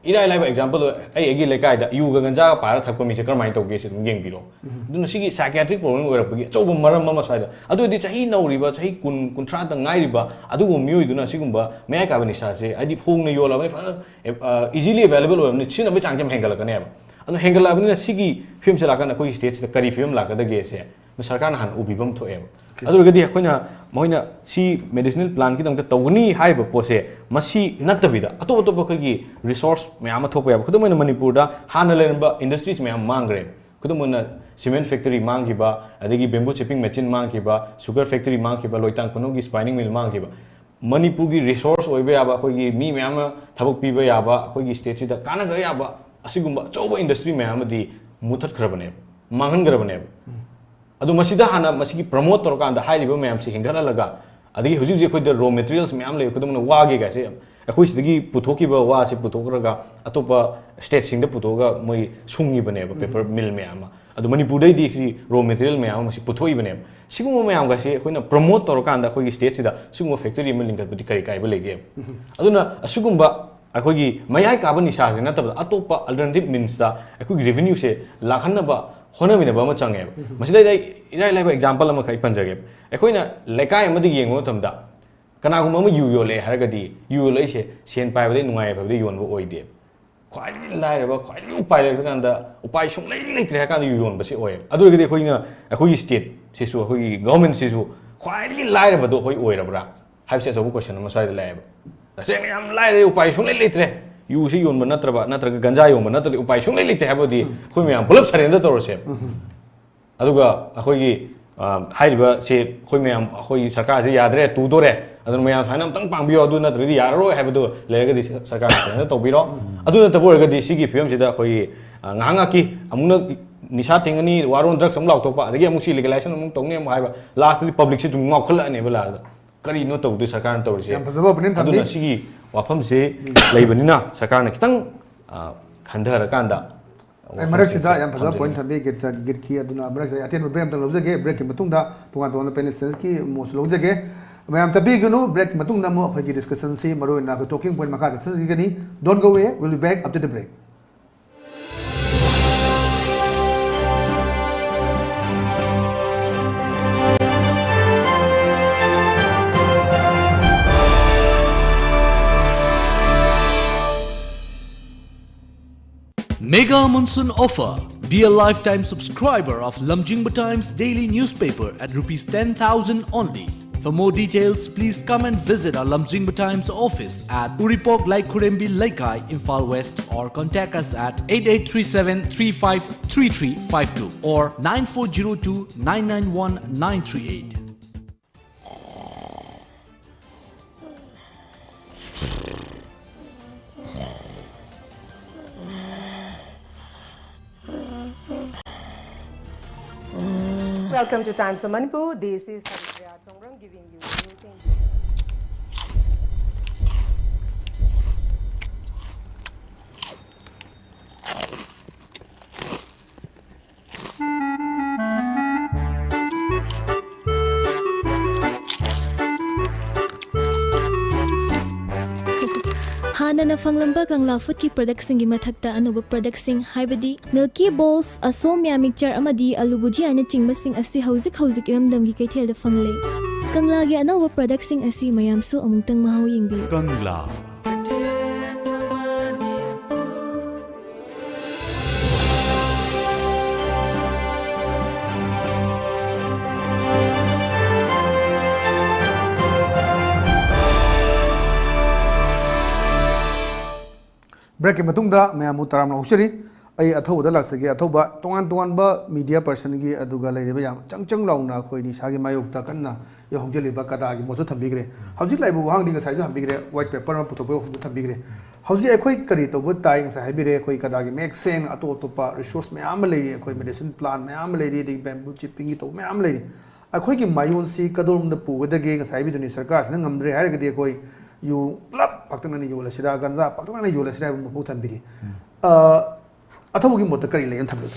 ꯏꯔꯥꯏ ꯂꯥꯏꯕ example, ꯑꯩ ꯑꯩꯒꯤ ꯂꯩꯀꯥꯏꯗ ꯌꯨꯒ ꯒꯟꯖꯥꯒ ꯄꯥꯔ ꯊꯛꯄ ꯃꯤꯁꯦ ꯀꯔꯝꯍꯥꯏꯅ ꯇꯧꯒꯦ ꯁꯤ ꯑꯗꯨꯝ ꯌꯦꯡꯕꯤꯔꯣ꯫ ꯑꯗꯨꯅ ꯁꯤꯒꯤ psychiatric problem ꯑꯣꯏꯔꯛꯄꯒꯤ ꯑꯆꯧꯕ ꯃꯔꯝ ꯑꯃ ꯁ꯭ꯋꯥꯏꯗ꯫ ꯑꯗꯨ ꯑꯣꯏꯔꯗꯤ ꯆꯍꯤ ꯅꯧꯔꯤꯕ, ꯆꯍꯤ ꯀꯨꯟ, ꯀꯨꯟꯊ꯭ꯔꯥꯗ ꯉꯥꯏꯔꯤꯕ ꯑꯗꯨꯒꯨꯝꯕ ꯃꯤꯑꯣꯏꯗꯨꯅ ꯁꯤꯒꯨꯝꯕ ꯃꯌꯥꯏ ꯀꯥꯕ ꯅꯤꯁꯥꯁꯦ, ꯍꯥꯏꯗꯤ ꯍꯣꯡꯅ ꯌꯣꯜꯂꯕꯅꯤ, ꯐꯖꯅ, ꯑ, easily available ꯑꯣꯏꯔꯕꯅꯤ, ꯁꯤꯖꯤꯟꯅꯕꯒꯤ ꯆꯥꯡꯁꯦ ꯌꯥꯝ ꯍꯦꯟꯒꯠꯂꯛꯀꯅꯦꯕ꯫ ꯑꯗꯨꯅ ꯍꯦꯟꯒꯠꯂꯛꯑꯕꯅꯤꯅ ꯁꯤꯒꯤ ꯐꯤꯕꯝꯁꯦ ꯂꯥꯛꯀꯥꯟꯗ ꯑꯩꯈꯣꯏꯒꯤ stateꯁꯤꯗ ꯀꯔꯤ ꯐꯤꯕꯝ ꯂꯥꯛꯀꯗꯒꯦꯁꯦ ꯁꯔꯀꯥꯔꯅ ꯍꯥꯟꯅ ꯎꯕꯤꯕ ꯑꯃ ꯊꯣꯛꯑꯦꯕ꯫ ꯑꯗꯨ ꯑꯣꯏꯔꯒꯗꯤ ꯑꯩꯈꯣꯏꯅ, ꯃꯈꯣꯏꯅ ꯁꯤ medicinal plantꯀꯤꯗꯃꯛꯇ ꯇꯧꯒꯅꯤ ꯍꯥꯏꯔꯤꯕ ꯄꯣꯠꯁꯦ, ꯃꯁꯤ ꯅꯠꯇꯕꯤꯗ ꯑꯇꯣꯞ ꯑꯇꯣꯞꯄ ꯑꯩꯈꯣꯏꯒꯤ resource ꯃꯌꯥꯝ ꯑꯃ ꯊꯣꯛꯄ ꯌꯥꯕ꯫ ꯈꯨꯗꯝ ꯑꯣꯏꯅ ꯃꯅꯤꯄꯨꯔꯗ ꯍꯥꯟꯅ ꯂꯩꯔꯝꯕ industries ꯃꯌꯥꯝ ꯃꯥꯡꯈ꯭ꯔꯦ꯫ ꯈꯨꯗꯝ ꯑꯣꯏꯅ cement factory ꯃꯥꯡꯈꯤꯕ, ꯑꯗꯒꯤ bamboo chipping machine ꯃꯥꯡꯈꯤꯕ, sugar factory ꯃꯥꯡꯈꯤꯕ, ꯂꯣꯏꯇꯥꯡ ꯈꯨꯅꯧꯒꯤ spinning mill ꯃꯥꯡꯈꯤꯕ꯫ ꯃꯅꯤꯄꯨꯔꯒꯤ resource ꯑꯣꯏꯕ ꯌꯥꯕ, ꯑꯩꯈꯣꯏꯒꯤ ꯃꯤ ꯃꯌꯥꯝ ꯑꯃ ꯊꯕꯛ ꯄꯤꯕ ꯌꯥꯕ, ꯑꯩꯈꯣꯏꯒꯤ stateꯁꯤꯗ ꯀꯥꯟꯅꯒ ꯌꯥꯕ ꯑꯁꯤꯒꯨꯝꯕ ꯑꯆꯧꯕ industry ꯃꯌꯥꯝ ꯑꯃꯗꯤ ꯃꯨꯊꯠꯈ꯭ꯔꯕꯅꯦꯕ, ꯃꯥꯡꯍꯟꯈ꯭ꯔꯕꯅꯦꯕ꯫ ꯑꯗꯨ ꯃꯁꯤꯗ ꯍꯥꯟꯅ ꯃꯁꯤꯒꯤ promote ꯇꯧꯔꯀꯥꯟꯗ ꯍꯥꯏꯔꯤꯕ ꯃꯌꯥꯝꯁꯤ ꯍꯦꯟꯒꯠꯍꯜꯂꯒ, ꯑꯗꯒꯤ ꯍꯧꯖꯤꯛ ꯍꯧꯖꯤꯛ ꯑꯩꯈꯣꯏꯗ raw materials ꯃꯌꯥꯝ ꯂꯩ, ꯈꯨꯗꯝ ꯑꯣꯏꯅ ꯋꯥꯒꯤ ꯀꯥꯏꯁꯦ ꯑꯩꯈꯣꯏ ꯁꯤꯗꯒꯤ ꯄꯨꯊꯣꯛꯈꯤꯕ ꯋꯥꯁꯦ ꯄꯨꯊꯣꯛꯈ꯭ꯔꯒ ꯑꯇꯣꯞꯄ stateꯁꯤꯡꯗ ꯄꯨꯊꯣꯛꯑꯒ ꯃꯣꯏ ꯁꯨꯡꯉꯤꯕꯅꯦꯕ, paper mill ꯃꯌꯥꯝ ꯑꯃ꯫ ꯑꯗꯣ ꯃꯅꯤꯄꯨꯔꯗꯩꯗꯤ ꯁꯤ raw material ꯃꯌꯥꯝ ꯑꯃ ꯁꯤ ꯄꯨꯊꯣꯛꯏꯕꯅꯦꯕ꯫ ꯁꯤꯒꯨꯝꯕ ꯃꯌꯥꯝꯒꯁꯦ ꯑꯩꯈꯣꯏꯅ promote ꯇꯧꯔꯀꯥꯟꯗ ꯑꯩꯈꯣꯏꯒꯤ stateꯁꯤꯗ ꯁꯤꯒꯨꯝꯕ factory ꯑꯃ ꯂꯤꯡꯈꯠꯄꯗꯤ ꯀꯔꯤ ꯀꯥꯏꯕ ꯂꯩꯒꯦ? ꯑꯗꯨꯅ ꯑꯁꯤꯒꯨꯝꯕ ꯑꯩꯈꯣꯏꯒꯤ ꯃꯌꯥꯏ ꯀꯥꯕ ꯅꯤꯁꯥꯁꯦ ꯅꯠꯇꯕꯗ ꯑꯇꯣꯞꯄ alternative meansꯇ ꯑꯩꯈꯣꯏꯒꯤ revenueꯁꯦ ꯂꯥꯛꯍꯟꯅꯕ ꯍꯣꯠꯅꯃꯤꯟꯅꯕ ꯑꯃ ꯆꯪꯉꯦꯕ꯫ ꯃꯁꯤꯗꯩꯗ ꯑꯩ ꯏꯔꯥꯏ ꯂꯥꯏꯕ example ꯑꯃꯈꯛ ꯑꯩ ꯄꯟꯖꯒꯦ꯫ ꯑꯩꯈꯣꯏꯅ ꯂꯩꯀꯥꯏ ꯑꯃꯗ ꯌꯦꯡꯕ ꯃꯇꯝꯗ ꯀꯅꯥꯒꯨꯝꯕ ꯑꯃ ꯌꯨ ꯌꯣꯜꯂꯛꯑꯦ ꯍꯥꯏꯔꯒꯗꯤ ꯌꯨ ꯌꯣꯜꯂꯛꯏꯁꯦ ꯁꯦꯟ ꯄꯥꯏꯕꯗꯩ ꯅꯨꯡꯉꯥꯏ ꯌꯥꯏꯐꯕꯗꯩ ꯌꯣꯟꯕ ꯑꯣꯏꯗꯦꯕ꯫ ꯈ꯭ꯋꯥꯏꯗꯒꯤ ꯂꯥꯏꯔꯕ, ꯈ꯭ꯋꯥꯏꯗꯒꯤ ꯎꯄꯥꯏ ꯂꯩꯇ꯭ꯔꯀꯥꯟꯗ, ꯎꯄꯥꯏ ꯁꯨꯡꯂꯩ ꯂꯩꯇ꯭ꯔꯦ ꯍꯥꯏꯔ ꯀꯥꯟꯗ ꯌꯨ ꯌꯣꯟꯕꯁꯦ ꯑꯣꯏꯌꯦꯕ꯫ ꯑꯗꯨ ꯑꯣꯏꯔꯒꯗꯤ ꯑꯩꯈꯣꯏꯅ, ꯑꯩꯈꯣꯏꯒꯤ stateꯁꯤꯁꯨ, ꯑꯩꯈꯣꯏꯒꯤ governmentꯁꯤꯁꯨ ꯈ꯭ꯋꯥꯏꯗꯒꯤ ꯂꯥꯏꯔꯕꯗꯣ ꯑꯩꯈꯣꯏ ꯑꯣꯏꯔꯕ꯭ꯔꯥ ꯍꯥꯏꯕꯁꯦ ꯑꯆꯧꯕ question ꯑꯃ ꯁ꯭ꯋꯥꯏꯗ ꯂꯥꯛꯑꯦꯕ꯫ ꯇꯁꯦꯡꯅ ꯌꯥꯝ ꯂꯥꯏꯔꯦ, ꯎꯄꯥꯏ ꯁꯨꯡꯂꯩ ꯂꯩꯇ꯭ꯔꯦ, ꯌꯨꯁꯤ ꯌꯣꯟꯕ ꯅꯠꯇ꯭ꯔꯕ, ꯅꯠꯇ꯭ꯔꯒ ꯒꯟꯖꯥ ꯌꯣꯟꯕ ꯅꯠꯇ꯭ꯔꯗꯤ ꯎꯄꯥꯏ ꯁꯨꯡꯂꯩ ꯂꯩꯇꯦ ꯍꯥꯏꯕꯗꯤ ꯑꯩꯈꯣꯏ ꯃꯌꯥꯝ ꯄꯨꯂꯞ surrender ꯇꯧꯔꯁꯦꯕ꯫ ꯑꯗꯨꯒ ꯑꯩꯈꯣꯏꯒꯤ, ꯑ, ꯍꯥꯏꯔꯤꯕꯁꯤ ꯑꯩꯈꯣꯏ ꯃꯌꯥꯝ, ꯑꯩꯈꯣꯏꯒꯤ ꯁꯔꯀꯥꯔꯁꯤ ꯌꯥꯗ꯭ꯔꯦ, ꯇꯨꯗꯣꯔꯦ, ꯑꯗꯨꯅ ꯃꯌꯥꯝ ꯁꯨꯃꯥꯏꯅ ꯑꯝꯇꯪ ꯄꯥꯡꯕꯤꯌꯣ, ꯑꯗꯨ ꯅꯠꯇ꯭ꯔꯗꯤ ꯌꯥꯔꯔꯣꯏ ꯍꯥꯏꯕꯗꯨ ꯂꯩꯔꯒꯗꯤ ꯁꯔꯀꯥꯔꯅ ꯐꯖꯅ ꯇꯧꯕꯤꯔꯣ꯫ ꯑꯗꯨ ꯅꯠꯇꯕ ꯑꯣꯏꯔꯒꯗꯤ ꯁꯤꯒꯤ ꯐꯤꯕꯝꯁꯤꯗ ꯑꯩꯈꯣꯏꯒꯤ, ꯑ, ꯉꯥꯏꯍꯥꯛ ꯉꯥꯏꯍꯥꯛꯀꯤ ꯑꯃꯨꯛꯅ ꯅꯤꯁꯥ ꯊꯤꯡꯒꯅꯤ, war on drugs ꯑꯃꯨꯛ ꯂꯥꯎꯊꯣꯛꯄ, ꯑꯗꯒꯤ ꯑꯃꯨꯛ ꯁꯤ legalization ꯑꯃꯨꯛ ꯇꯧꯅꯤ ꯑꯃꯨꯛ ꯍꯥꯏꯕ, lastꯇꯗꯤ publicꯁꯦ ꯑꯗꯨꯝ ꯉꯥꯎꯈꯠꯂꯛꯑꯅꯦꯕ ꯂꯥꯁꯇ꯫ ꯀꯔꯤꯅꯣ ꯇꯧꯗꯣꯏ ꯁꯔꯀꯥꯔꯅ ꯇꯧꯔꯤꯁꯦ? ꯌꯥꯝ ꯐꯖꯕ opinion ꯊꯝꯕꯤ꯫ ꯑꯗꯨꯅ ꯁꯤꯒꯤ ꯋꯥꯐꯝꯁꯤ ꯂꯩꯕꯅꯤꯅ ꯁꯔꯀꯥꯔꯅ ꯈꯤꯇꯪ, ꯑ, ꯈꯟꯊꯔꯀꯥꯟꯗ ꯑꯩ ꯃꯔꯛꯁꯤꯗ ꯋꯥꯐꯝꯁꯤꯡꯁꯦ ꯌꯥꯝ ꯐꯖꯕ ꯄꯣꯏꯟ ꯊꯝꯖꯒꯦ꯫ ꯊꯝꯕꯤꯒꯦ ꯒꯤꯠꯀꯤ꯫ ꯑꯗꯨꯅ ꯃꯔꯛꯁꯤꯗ ꯑꯩ ꯑꯇꯦꯟꯕ ꯕ꯭ꯔꯦꯛ ꯑꯝꯇ ꯂꯧꯖꯒꯦ꯫ ꯕ꯭ꯔꯦꯛꯀꯤ ꯃꯇꯨꯡꯗ ꯇꯣꯉꯥꯟ ꯇꯣꯉꯥꯟꯕ ꯄꯦꯅꯦꯜꯁꯀꯤ ꯃꯣꯠꯁꯨ ꯂꯧꯖꯒꯦ꯫ ꯃꯌꯥꯝ ꯆꯠꯄꯤꯒꯅꯨ꯫ ꯕ꯭ꯔꯦꯛꯀꯤ ꯃꯇꯨꯡꯗ ꯑꯃꯨꯛ ꯑꯩꯈꯣꯏꯒꯤ ꯗꯤꯁꯀꯁꯟꯁꯤ, ꯃꯔꯨꯑꯣꯏꯅ ꯑꯩꯈꯣꯏ ꯇꯣꯀꯤꯡ ꯄꯣꯏꯟ ꯃꯈꯥ ꯆꯠꯊꯖꯒꯅꯤ꯫ Don't go away, we'll be back after the break. Mega Monsoon Offer. Be a lifetime subscriber of Lamjingba Times daily newspaper at rupees ten thousand only. For more details, please come and visit our Lamjingba Times office at Uripok Laikhurembi Leikai, Imphal West, or contact us at eight eight three seven three five three three five two or nine four zero two nine nine one nine three eight. Welcome to Times of Manipur. This is Haripriya Thongram giving you news in ꯍꯥꯟꯅꯅ ꯐꯪꯂꯝꯕ ꯀꯪꯂꯥ ꯐꯨꯗꯀꯤ ꯄ꯭ꯔꯗꯛꯁꯤꯡꯒꯤ ꯃꯊꯛꯇ ꯑꯅꯧꯕ ꯄ꯭ꯔꯗꯛꯁꯤꯡ ꯍꯥꯏꯕꯗꯤ ꯃꯤꯜꯀꯤ ꯕꯣꯜꯁ, ꯑꯁꯣꯝꯌꯥ mixer ꯑꯃꯗꯤ ꯑꯂꯨ ꯚꯨꯖꯤꯌꯥꯅꯆꯤꯡꯕꯁꯤꯡ ꯑꯁꯤ ꯍꯧꯖꯤꯛ ꯍꯧꯖꯤꯛ ꯏꯔꯝꯗꯝꯒꯤ ꯀꯩꯊꯦꯜꯗ ꯐꯪꯂꯦ꯫ ꯀꯪꯂꯥꯒꯤ ꯑꯅꯧꯕ ꯄ꯭ꯔꯗꯛꯁꯤꯡ ꯑꯁꯤ ꯃꯌꯥꯝꯁꯨ ꯑꯃꯨꯛꯇꯪ ꯃꯍꯥꯎ ꯌꯦꯡꯕꯤꯌꯨ꯫ ꯀꯪꯂꯥ꯫ ꯕ꯭ꯔꯦꯛꯀꯤ ꯃꯇꯨꯡꯗ ꯃꯌꯥꯝꯕꯨ ꯇꯔꯥꯝꯅ ꯑꯣꯛꯆꯔꯤ꯫ ꯑꯩ ꯑꯊꯧꯕꯗ ꯂꯥꯛꯆꯒꯦ꯫ ꯑꯊꯧꯕ, ꯇꯣꯉꯥꯟ ꯇꯣꯉꯥꯟꯕ ꯃꯤꯗꯤꯌꯥ ꯄꯔꯁꯟꯒꯤ ꯑꯗꯨꯒ ꯂꯩꯔꯤꯕ ꯌꯥꯝ ꯆꯪ ꯆꯪ ꯂꯥꯎꯅ ꯑꯩꯈꯣꯏ ꯅꯤꯁꯥꯒꯤ ꯃꯥꯌꯣꯛꯇ ꯀꯟꯅ ꯍꯧꯖꯤꯜꯂꯤꯕ ꯀꯗꯥꯒꯤ ꯃꯣꯠꯁꯨ ꯊꯝꯕꯤꯈ꯭ꯔꯦ꯫ ꯍꯧꯖꯤꯛ ꯂꯥꯛꯏꯕ ꯋꯥꯍꯪꯗꯤ ꯉꯁꯥꯏꯁꯨ ꯍꯪꯕꯤꯈ꯭ꯔꯦ, ꯋꯥꯏꯠ ꯄꯦꯄꯔ ꯑꯃ ꯄꯨꯊꯣꯛꯄꯒꯤ ꯋꯥꯐꯝꯗꯨ ꯊꯝꯕꯤꯈ꯭ꯔꯦ꯫ ꯍꯧꯖꯤꯛ ꯑꯩꯈꯣꯏ ꯀꯔꯤ ꯇꯧꯕ ꯇꯥꯏ? ꯉꯁꯥꯏ ꯍꯥꯏꯕꯤꯔꯦ, ꯑꯩꯈꯣꯏ ꯀꯗꯥꯒꯤ ꯃꯌꯦꯛ ꯁꯦꯡꯅ ꯑꯇꯣꯞ ꯑꯇꯣꯞꯄ ꯔꯤꯁꯣꯔꯁ ꯃꯌꯥꯝ ꯑꯃ ꯂꯩꯔꯤ, ꯑꯩꯈꯣꯏ ꯃꯦꯗꯤꯁꯤꯟ ꯄ꯭ꯂꯥꯟ ꯃꯌꯥꯝ ꯑꯃ ꯂꯩꯔꯤ, ꯑꯗꯒꯤ ꯕꯦꯝꯕꯨ ꯆꯤꯞꯄꯤꯡꯒꯤ ꯇꯧꯕ ꯃꯌꯥꯝ ꯑꯃ ꯂꯩꯔꯤ꯫ ꯑꯩꯈꯣꯏꯒꯤ ꯃꯌꯣꯟꯁꯤ ꯀꯗꯣꯝꯗ ꯄꯨꯒꯗꯒꯦ? ꯉꯁꯥꯏ ꯍꯥꯏꯕꯤꯗꯨꯅꯤ, ꯁꯔꯀꯥꯔꯁꯤꯅ ꯉꯝꯗ꯭ꯔꯦ ꯍꯥꯏꯔꯒꯗꯤ ꯑꯩꯈꯣꯏ ꯌꯨ ꯄꯨꯂꯞ ꯄꯥꯛꯇꯛꯅꯅ ꯌꯣꯜꯂꯁꯤꯔꯥ, ꯒꯟꯖꯥ ꯄꯥꯛꯇꯛꯅꯅ ꯌꯣꯜꯂꯁꯤꯔꯥ ꯍꯥꯏꯕ ꯃꯐꯧ ꯊꯝꯕꯤꯔꯤ꯫ ꯑ, ꯑꯊꯧꯕꯒꯤ ꯃꯣꯠꯇ ꯀꯔꯤ ꯂꯩ ꯊꯝꯕꯤꯌꯨ?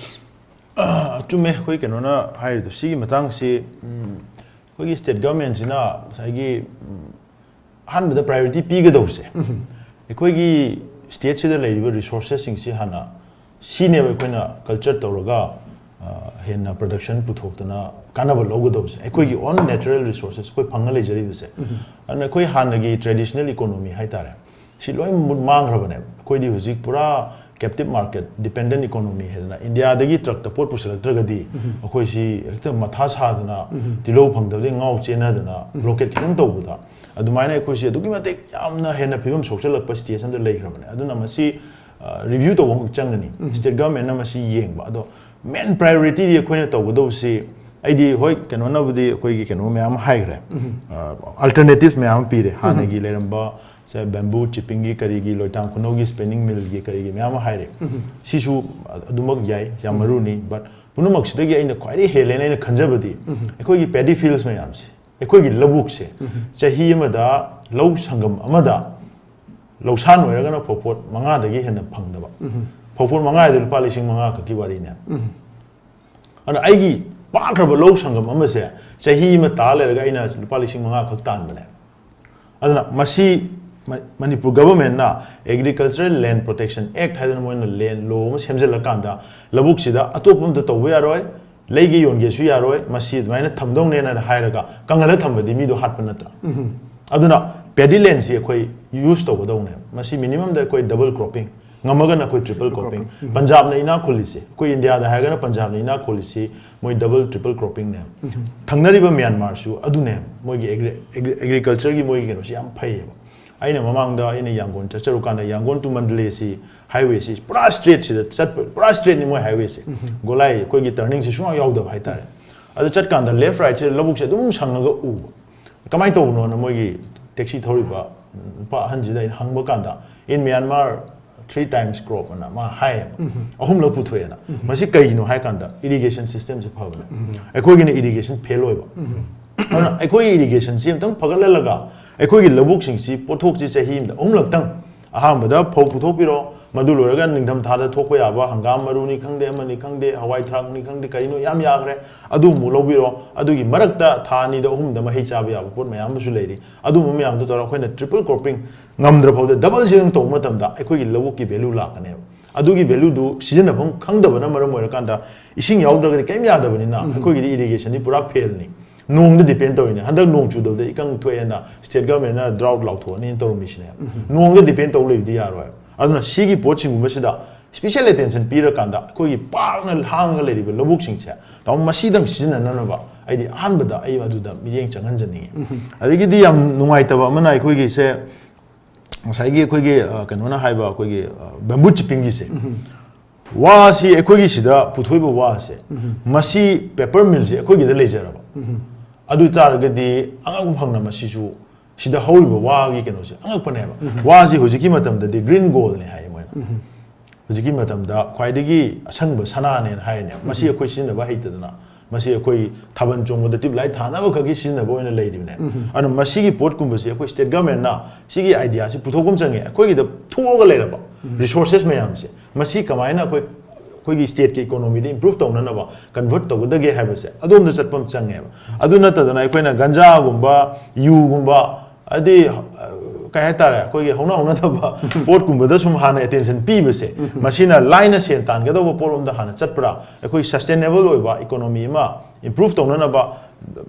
ꯑ, ꯆꯨꯝꯃꯦ, ꯑꯩꯈꯣꯏ ꯀꯩꯅꯣꯅ ꯍꯥꯏꯔꯤꯗꯣ꯫ ꯁꯤꯒꯤ ꯃꯇꯥꯡꯁꯤ, ꯎꯝ, ꯑꯩꯈꯣꯏꯒꯤ state government ꯁꯤꯅ ꯉꯁꯥꯏꯒꯤ, ꯎꯝ, ꯑꯍꯥꯟꯕꯗ priority ꯄꯤꯒꯗꯧꯕꯁꯦ, ꯑꯩꯈꯣꯏꯒꯤ state ꯁꯤꯗ ꯂꯩꯔꯤꯕ resources ꯁꯤꯡꯁꯤ ꯍꯥꯟꯅ, ꯁꯤꯅꯦꯕ ꯑꯩꯈꯣꯏꯅ culture ꯇꯧꯔꯒ, ꯑ, ꯍꯦꯟꯅ production ꯄꯨꯊꯣꯛꯇꯅ ꯀꯥꯟꯅꯕ ꯂꯧꯒꯗꯧꯕꯁꯦ, ꯑꯩꯈꯣꯏꯒꯤ own natural resources ꯑꯩꯈꯣꯏ ꯐꯪꯉ ꯂꯩꯖꯔꯤꯕꯁꯦ꯫ ꯑꯗꯨꯅ ꯑꯩꯈꯣꯏ ꯍꯥꯟꯅꯒꯤ traditional economy ꯍꯥꯏꯇꯥꯔꯦ, ꯁꯤ ꯂꯣꯏ ꯃꯨꯠ ꯃꯥꯡꯈ꯭ꯔꯕꯅꯦꯕ꯫ ꯑꯩꯈꯣꯏꯗꯤ ꯍꯧꯖꯤꯛ ꯄꯨꯔꯥ captive market dependent economy ꯍꯥꯏꯗꯅ, ꯏꯟꯗꯤꯌꯥꯗꯒꯤ ꯇ꯭ꯔꯛꯇ ꯄꯣꯠ ꯄꯨꯁꯤꯜꯂꯛꯇ꯭ꯔꯒꯗꯤ ꯑꯩꯈꯣꯏꯁꯤ ꯍꯦꯛꯇ ꯃꯊꯥ ꯁꯥꯗꯅ, ꯇꯤꯜꯍꯧ ꯐꯪꯗꯕꯗꯒꯤ ꯉꯥꯎ ꯆꯦꯟꯅꯗꯅ, blockade ꯈꯤꯇꯪ ꯇꯧꯕꯗ ꯑꯗꯨꯃꯥꯏꯅ ꯑꯩꯈꯣꯏꯁꯤ ꯑꯗꯨꯛꯀꯤ ꯃꯇꯤꯛ ꯌꯥꯝꯅ ꯍꯦꯟꯅ ꯐꯤꯕꯝ ꯁꯣꯛꯆꯜꯂꯛꯄ stage ꯑꯃꯗ ꯂꯩꯈ꯭ꯔꯕꯅꯦ꯫ ꯑꯗꯨꯅ ꯃꯁꯤ, ꯑ, review ꯇꯧꯕ ꯑꯃꯈꯛ ꯆꯪꯒꯅꯤ꯫ State government ꯅ ꯃꯁꯤ ꯌꯦꯡꯕ꯫ ꯑꯗꯣ main priority ꯗꯤ ꯑꯩꯈꯣꯏꯅ ꯇꯧꯒꯗꯧꯕꯁꯤ, ꯑꯩꯗꯤ ꯍꯣꯏ, ꯀꯩꯅꯣꯅꯕꯨꯗꯤ ꯑꯩꯈꯣꯏꯒꯤ ꯀꯩꯅꯣ ꯃꯌꯥꯝ ꯑꯃ ꯍꯥꯏꯈ꯭ꯔꯦ, ꯑ, alternatives ꯃꯌꯥꯝ ꯑꯃ ꯄꯤꯔꯦ꯫ ꯍꯥꯟꯅꯒꯤ ꯂꯩꯔꯝꯕ ꯁꯦ bamboo chipping ꯒꯤ ꯀꯔꯤꯒꯤ, ꯂꯣꯏꯇꯥꯡ ꯈꯨꯅꯧꯒꯤ spinning mill ꯒꯤ ꯀꯔꯤꯒꯤ ꯃꯌꯥꯝ ꯑꯃ ꯍꯥꯏꯔꯦ꯫ ꯁꯤꯁꯨ ꯑꯗꯨꯃꯛ ꯌꯥꯏ, ꯌꯥꯝ ꯃꯔꯨꯅꯤ꯫ But ꯄꯨꯝꯅꯃꯛꯁꯤꯗꯒꯤ ꯑꯩꯅ ꯈ꯭ꯋꯥꯏꯗꯒꯤ ꯍꯦꯜꯂꯦꯅ ꯑꯩꯅ ꯈꯟꯖꯕꯗꯤ ꯑꯩꯈꯣꯏꯒꯤ paddy fields ꯃꯌꯥꯝꯁꯦ, ꯑꯩꯈꯣꯏꯒꯤ ꯂꯧꯕꯨꯛꯁꯦ ꯆꯍꯤ ꯑꯃꯗ ꯂꯧ ꯁꯪꯒꯝ ꯑꯃꯗ ꯂꯧꯁꯥꯟ ꯑꯣꯏꯔꯒꯅ ꯐꯧꯄꯣꯠ ꯃꯉꯥꯗꯒꯤ ꯍꯦꯟꯅ ꯐꯪꯗꯕ꯫ ꯐꯧꯄꯣꯠ ꯃꯉꯥ ꯍꯥꯏꯗꯤ ꯂꯨꯄꯥ ꯂꯤꯁꯤꯡ ꯃꯉꯥ ꯈꯛꯀꯤ ꯋꯥꯔꯤꯅꯦ꯫ ꯑꯗꯨꯅ ꯑꯩꯒꯤ ꯄꯥꯛꯈ꯭ꯔꯕ ꯂꯧ ꯁꯪꯒꯝ ꯑꯃꯁꯦ ꯆꯍꯤ ꯑꯃ ꯇꯥ ꯂꯩꯔꯒ ꯑꯩꯅ ꯂꯨꯄꯥ ꯂꯤꯁꯤꯡ ꯃꯉꯥ ꯈꯛ ꯇꯥꯟꯕꯅꯦ꯫ ꯑꯗꯨꯅ ꯃꯁꯤ ꯃ-, ꯃꯅꯤꯄꯨꯔ government ꯅ Agricultural Land Protection Act ꯍꯥꯏꯗꯅ ꯃꯣꯏꯅ land law ꯑꯃ ꯁꯦꯝꯖꯤꯜꯂꯀꯥꯟꯗ ꯂꯧꯕꯨꯛꯁꯤꯗ ꯑꯇꯣꯞꯄ ꯑꯝꯇ ꯇꯧꯕ ꯌꯥꯔꯣꯏ, ꯂꯩꯒꯦ ꯌꯣꯟꯒꯦꯁꯨ ꯌꯥꯔꯣꯏ, ꯃꯁꯤ ꯑꯗꯨꯃꯥꯏꯅ ꯊꯝꯗꯧꯅꯦꯅ ꯍꯥꯏꯔꯒ ꯀꯪꯍꯜꯂ ꯊꯝꯕꯗꯤ ꯃꯤꯗꯣ ꯍꯥꯠꯄ ꯅꯠꯇ꯭ꯔꯥ? ꯑꯗꯨꯅ paddy land ꯁꯤ ꯑꯩꯈꯣꯏ use ꯇꯧꯒꯗꯧꯅꯦꯕ꯫ ꯃꯁꯤ minimum ꯗ ꯑꯩꯈꯣꯏ double cropping, ꯉꯝꯃꯒꯅ ꯑꯩꯈꯣꯏ triple cropping꯫ ꯄꯟꯖꯥꯕꯅ ꯏꯅꯥꯛ ꯈꯨꯜꯂꯤꯁꯦ, ꯑꯩꯈꯣꯏ ꯏꯟꯗꯤꯌꯥꯗ ꯍꯥꯏꯔꯒꯅ ꯄꯟꯖꯥꯕꯅ ꯏꯅꯥꯛ ꯈꯨꯜꯂꯤꯁꯤ ꯃꯣꯏ double triple cropping ꯅꯦꯕ꯫ ꯊꯪꯅꯔꯤꯕ ꯃ꯭ꯌꯥꯟꯃꯥꯔꯁꯨ ꯑꯗꯨꯅꯦꯕ꯫ ꯃꯣꯏꯒꯤ agri-, agri-, agriculture ꯒꯤ ꯃꯣꯏꯒꯤ ꯀꯩꯅꯣꯁꯤ ꯌꯥꯝ ꯐꯩꯌꯦꯕ꯫ ꯑꯩꯅ ꯃꯃꯥꯡꯗ ꯑꯩꯅ ꯌꯥꯡꯒꯣꯟ ꯆꯠꯆꯔꯨꯀꯥꯟꯗ ꯌꯥꯡꯒꯣꯟ to ꯃꯟꯗꯂꯦꯁꯤ highway ꯁꯤ ꯄꯨꯔꯥ straight ꯁꯤꯗ ꯆꯠꯄ, ꯄꯨꯔꯥ straight ꯅꯤ ꯃꯣꯏ highway ꯁꯦ꯫ ꯒꯣꯂꯥꯏ ꯑꯩꯈꯣꯏꯒꯤ turning ꯁꯤ ꯁꯨꯡꯌꯥꯎ ꯌꯥꯎꯗꯕ ꯍꯥꯏꯇꯥꯔꯦ꯫ ꯑꯗꯨ ꯆꯠꯀꯥꯟꯗ left right ꯁꯤꯗ ꯂꯧꯕꯨꯛꯁꯦ ꯑꯗꯨꯝ ꯁꯪꯉꯒ ꯎꯕ꯫ ꯀꯃꯥꯏꯅ ꯇꯧꯕꯅꯣꯅ ꯃꯣꯏꯒꯤ taxi ꯊꯧꯔꯤꯕ ꯅꯨꯄꯥ ꯑꯍꯟꯁꯤꯗ ꯑꯩꯅ ꯍꯪꯕ ꯀꯥꯟꯗ, "In Myanmar, three times crop" ꯑꯅ ꯃꯥ ꯍꯥꯏꯌꯦꯕ꯫ ꯑꯍꯨꯝꯂꯛ ꯄꯨꯊꯣꯛꯑꯦꯅ꯫ ꯃꯁꯤ ꯀꯩꯒꯤꯅꯣ ꯍꯥꯏ ꯀꯥꯟꯗ irrigation system ꯁꯦ ꯐꯕꯅꯦ꯫ ꯑꯩꯈꯣꯏꯒꯤꯅ irrigation fail ꯑꯣꯏꯕ꯫ ꯑꯗꯨꯅ ꯑꯩꯈꯣꯏꯒꯤ ꯏꯔꯤꯒꯦꯁꯟꯁꯤ ꯑꯃꯨꯛꯇꯪ ꯐꯒꯠꯍꯜꯂꯒ, ꯑꯩꯈꯣꯏꯒꯤ ꯂꯧꯕꯨꯛꯁꯤꯡꯁꯤ ꯄꯣꯠꯊꯣꯛꯁꯤ ꯆꯍꯤ ꯑꯃꯗ ꯑꯍꯨꯝꯂꯛꯇꯪ, ꯑꯍꯥꯟꯕꯗ ꯐꯧ ꯄꯨꯊꯣꯛꯄꯤꯔꯣ, ꯃꯗꯨ ꯂꯣꯏꯔꯒ ꯅꯤꯡꯊꯝ ꯊꯥꯗ ꯊꯣꯛꯄ ꯌꯥꯕ ꯍꯪꯒꯥꯝ ꯃꯔꯨꯅꯤ ꯈꯪꯗꯦ, ꯑꯃꯅꯤ ꯈꯪꯗꯦ, ꯍꯋꯥꯏ ꯊ꯭ꯔꯥꯛꯅꯤ ꯈꯪꯗꯦ, ꯀꯔꯤꯅꯣ ꯌꯥꯝ ꯌꯥꯈ꯭ꯔꯦ, ꯑꯗꯨ ꯑꯃꯨꯛ ꯂꯧꯕꯤꯔꯣ꯫ ꯑꯗꯨꯒꯤ ꯃꯔꯛꯇ ꯊꯥ ꯑꯅꯤꯗ ꯑꯍꯨꯝꯗ ꯃꯍꯩ ꯆꯥꯕ ꯌꯥꯕ ꯄꯣꯠ ꯃꯌꯥꯝ ꯑꯃꯁꯨ ꯂꯩꯔꯤ꯫ ꯑꯗꯨꯒꯨꯝꯕ ꯃꯌꯥꯝꯗꯨ ꯇꯧꯔꯒ ꯑꯩꯈꯣꯏꯅ triple cropping ꯉꯝꯗ꯭ꯔ ꯐꯥꯎꯗ double seeding ꯇꯧꯕ ꯃꯇꯝꯗ ꯑꯩꯈꯣꯏꯒꯤ ꯂꯧꯕꯨꯛꯀꯤ value ꯂꯥꯛꯀꯅꯦꯕ꯫ ꯑꯗꯨꯒꯤ value ꯗꯨ ꯁꯤꯖꯤꯟꯅꯐꯝ ꯈꯪꯗꯕꯅ ꯃꯔꯝ ꯑꯣꯏꯔꯀꯥꯟꯗ, ꯏꯁꯤꯡ ꯌꯥꯎꯗ꯭ꯔꯒꯗꯤ ꯀꯔꯤꯝ ꯌꯥꯗꯕꯅꯤꯅ, ꯑꯩꯈꯣꯏꯒꯤꯗꯤ ꯏꯔꯤꯒꯦꯁꯟꯗꯤ ꯄꯨꯔꯥ ꯐꯦꯜꯅꯤ꯫ ꯅꯣꯡꯗ depend ꯇꯧꯔꯤꯅꯦ꯫ ꯍꯟꯗꯛ ꯅꯣꯡ ꯆꯨꯗꯕꯗ ꯏꯀꯪ ꯊꯣꯛꯑꯦꯅ state government ꯅ drought ꯂꯥꯎꯊꯣꯛꯑꯅꯤ ꯇꯧꯔꯝꯃꯤꯁꯤꯅꯦ꯫ ꯅꯣꯡꯗ depend ꯇꯧ ꯂꯩꯕꯗꯤ ꯌꯥꯔꯣꯏ꯫ ꯑꯗꯨꯅ ꯁꯤꯒꯤ ꯄꯣꯠꯁꯤꯡꯒꯨꯝꯕꯁꯤꯗ special attention ꯄꯤꯔꯀꯥꯟꯗ, ꯑꯩꯈꯣꯏꯒꯤ ꯄꯥꯛꯅ ꯍꯥꯡꯉꯒ ꯂꯩꯔꯤꯕ ꯂꯧꯕꯨꯛꯁꯤꯡꯁꯦ, ꯇꯥꯃꯣ, ꯃꯁꯤꯗꯪ ꯁꯤꯖꯤꯟꯅꯅꯕ ꯑꯩꯗꯤ ꯑꯍꯥꯟꯕꯗ ꯑꯩ ꯑꯗꯨꯗ ꯃꯤꯠꯌꯦꯡ ꯆꯪꯍꯟꯖꯅꯤꯡꯉꯤ꯫ ꯑꯗꯒꯤꯗꯤ ꯌꯥꯝ ꯅꯨꯡꯉꯥꯏꯇꯕ ꯑꯃꯅ, ꯑꯩꯈꯣꯏꯒꯤꯁꯦ ꯉꯁꯥꯏꯒꯤ ꯑꯩꯈꯣꯏꯒꯤ, ꯑ, ꯀꯩꯅꯣꯅ ꯍꯥꯏꯕ, ꯑꯩꯈꯣꯏꯒꯤ, ꯑ, bamboo chipping ꯒꯤꯁꯦ, ꯋꯥꯁꯤ, ꯑꯩꯈꯣꯏꯒꯤ ꯁꯤꯗ ꯄꯨꯊꯣꯛꯏꯕ ꯋꯥꯁꯦ, ꯃꯁꯤ paper mill ꯁꯦ ꯑꯩꯈꯣꯏꯒꯤꯗ ꯂꯩꯖꯔꯕ, ꯑꯗꯨ ꯑꯣꯏ ꯇꯥꯔꯒꯗꯤ ꯑꯉꯛꯄ ꯐꯪꯅ ꯃꯁꯤꯁꯨ, ꯁꯤꯗ ꯍꯧꯔꯤꯕ ꯋꯥꯒꯤ ꯀꯩꯅꯣꯁꯦ ꯑꯉꯛꯄꯅꯦꯕ꯫ ꯋꯥꯁꯤ ꯍꯧꯖꯤꯛꯀꯤ ꯃꯇꯝꯗꯗꯤ green gold ꯅꯦ ꯍꯥꯏꯌꯦ ꯃꯣꯏꯅ꯫ ꯍꯧꯖꯤꯛꯀꯤ ꯃꯇꯝꯗ ꯈ꯭ꯋꯥꯏꯗꯒꯤ ꯑꯁꯪꯕ ꯁꯅꯥꯅꯦꯅ ꯍꯥꯏꯔꯤꯅꯦꯕ꯫ ꯃꯁꯤ ꯑꯩꯈꯣꯏ ꯁꯤꯖꯤꯟꯅꯕ ꯍꯩꯇꯗꯅ, ꯃꯁꯤ ꯑꯩꯈꯣꯏ ꯊꯥꯕꯜ ꯆꯣꯡꯕꯗ ꯇ꯭ꯌꯨꯕ ꯂꯥꯏꯠ ꯊꯥꯅꯕ ꯈꯛꯀꯤ ꯁꯤꯖꯤꯟꯅꯕ ꯑꯣꯏꯅ ꯂꯩꯔꯤꯕꯅꯦ꯫ ꯑꯗꯨꯅ ꯃꯁꯤꯒꯤ ꯄꯣꯠꯀꯨꯝꯕꯁꯤ ꯑꯩꯈꯣꯏ state government ꯅ ꯁꯤꯒꯤ idea ꯁꯤ ꯄꯨꯊꯣꯛꯄ ꯑꯃ ꯆꯪꯉꯦ꯫ ꯑꯩꯈꯣꯏꯒꯤꯗ ꯊꯣꯛꯑꯒ ꯂꯩꯔꯕ resources ꯃꯌꯥꯝꯁꯦ, ꯃꯁꯤ ꯀꯃꯥꯏꯅ ꯑꯩꯈꯣꯏ, ꯑꯩꯈꯣꯏꯒꯤ state ꯀꯤ economy ꯗ improve ꯇꯧꯅꯅꯕ, convert ꯇꯧꯒꯗꯒꯦ ꯍꯥꯏꯕꯁꯦ ꯑꯗꯣꯝꯗ ꯆꯠꯄ ꯑꯃ ꯆꯪꯉꯦꯕ꯫ ꯑꯗꯨ ꯅꯠꯇꯗꯅ ꯑꯩꯈꯣꯏꯅ ꯒꯟꯖꯥꯒꯨꯝꯕ, ꯌꯨꯒꯨꯝꯕ, ꯍꯥꯏꯗꯤ, ꯑ, ꯀꯩ ꯍꯥꯏꯇꯥꯔꯦ, ꯑꯩꯈꯣꯏꯒꯤ ꯍꯧꯅ ꯍꯧꯅꯗꯕ ꯄꯣꯠꯀꯨꯝꯕꯗ ꯁꯨꯝ ꯍꯥꯟꯅ attention ꯄꯤꯕꯁꯦ, ꯃꯁꯤꯅ ꯂꯥꯏꯅ ꯁꯦꯟ ꯇꯥꯟꯒꯗꯧꯕ ꯄꯣꯠꯂꯣꯝꯗ ꯍꯥꯟꯅ ꯆꯠꯄ꯭ꯔꯥ? ꯑꯩꯈꯣꯏ sustainable ꯑꯣꯏꯕ economy ꯑꯃ improve ꯇꯧꯅꯅꯕ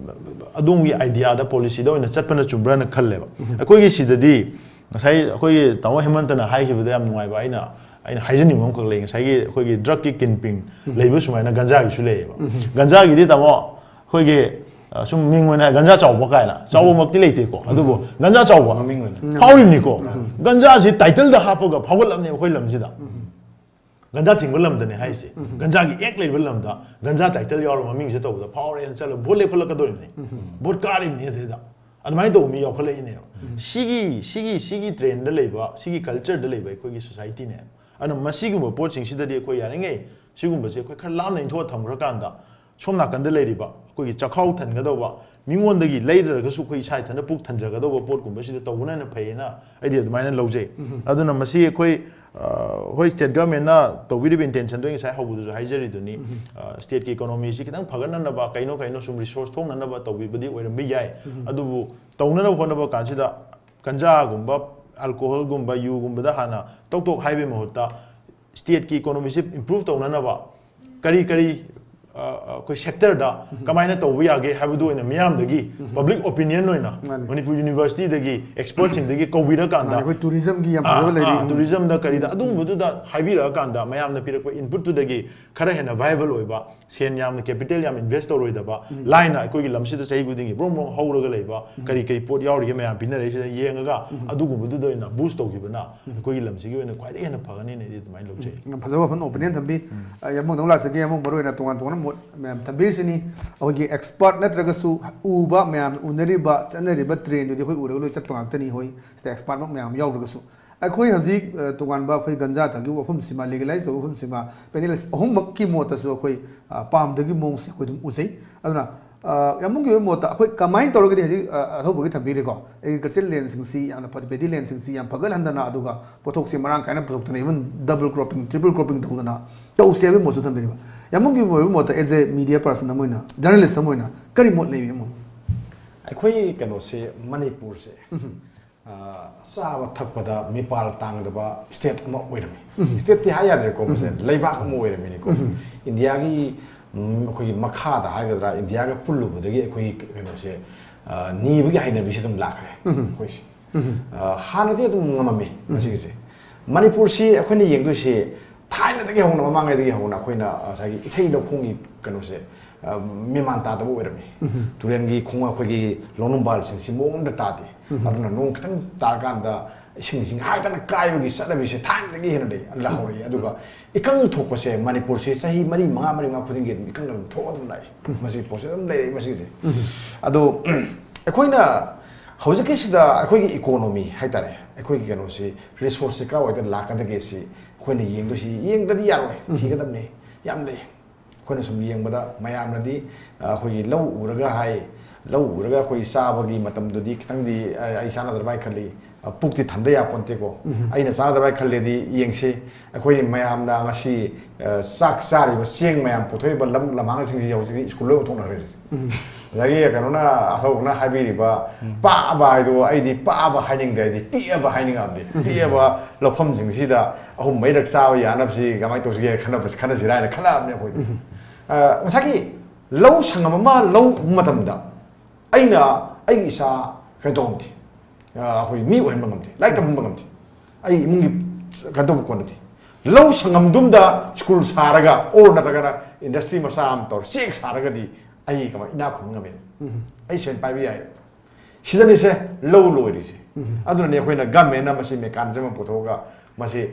ꯑꯗꯣꯝꯒꯤ idea ꯗ, policy ꯗ ꯑꯣꯏꯅ ꯆꯠꯄꯅ ꯆꯨꯝꯕ꯭ꯔꯥꯅ ꯈꯜꯂꯦꯕ꯫ ꯑꯩꯈꯣꯏꯒꯤ ꯁꯤꯗꯗꯤ ꯉꯁꯥꯏ ꯑꯩꯈꯣꯏꯒꯤ ꯇꯥꯃꯣ ꯍꯦꯃꯟꯇꯅ ꯍꯥꯏꯈꯤꯕꯗ ꯌꯥꯝ ꯅꯨꯡꯉꯥꯏꯕ, ꯑꯩꯅ, ꯑꯩꯅ ꯍꯥꯏꯖꯅꯤꯡꯕ ꯑꯃꯈꯛ ꯂꯩ꯫ ꯉꯁꯥꯏꯒꯤ ꯑꯩꯈꯣꯏꯒꯤ drug ꯀꯤ kingpin ꯂꯩꯕ ꯁꯨꯃꯥꯏꯅ ꯒꯟꯖꯥꯒꯤꯁꯨ ꯂꯩꯌꯦꯕ꯫ ꯒꯟꯖꯥꯒꯤꯗꯤ, ꯇꯥꯃꯣ, ꯑꯩꯈꯣꯏꯒꯤ, ꯑ, ꯁꯨꯝ ꯃꯤꯡ ꯑꯣꯏꯅ ꯒꯟꯖꯥ ꯆꯥꯎꯕ ꯀꯥꯏꯅ, ꯆꯥꯎꯕꯃꯛꯇꯤ ꯂꯩꯇꯦꯀꯣ, ꯑꯗꯨꯕꯨ ꯒꯟꯖꯥ ꯆꯥꯎꯕ ꯃꯃꯤꯡ ꯑꯣꯏꯅ꯫ ꯐꯥꯎꯔꯤꯕꯅꯤꯀꯣ꯫ ꯒꯟꯖꯥꯁꯤ title ꯗ ꯍꯥꯞꯄꯒ ꯐꯥꯎꯒꯠꯂꯕꯅꯦ ꯑꯩꯈꯣꯏ ꯂꯝꯁꯤꯗ꯫ ꯒꯟꯖꯥ ꯊꯤꯡꯕ ꯂꯝꯗꯅꯦ ꯍꯥꯏꯁꯦ꯫ ꯒꯟꯖꯥꯒꯤ act ꯂꯩꯕ ꯂꯝꯗ ꯒꯟꯖꯥ title ꯌꯥꯎꯔ ꯃꯃꯤꯡꯁꯦ ꯇꯧꯕꯗ ꯐꯥꯎꯔꯦꯅ ꯆꯠꯂꯒ vote ꯂꯦꯞꯈꯠꯂꯛꯀꯗꯣꯏꯅꯦ꯫ Vote ꯀꯥꯔꯤꯕꯅꯤ ꯑꯗꯩꯗ꯫ ꯑꯗꯨꯃꯥꯏꯅ ꯇꯧꯕ ꯃꯤ ꯌꯥꯎꯈꯠꯂꯛꯏꯅꯦꯕ꯫ ꯁꯤꯒꯤ, ꯁꯤꯒꯤ, ꯁꯤꯒꯤ trend ꯗ ꯂꯩꯕ, ꯁꯤꯒꯤ culture ꯗ ꯂꯩꯕ ꯑꯩꯈꯣꯏꯒꯤ society ꯅꯦ꯫ ꯑꯗꯨꯅ ꯃꯁꯤꯒꯨꯝꯕ ꯄꯣꯠꯁꯤꯡꯁꯤꯗꯗꯤ ꯑꯩꯈꯣꯏ ꯌꯥꯔꯤꯉꯩ ꯁꯤꯒꯨꯝꯕꯁꯦ ꯑꯩꯈꯣꯏ ꯈꯔ ꯂꯥꯞꯅ ꯏꯟꯊꯣꯛꯑ ꯊꯝꯈ꯭ꯔꯀꯥꯟꯗ, ꯁꯣꯝ ꯅꯥꯀꯟꯗ ꯂꯩꯔꯤꯕ ꯑꯩꯈꯣꯏꯒꯤ ꯆꯥꯛꯈꯥꯎ ꯊꯟꯒꯗꯧꯕ, ꯃꯤꯉꯣꯟꯗꯒꯤ ꯂꯩꯗ꯭ꯔꯒꯁꯨ ꯑꯩꯈꯣꯏ ꯏꯁꯥ ꯏꯊꯟꯇ ꯄꯨꯛ ꯊꯟꯖꯒꯗꯧꯕ ꯄꯣꯠꯀꯨꯝꯕꯁꯤꯗ ꯇꯧꯕꯅ ꯍꯦꯟꯅ ꯐꯩꯌꯦꯅ ꯑꯩꯗꯤ ꯑꯗꯨꯃꯥꯏꯅ ꯂꯧꯖꯩ꯫ ꯑꯗꯨꯅ ꯃꯁꯤ ꯑꯩꯈꯣꯏ, ꯑ, ꯍꯣꯏ, ꯁ꯭ꯇꯦꯠ ꯒꯚꯔꯟꯃꯦꯟꯠꯅ ꯇꯧꯕꯤꯔꯤꯕ ꯏꯟꯇꯦꯟꯁꯟꯗꯣ ꯑꯩ ꯉꯁꯥꯏ ꯍꯧꯕꯗꯁꯨ ꯍꯥꯏꯖꯔꯤꯗꯨꯅꯤ꯫ ꯑ, ꯁ꯭ꯇꯦꯠꯀꯤ ꯏꯀꯣꯅꯣꯃꯤꯁꯤ ꯈꯤꯇꯪ ꯐꯒꯠꯅꯅꯕ, ꯀꯩꯅꯣ ꯀꯩꯅꯣ ꯁꯨꯝ ꯔꯤꯁꯣꯔꯁ ꯊꯣꯛꯅꯅꯕ ꯇꯧꯕꯤꯕꯗꯤ ꯑꯣꯏꯔꯝꯕ ꯌꯥꯏ꯫ ꯑꯗꯨꯕꯨ ꯇꯧꯅꯅꯕ ꯍꯣꯠꯅꯕ ꯀꯥꯟꯁꯤꯗ ꯒꯟꯖꯥꯒꯨꯝꯕ, ꯑꯜꯀꯣꯍꯣꯜꯒꯨꯝꯕ, ꯌꯨꯒꯨꯝꯕꯗ ꯍꯥꯟꯅ ꯇꯣꯛ ꯇꯣꯛ ꯍꯥꯏꯕꯒꯤ ꯃꯍꯨꯠꯇ ꯁ꯭ꯇꯦꯠꯀꯤ ꯏꯀꯣꯅꯣꯃꯤꯁꯤ ꯏꯝꯄ꯭ꯔꯨꯚ ꯇꯧꯅꯅꯕ ꯀꯔꯤ ꯀꯔꯤ, ꯑ, ꯑ, ꯑꯩꯈꯣꯏ ꯁꯦꯛꯇꯔꯗ ꯀꯃꯥꯏꯅ ꯇꯧꯕ ꯌꯥꯒꯦ ꯍꯥꯏꯕꯗꯨ ꯑꯣꯏꯅ ꯃꯤꯌꯥꯝꯗꯒꯤ, ꯄꯕ꯭ꯂꯤꯛ ꯑꯣꯄꯤꯅꯤꯌꯟ ꯑꯣꯏꯅ, ꯃꯥꯅꯤ꯫ ꯃꯅꯤꯄꯨꯔ ꯌꯨꯅꯤꯚꯔꯁꯤꯇꯤꯗꯒꯤ ꯑꯦꯛꯁꯄꯔꯠꯁꯤꯡꯗꯒꯤ ꯀꯧꯕꯤꯔꯀꯥꯟꯗ, ꯃꯥꯅꯤ, ꯑꯩꯈꯣꯏ ꯇꯨꯔꯤꯖꯝꯒꯤ ꯌꯥꯝ ꯐꯖꯕ ꯑꯥ, ꯂꯩꯔꯤ꯫ ꯑꯥ, ꯇꯨꯔꯤꯖꯝꯗ ꯀꯔꯤꯗ ꯑꯗꯨꯒꯨꯝꯕꯗꯨꯗ ꯍꯥꯏꯕꯤꯔꯛꯑꯀꯥꯟꯗ ꯃꯌꯥꯝꯅ ꯄꯤꯔꯛꯄ ꯏꯟꯄꯨꯠꯇꯨꯗꯒꯤ ꯈꯔ ꯍꯦꯟꯅ ꯚꯥꯏꯕꯜ ꯑꯣꯏꯕ, ꯁꯦꯟ ꯌꯥꯝꯅ, ꯀꯦꯄꯤꯇꯦꯜ ꯌꯥꯝ ꯏꯟꯚꯦꯁ ꯇꯧꯔꯣꯏꯗꯕ, ꯂꯥꯏꯅ ꯑꯩꯈꯣꯏꯒꯤ ꯂꯝꯁꯤꯗ ꯆꯍꯤ ꯈꯨꯗꯤꯡꯒꯤ ꯕ꯭ꯔꯣꯡ ꯕ꯭ꯔꯣꯡ ꯍꯧꯔꯒ ꯂꯩꯕ, ꯀꯔꯤ ꯀꯔꯤ ꯄꯣꯠ ꯌꯥꯎꯔꯤꯒꯦ ꯃꯌꯥꯝ ꯄꯤꯅꯔꯛꯏꯁꯤꯗ ꯌꯦꯡꯉꯒ ꯑꯗꯨꯒꯨꯝꯕꯗꯨꯗ ꯑꯣꯏꯅ ꯕꯨꯁ ꯇꯧꯈꯤꯕꯅ ꯑꯩꯈꯣꯏꯒꯤ ꯂꯝꯁꯤꯒꯤ ꯑꯣꯏꯅ ꯈ꯭ꯋꯥꯏꯗꯒꯤ ꯍꯦꯟꯅ ꯐꯒꯅꯤꯅ ꯑꯩꯗꯤ ꯑꯗꯨꯃꯥꯏꯅ ꯂꯧꯖꯩ꯫ ꯌꯥꯝ ꯐꯖꯕ ꯋꯥꯐꯝ ꯑꯣꯄꯤꯅꯤꯌꯟ ꯊꯝꯕꯤ꯫ ꯑ, ꯌꯥꯝꯕꯨꯡꯗ ꯑꯃꯨꯛ ꯂꯥꯛꯆꯒꯦ꯫ ꯌꯥꯝꯕꯨꯡ ꯃꯔꯨ ꯑꯣꯏꯅ ꯇꯣꯉꯥꯟ ꯇꯣꯉꯥꯟꯕ ꯃꯣꯠ ꯃꯌꯥꯝ ꯊꯝꯕꯤꯔꯤꯁꯤꯅꯤ꯫ ꯑꯩꯈꯣꯏꯒꯤ ꯑꯦꯛꯁꯄꯔꯠ ꯅꯠꯇ꯭ꯔꯒꯁꯨ ꯎꯕ ꯃꯌꯥꯝꯅ ꯎꯅꯔꯤꯕ ꯆꯠꯅꯔꯤꯕ ꯇ꯭ꯔꯦꯟꯗꯨꯗꯤ ꯑꯩꯈꯣꯏ ꯎꯔꯒ ꯂꯣꯏ ꯆꯠꯄ ꯉꯥꯛꯇꯅꯤ꯫ ꯍꯣꯏ, ꯁꯤꯗ ꯑꯦꯛꯁꯄꯔꯠꯃꯛ ꯃꯌꯥꯝ ꯌꯥꯎꯗ꯭ꯔꯒꯁꯨ ꯑꯩꯈꯣꯏ ꯍꯧꯖꯤꯛ, ꯑ, ꯇꯣꯉꯥꯟꯕ ꯑꯩꯈꯣꯏ ꯒꯟꯖꯥ ꯊꯛꯈꯤꯕ ꯋꯥꯐꯝꯁꯤꯃ, ꯂꯤꯒꯦꯂꯥꯏꯁ ꯇꯧꯕ ꯋꯥꯐꯝꯁꯤꯃ, ꯄꯦꯅꯦꯂꯤꯁ ꯑꯍꯨꯝꯃꯛꯀꯤ ꯃꯣꯠꯇꯁꯨ ꯑꯩꯈꯣꯏ, ꯑ, ꯄꯥꯝꯗꯒꯤ ꯃꯑꯣꯡꯁꯦ ꯑꯩꯈꯣꯏ ꯑꯗꯨꯝ ꯎꯖꯩ꯫ ꯑꯗꯨꯅ, ꯑ, ꯌꯥꯝꯕꯨꯡꯒꯤ ꯑꯣꯏꯕ ꯃꯣꯠꯇ ꯑꯩꯈꯣꯏ ꯀꯃꯥꯏꯅ ꯇꯧꯔꯒꯗꯤ ꯍꯧꯖꯤꯛ, ꯑ, ꯑꯊꯧꯕꯒꯤ ꯊꯝꯕꯤꯔꯦꯀꯣ, ꯑꯦꯒ꯭ꯔꯤꯀꯜꯆꯔ ꯂꯦꯟꯁꯤꯡꯁꯤ ꯌꯥꯝꯅ ꯐ-, ꯄꯦꯗꯤ ꯂꯦꯟꯁꯤꯡꯁꯤ ꯌꯥꯝ ꯐꯒꯠꯍꯟꯗꯅ, ꯑꯗꯨꯒ ꯄꯣꯠꯊꯣꯛꯁꯦ ꯃꯔꯥꯡ ꯀꯥꯏꯅ ꯄꯨꯊꯣꯛꯇꯅ, even double cropping, triple cropping ꯇꯧꯗꯅ ꯇꯧꯁꯦ ꯍꯥꯏꯕꯒꯤ ꯃꯣꯠꯁꯨ ꯊꯝꯕꯤꯔꯤꯕ꯫ ꯌꯥꯝꯕꯨꯡꯒꯤ ꯑꯣꯏꯕ ꯃꯣꯠꯇ, ꯑꯦꯖ ꯑꯦ ꯃꯤꯗꯤꯌꯥ ꯄꯔꯁꯟ ꯑꯃ ꯑꯣꯏꯅ, ꯖꯔꯅꯦꯂꯤꯁ ꯑꯃ ꯑꯣꯏꯅ ꯀꯔꯤ ꯃꯣꯠ ꯂꯩꯕꯤ ꯑꯃ? ꯑꯩꯈꯣꯏ ꯀꯩꯅꯣꯁꯦ, ꯃꯅꯤꯄꯨꯔꯁꯦ, ꯑ, ꯆꯥꯕ ꯊꯛꯄꯗ ꯃꯤꯄꯥꯜ ꯇꯥꯡꯗꯕ ꯁ꯭ꯇꯦꯠ ꯑꯃ ꯑꯣꯏꯔꯝꯃꯤ꯫ ꯁ꯭ꯇꯦꯠꯇꯤ ꯍꯥꯏ ꯌꯥꯗ꯭ꯔꯦꯀꯣ, ꯃꯁꯦ ꯂꯩꯕꯥꯛ ꯑꯃ ꯑꯣꯏꯔꯝꯃꯤꯅꯤꯀꯣ꯫ ꯏꯟꯗꯤꯌꯥꯒꯤ, ꯎꯝ, ꯑꯩꯈꯣꯏꯒꯤ ꯃꯈꯥꯗ ꯍꯥꯏꯒꯗ꯭ꯔꯥ, ꯏꯟꯗꯤꯌꯥꯒ ꯄꯨꯜꯂꯨꯕꯗꯒꯤ ꯑꯩꯈꯣꯏꯒꯤ ꯀꯩꯅꯣꯁꯦ, ꯑ, ꯅꯤꯕꯒꯤ ꯍꯩꯅꯕꯤꯁꯦ ꯑꯗꯨꯝ ꯂꯥꯛꯈ꯭ꯔꯦ ꯑꯩꯈꯣꯏꯁꯦ꯫ ꯑ, ꯍꯥꯟꯅꯗꯤ ꯑꯗꯨꯝ ꯉꯝꯃꯝꯃꯤ ꯃꯁꯤꯒꯤꯁꯦ꯫ ꯃꯅꯤꯄꯨꯔꯁꯤ ꯑꯩꯈꯣꯏꯅ ꯌꯦꯡꯗꯣꯏꯁꯤ ꯊꯥꯏꯅꯗꯒꯤ ꯍꯧꯅ, ꯃꯃꯥꯡꯉꯩꯗꯒꯤ ꯍꯧꯅ ꯑꯩꯈꯣꯏꯅ ꯉꯁꯥꯏꯒꯤ ꯏꯊꯩ ꯂꯧꯈꯣꯡꯒꯤ ꯀꯩꯅꯣꯁꯦ, ꯑ, ꯃꯦꯃꯥꯟ ꯇꯥꯗꯕ ꯑꯣꯏꯔꯝꯃꯤ꯫ ꯇꯨꯔꯦꯟꯒꯤ ꯈꯣꯡ, ꯑꯩꯈꯣꯏꯒꯤ ꯂꯧꯅꯨꯡꯕꯥꯜꯁꯤꯡꯁꯤ ꯃꯑꯣꯡꯗ ꯇꯥꯗꯦ꯫ ꯑꯗꯨꯅ ꯅꯣꯡ ꯈꯤꯇꯪ ꯇꯥꯔꯀꯥꯟꯗ ꯏꯁꯤꯡꯁꯤ ꯍꯥꯏꯗꯅ ꯀꯥꯏꯕꯒꯤ ꯆꯠꯅꯕꯤꯁꯦ ꯊꯥꯏꯅꯗꯒꯤ ꯍꯦꯟꯅ ꯂꯩ, ꯂꯩꯍꯧꯔꯛꯏ꯫ ꯑꯗꯨꯒ ꯏꯀꯪ ꯊꯣꯛꯄꯁꯦ ꯃꯅꯤꯄꯨꯔꯁꯤ ꯆꯍꯤ ꯃꯔꯤ ꯃꯉꯥ, ꯃꯔꯤ ꯃꯉꯥ ꯈꯨꯗꯤꯡꯒꯤ ꯑꯗꯨꯝ ꯏꯀꯪ ꯑꯗꯨꯝ ꯊꯣꯛꯑ ꯑꯗꯨꯝ ꯂꯥꯛꯏ꯫ ꯃꯁꯤꯒꯤ ꯄꯣꯠꯁꯦ ꯑꯗꯨꯝ ꯂꯩꯔꯛꯏ ꯃꯁꯤꯒꯤꯁꯦ꯫ ꯑꯗꯣ ꯑꯩꯈꯣꯏꯅ ꯍꯧꯖꯤꯛꯀꯤꯁꯤꯗ ꯑꯩꯈꯣꯏꯒꯤ ꯏꯀꯣꯅꯣꯃꯤ ꯍꯥꯏꯇꯥꯔꯦ, ꯑꯩꯈꯣꯏꯒꯤ ꯀꯩꯅꯣꯁꯤ, ꯔꯤꯁꯣꯔꯁꯁꯤ ꯀꯗꯥꯏꯋꯥꯏꯗ ꯂꯥꯛꯀꯗꯒꯦ ꯁꯤ ꯑꯩꯈꯣꯏꯅ ꯌꯦꯡꯗꯣꯏꯁꯤ, ꯌꯦꯡꯗꯗꯤ ꯌꯥꯔꯣꯏ, ꯊꯤꯒꯗꯕꯅꯤ꯫ ꯌꯥꯝ ꯂꯩ꯫ ꯑꯩꯈꯣꯏꯅ ꯁꯨꯝ ꯌꯦꯡꯕꯗ ꯃꯌꯥꯝꯅꯗꯤ, ꯑ, ꯑꯩꯈꯣꯏꯒꯤ ꯂꯧ ꯎꯔꯒ ꯍꯥꯏ, ꯂꯧ ꯎꯔꯒ ꯑꯩꯈꯣꯏ ꯆꯥꯕꯒꯤ ꯃꯇꯝꯗꯨꯗꯤ ꯈꯤꯇꯪꯗꯤ, ꯑ, ꯑꯩ ꯆꯥꯟꯅꯗ꯭ꯔꯕ ꯍꯥꯏꯅ ꯈꯜꯂꯤ꯫ ꯑ, ꯄꯨꯛꯇꯤ ꯊꯟꯗ ꯌꯥꯄꯣꯟꯇꯦꯀꯣ꯫ ꯑꯩꯅ ꯆꯥꯟꯅꯗ꯭ꯔꯕ ꯍꯥꯏꯅ ꯈꯜꯂꯦꯗꯤ ꯌꯦꯡꯁꯤ꯫ ꯑꯩꯈꯣꯏ ꯃꯌꯥꯝꯅ ꯉꯁꯤ, ꯑ, ꯆꯥꯛ ꯆꯥꯔꯤꯕ ꯆꯦꯡ ꯃꯌꯥꯝ ꯄꯨꯊꯣꯛꯏꯕ ꯂꯧꯕꯨꯛ ꯂꯝꯍꯥꯡꯁꯤꯡꯁꯤ ꯍꯧꯖꯤꯛꯇꯤ ꯁ꯭ꯀꯨꯜ ꯂꯣꯏ ꯑꯣꯟꯊꯣꯛꯅꯈ꯭ꯔꯦ꯫ ꯉꯁꯥꯏꯒꯤ ꯀꯩꯅꯣꯅ, ꯑꯁꯧꯕꯅ ꯍꯥꯏꯕꯤꯔꯤꯕ ꯄꯥꯛꯑꯕ ꯍꯥꯏꯗꯣ ꯑꯩꯗꯤ ꯄꯥꯛꯑꯕ ꯍꯥꯏꯅꯤꯡꯗ꯭ꯔꯦ, ꯑꯩꯗꯤ ꯄꯤꯛꯑꯕ ꯍꯥꯏꯅꯤꯡꯉꯕꯅꯤ꯫ ꯄꯤꯛꯑꯕ ꯂꯧꯐꯝꯁꯤꯡꯁꯤꯗ ꯑꯍꯨꯝ ꯃꯔꯤꯔꯛ ꯆꯥꯕ ꯌꯥꯅꯕꯁꯤ ꯀꯃꯥꯏꯅ ꯇꯧꯁꯤꯒꯦ ꯈꯟꯅꯕꯁꯤ, ꯈꯟꯅꯁꯤꯔꯥ ꯍꯥꯏꯅ ꯈꯜꯂꯛꯑꯕꯅꯦ ꯑꯩꯈꯣꯏꯗꯤ꯫ ꯑ, ꯉꯁꯥꯏꯒꯤ ꯂꯧ ꯁꯪꯉꯝ ꯑꯃ ꯂꯧ ꯎꯕ ꯃꯇꯝꯗ ꯑꯩꯅ ꯑꯩꯒꯤ ꯏꯆꯥ ꯀꯩꯅꯣ ꯇꯧꯕ ꯉꯝꯗꯦ, ꯑ, ꯑꯩꯈꯣꯏ ꯃꯤ ꯑꯣꯏꯍꯟꯕ ꯉꯝꯗꯦ, ꯂꯥꯏꯔꯤꯛ ꯇꯝꯍꯟꯕ ꯉꯝꯗꯦ꯫ ꯑꯩ ꯏꯃꯨꯡꯒꯤ ꯀꯩꯅꯣ ꯇꯧꯕ ꯀꯣꯟꯅꯗꯦ꯫ ꯂꯧ ꯁꯪꯉꯝꯗꯨꯝꯗ ꯁ꯭ꯀꯨꯜ ꯁꯥꯔꯒ, ꯑꯣꯔ ꯅꯠꯇ꯭ꯔꯒꯅ ꯏꯟꯗꯁꯇ꯭ꯔꯤ ꯃꯆꯥ ꯑꯃ ꯇꯧꯔ ꯆꯦꯛ ꯁꯥꯔꯒꯗꯤ ꯑꯩ ꯀꯃꯥꯏ ꯏꯅꯥꯛ ꯈꯨꯟꯕ ꯉꯝꯃꯦ? ꯑꯩ ꯁꯦꯟ ꯄꯥꯏꯕ ꯌꯥꯏ꯫ ꯁꯤꯗꯅꯤꯁꯦ ꯂꯧ ꯂꯣꯏꯔꯤꯁꯦ꯫ ꯑꯗꯨꯅꯅꯦ ꯑꯩꯈꯣꯏꯅ ꯒꯃꯦꯟꯅ ꯃꯁꯤ ꯃꯦꯀꯥꯅꯤꯖꯝ ꯑꯃ ꯄꯨꯊꯣꯛꯑꯒ ꯃꯁꯤ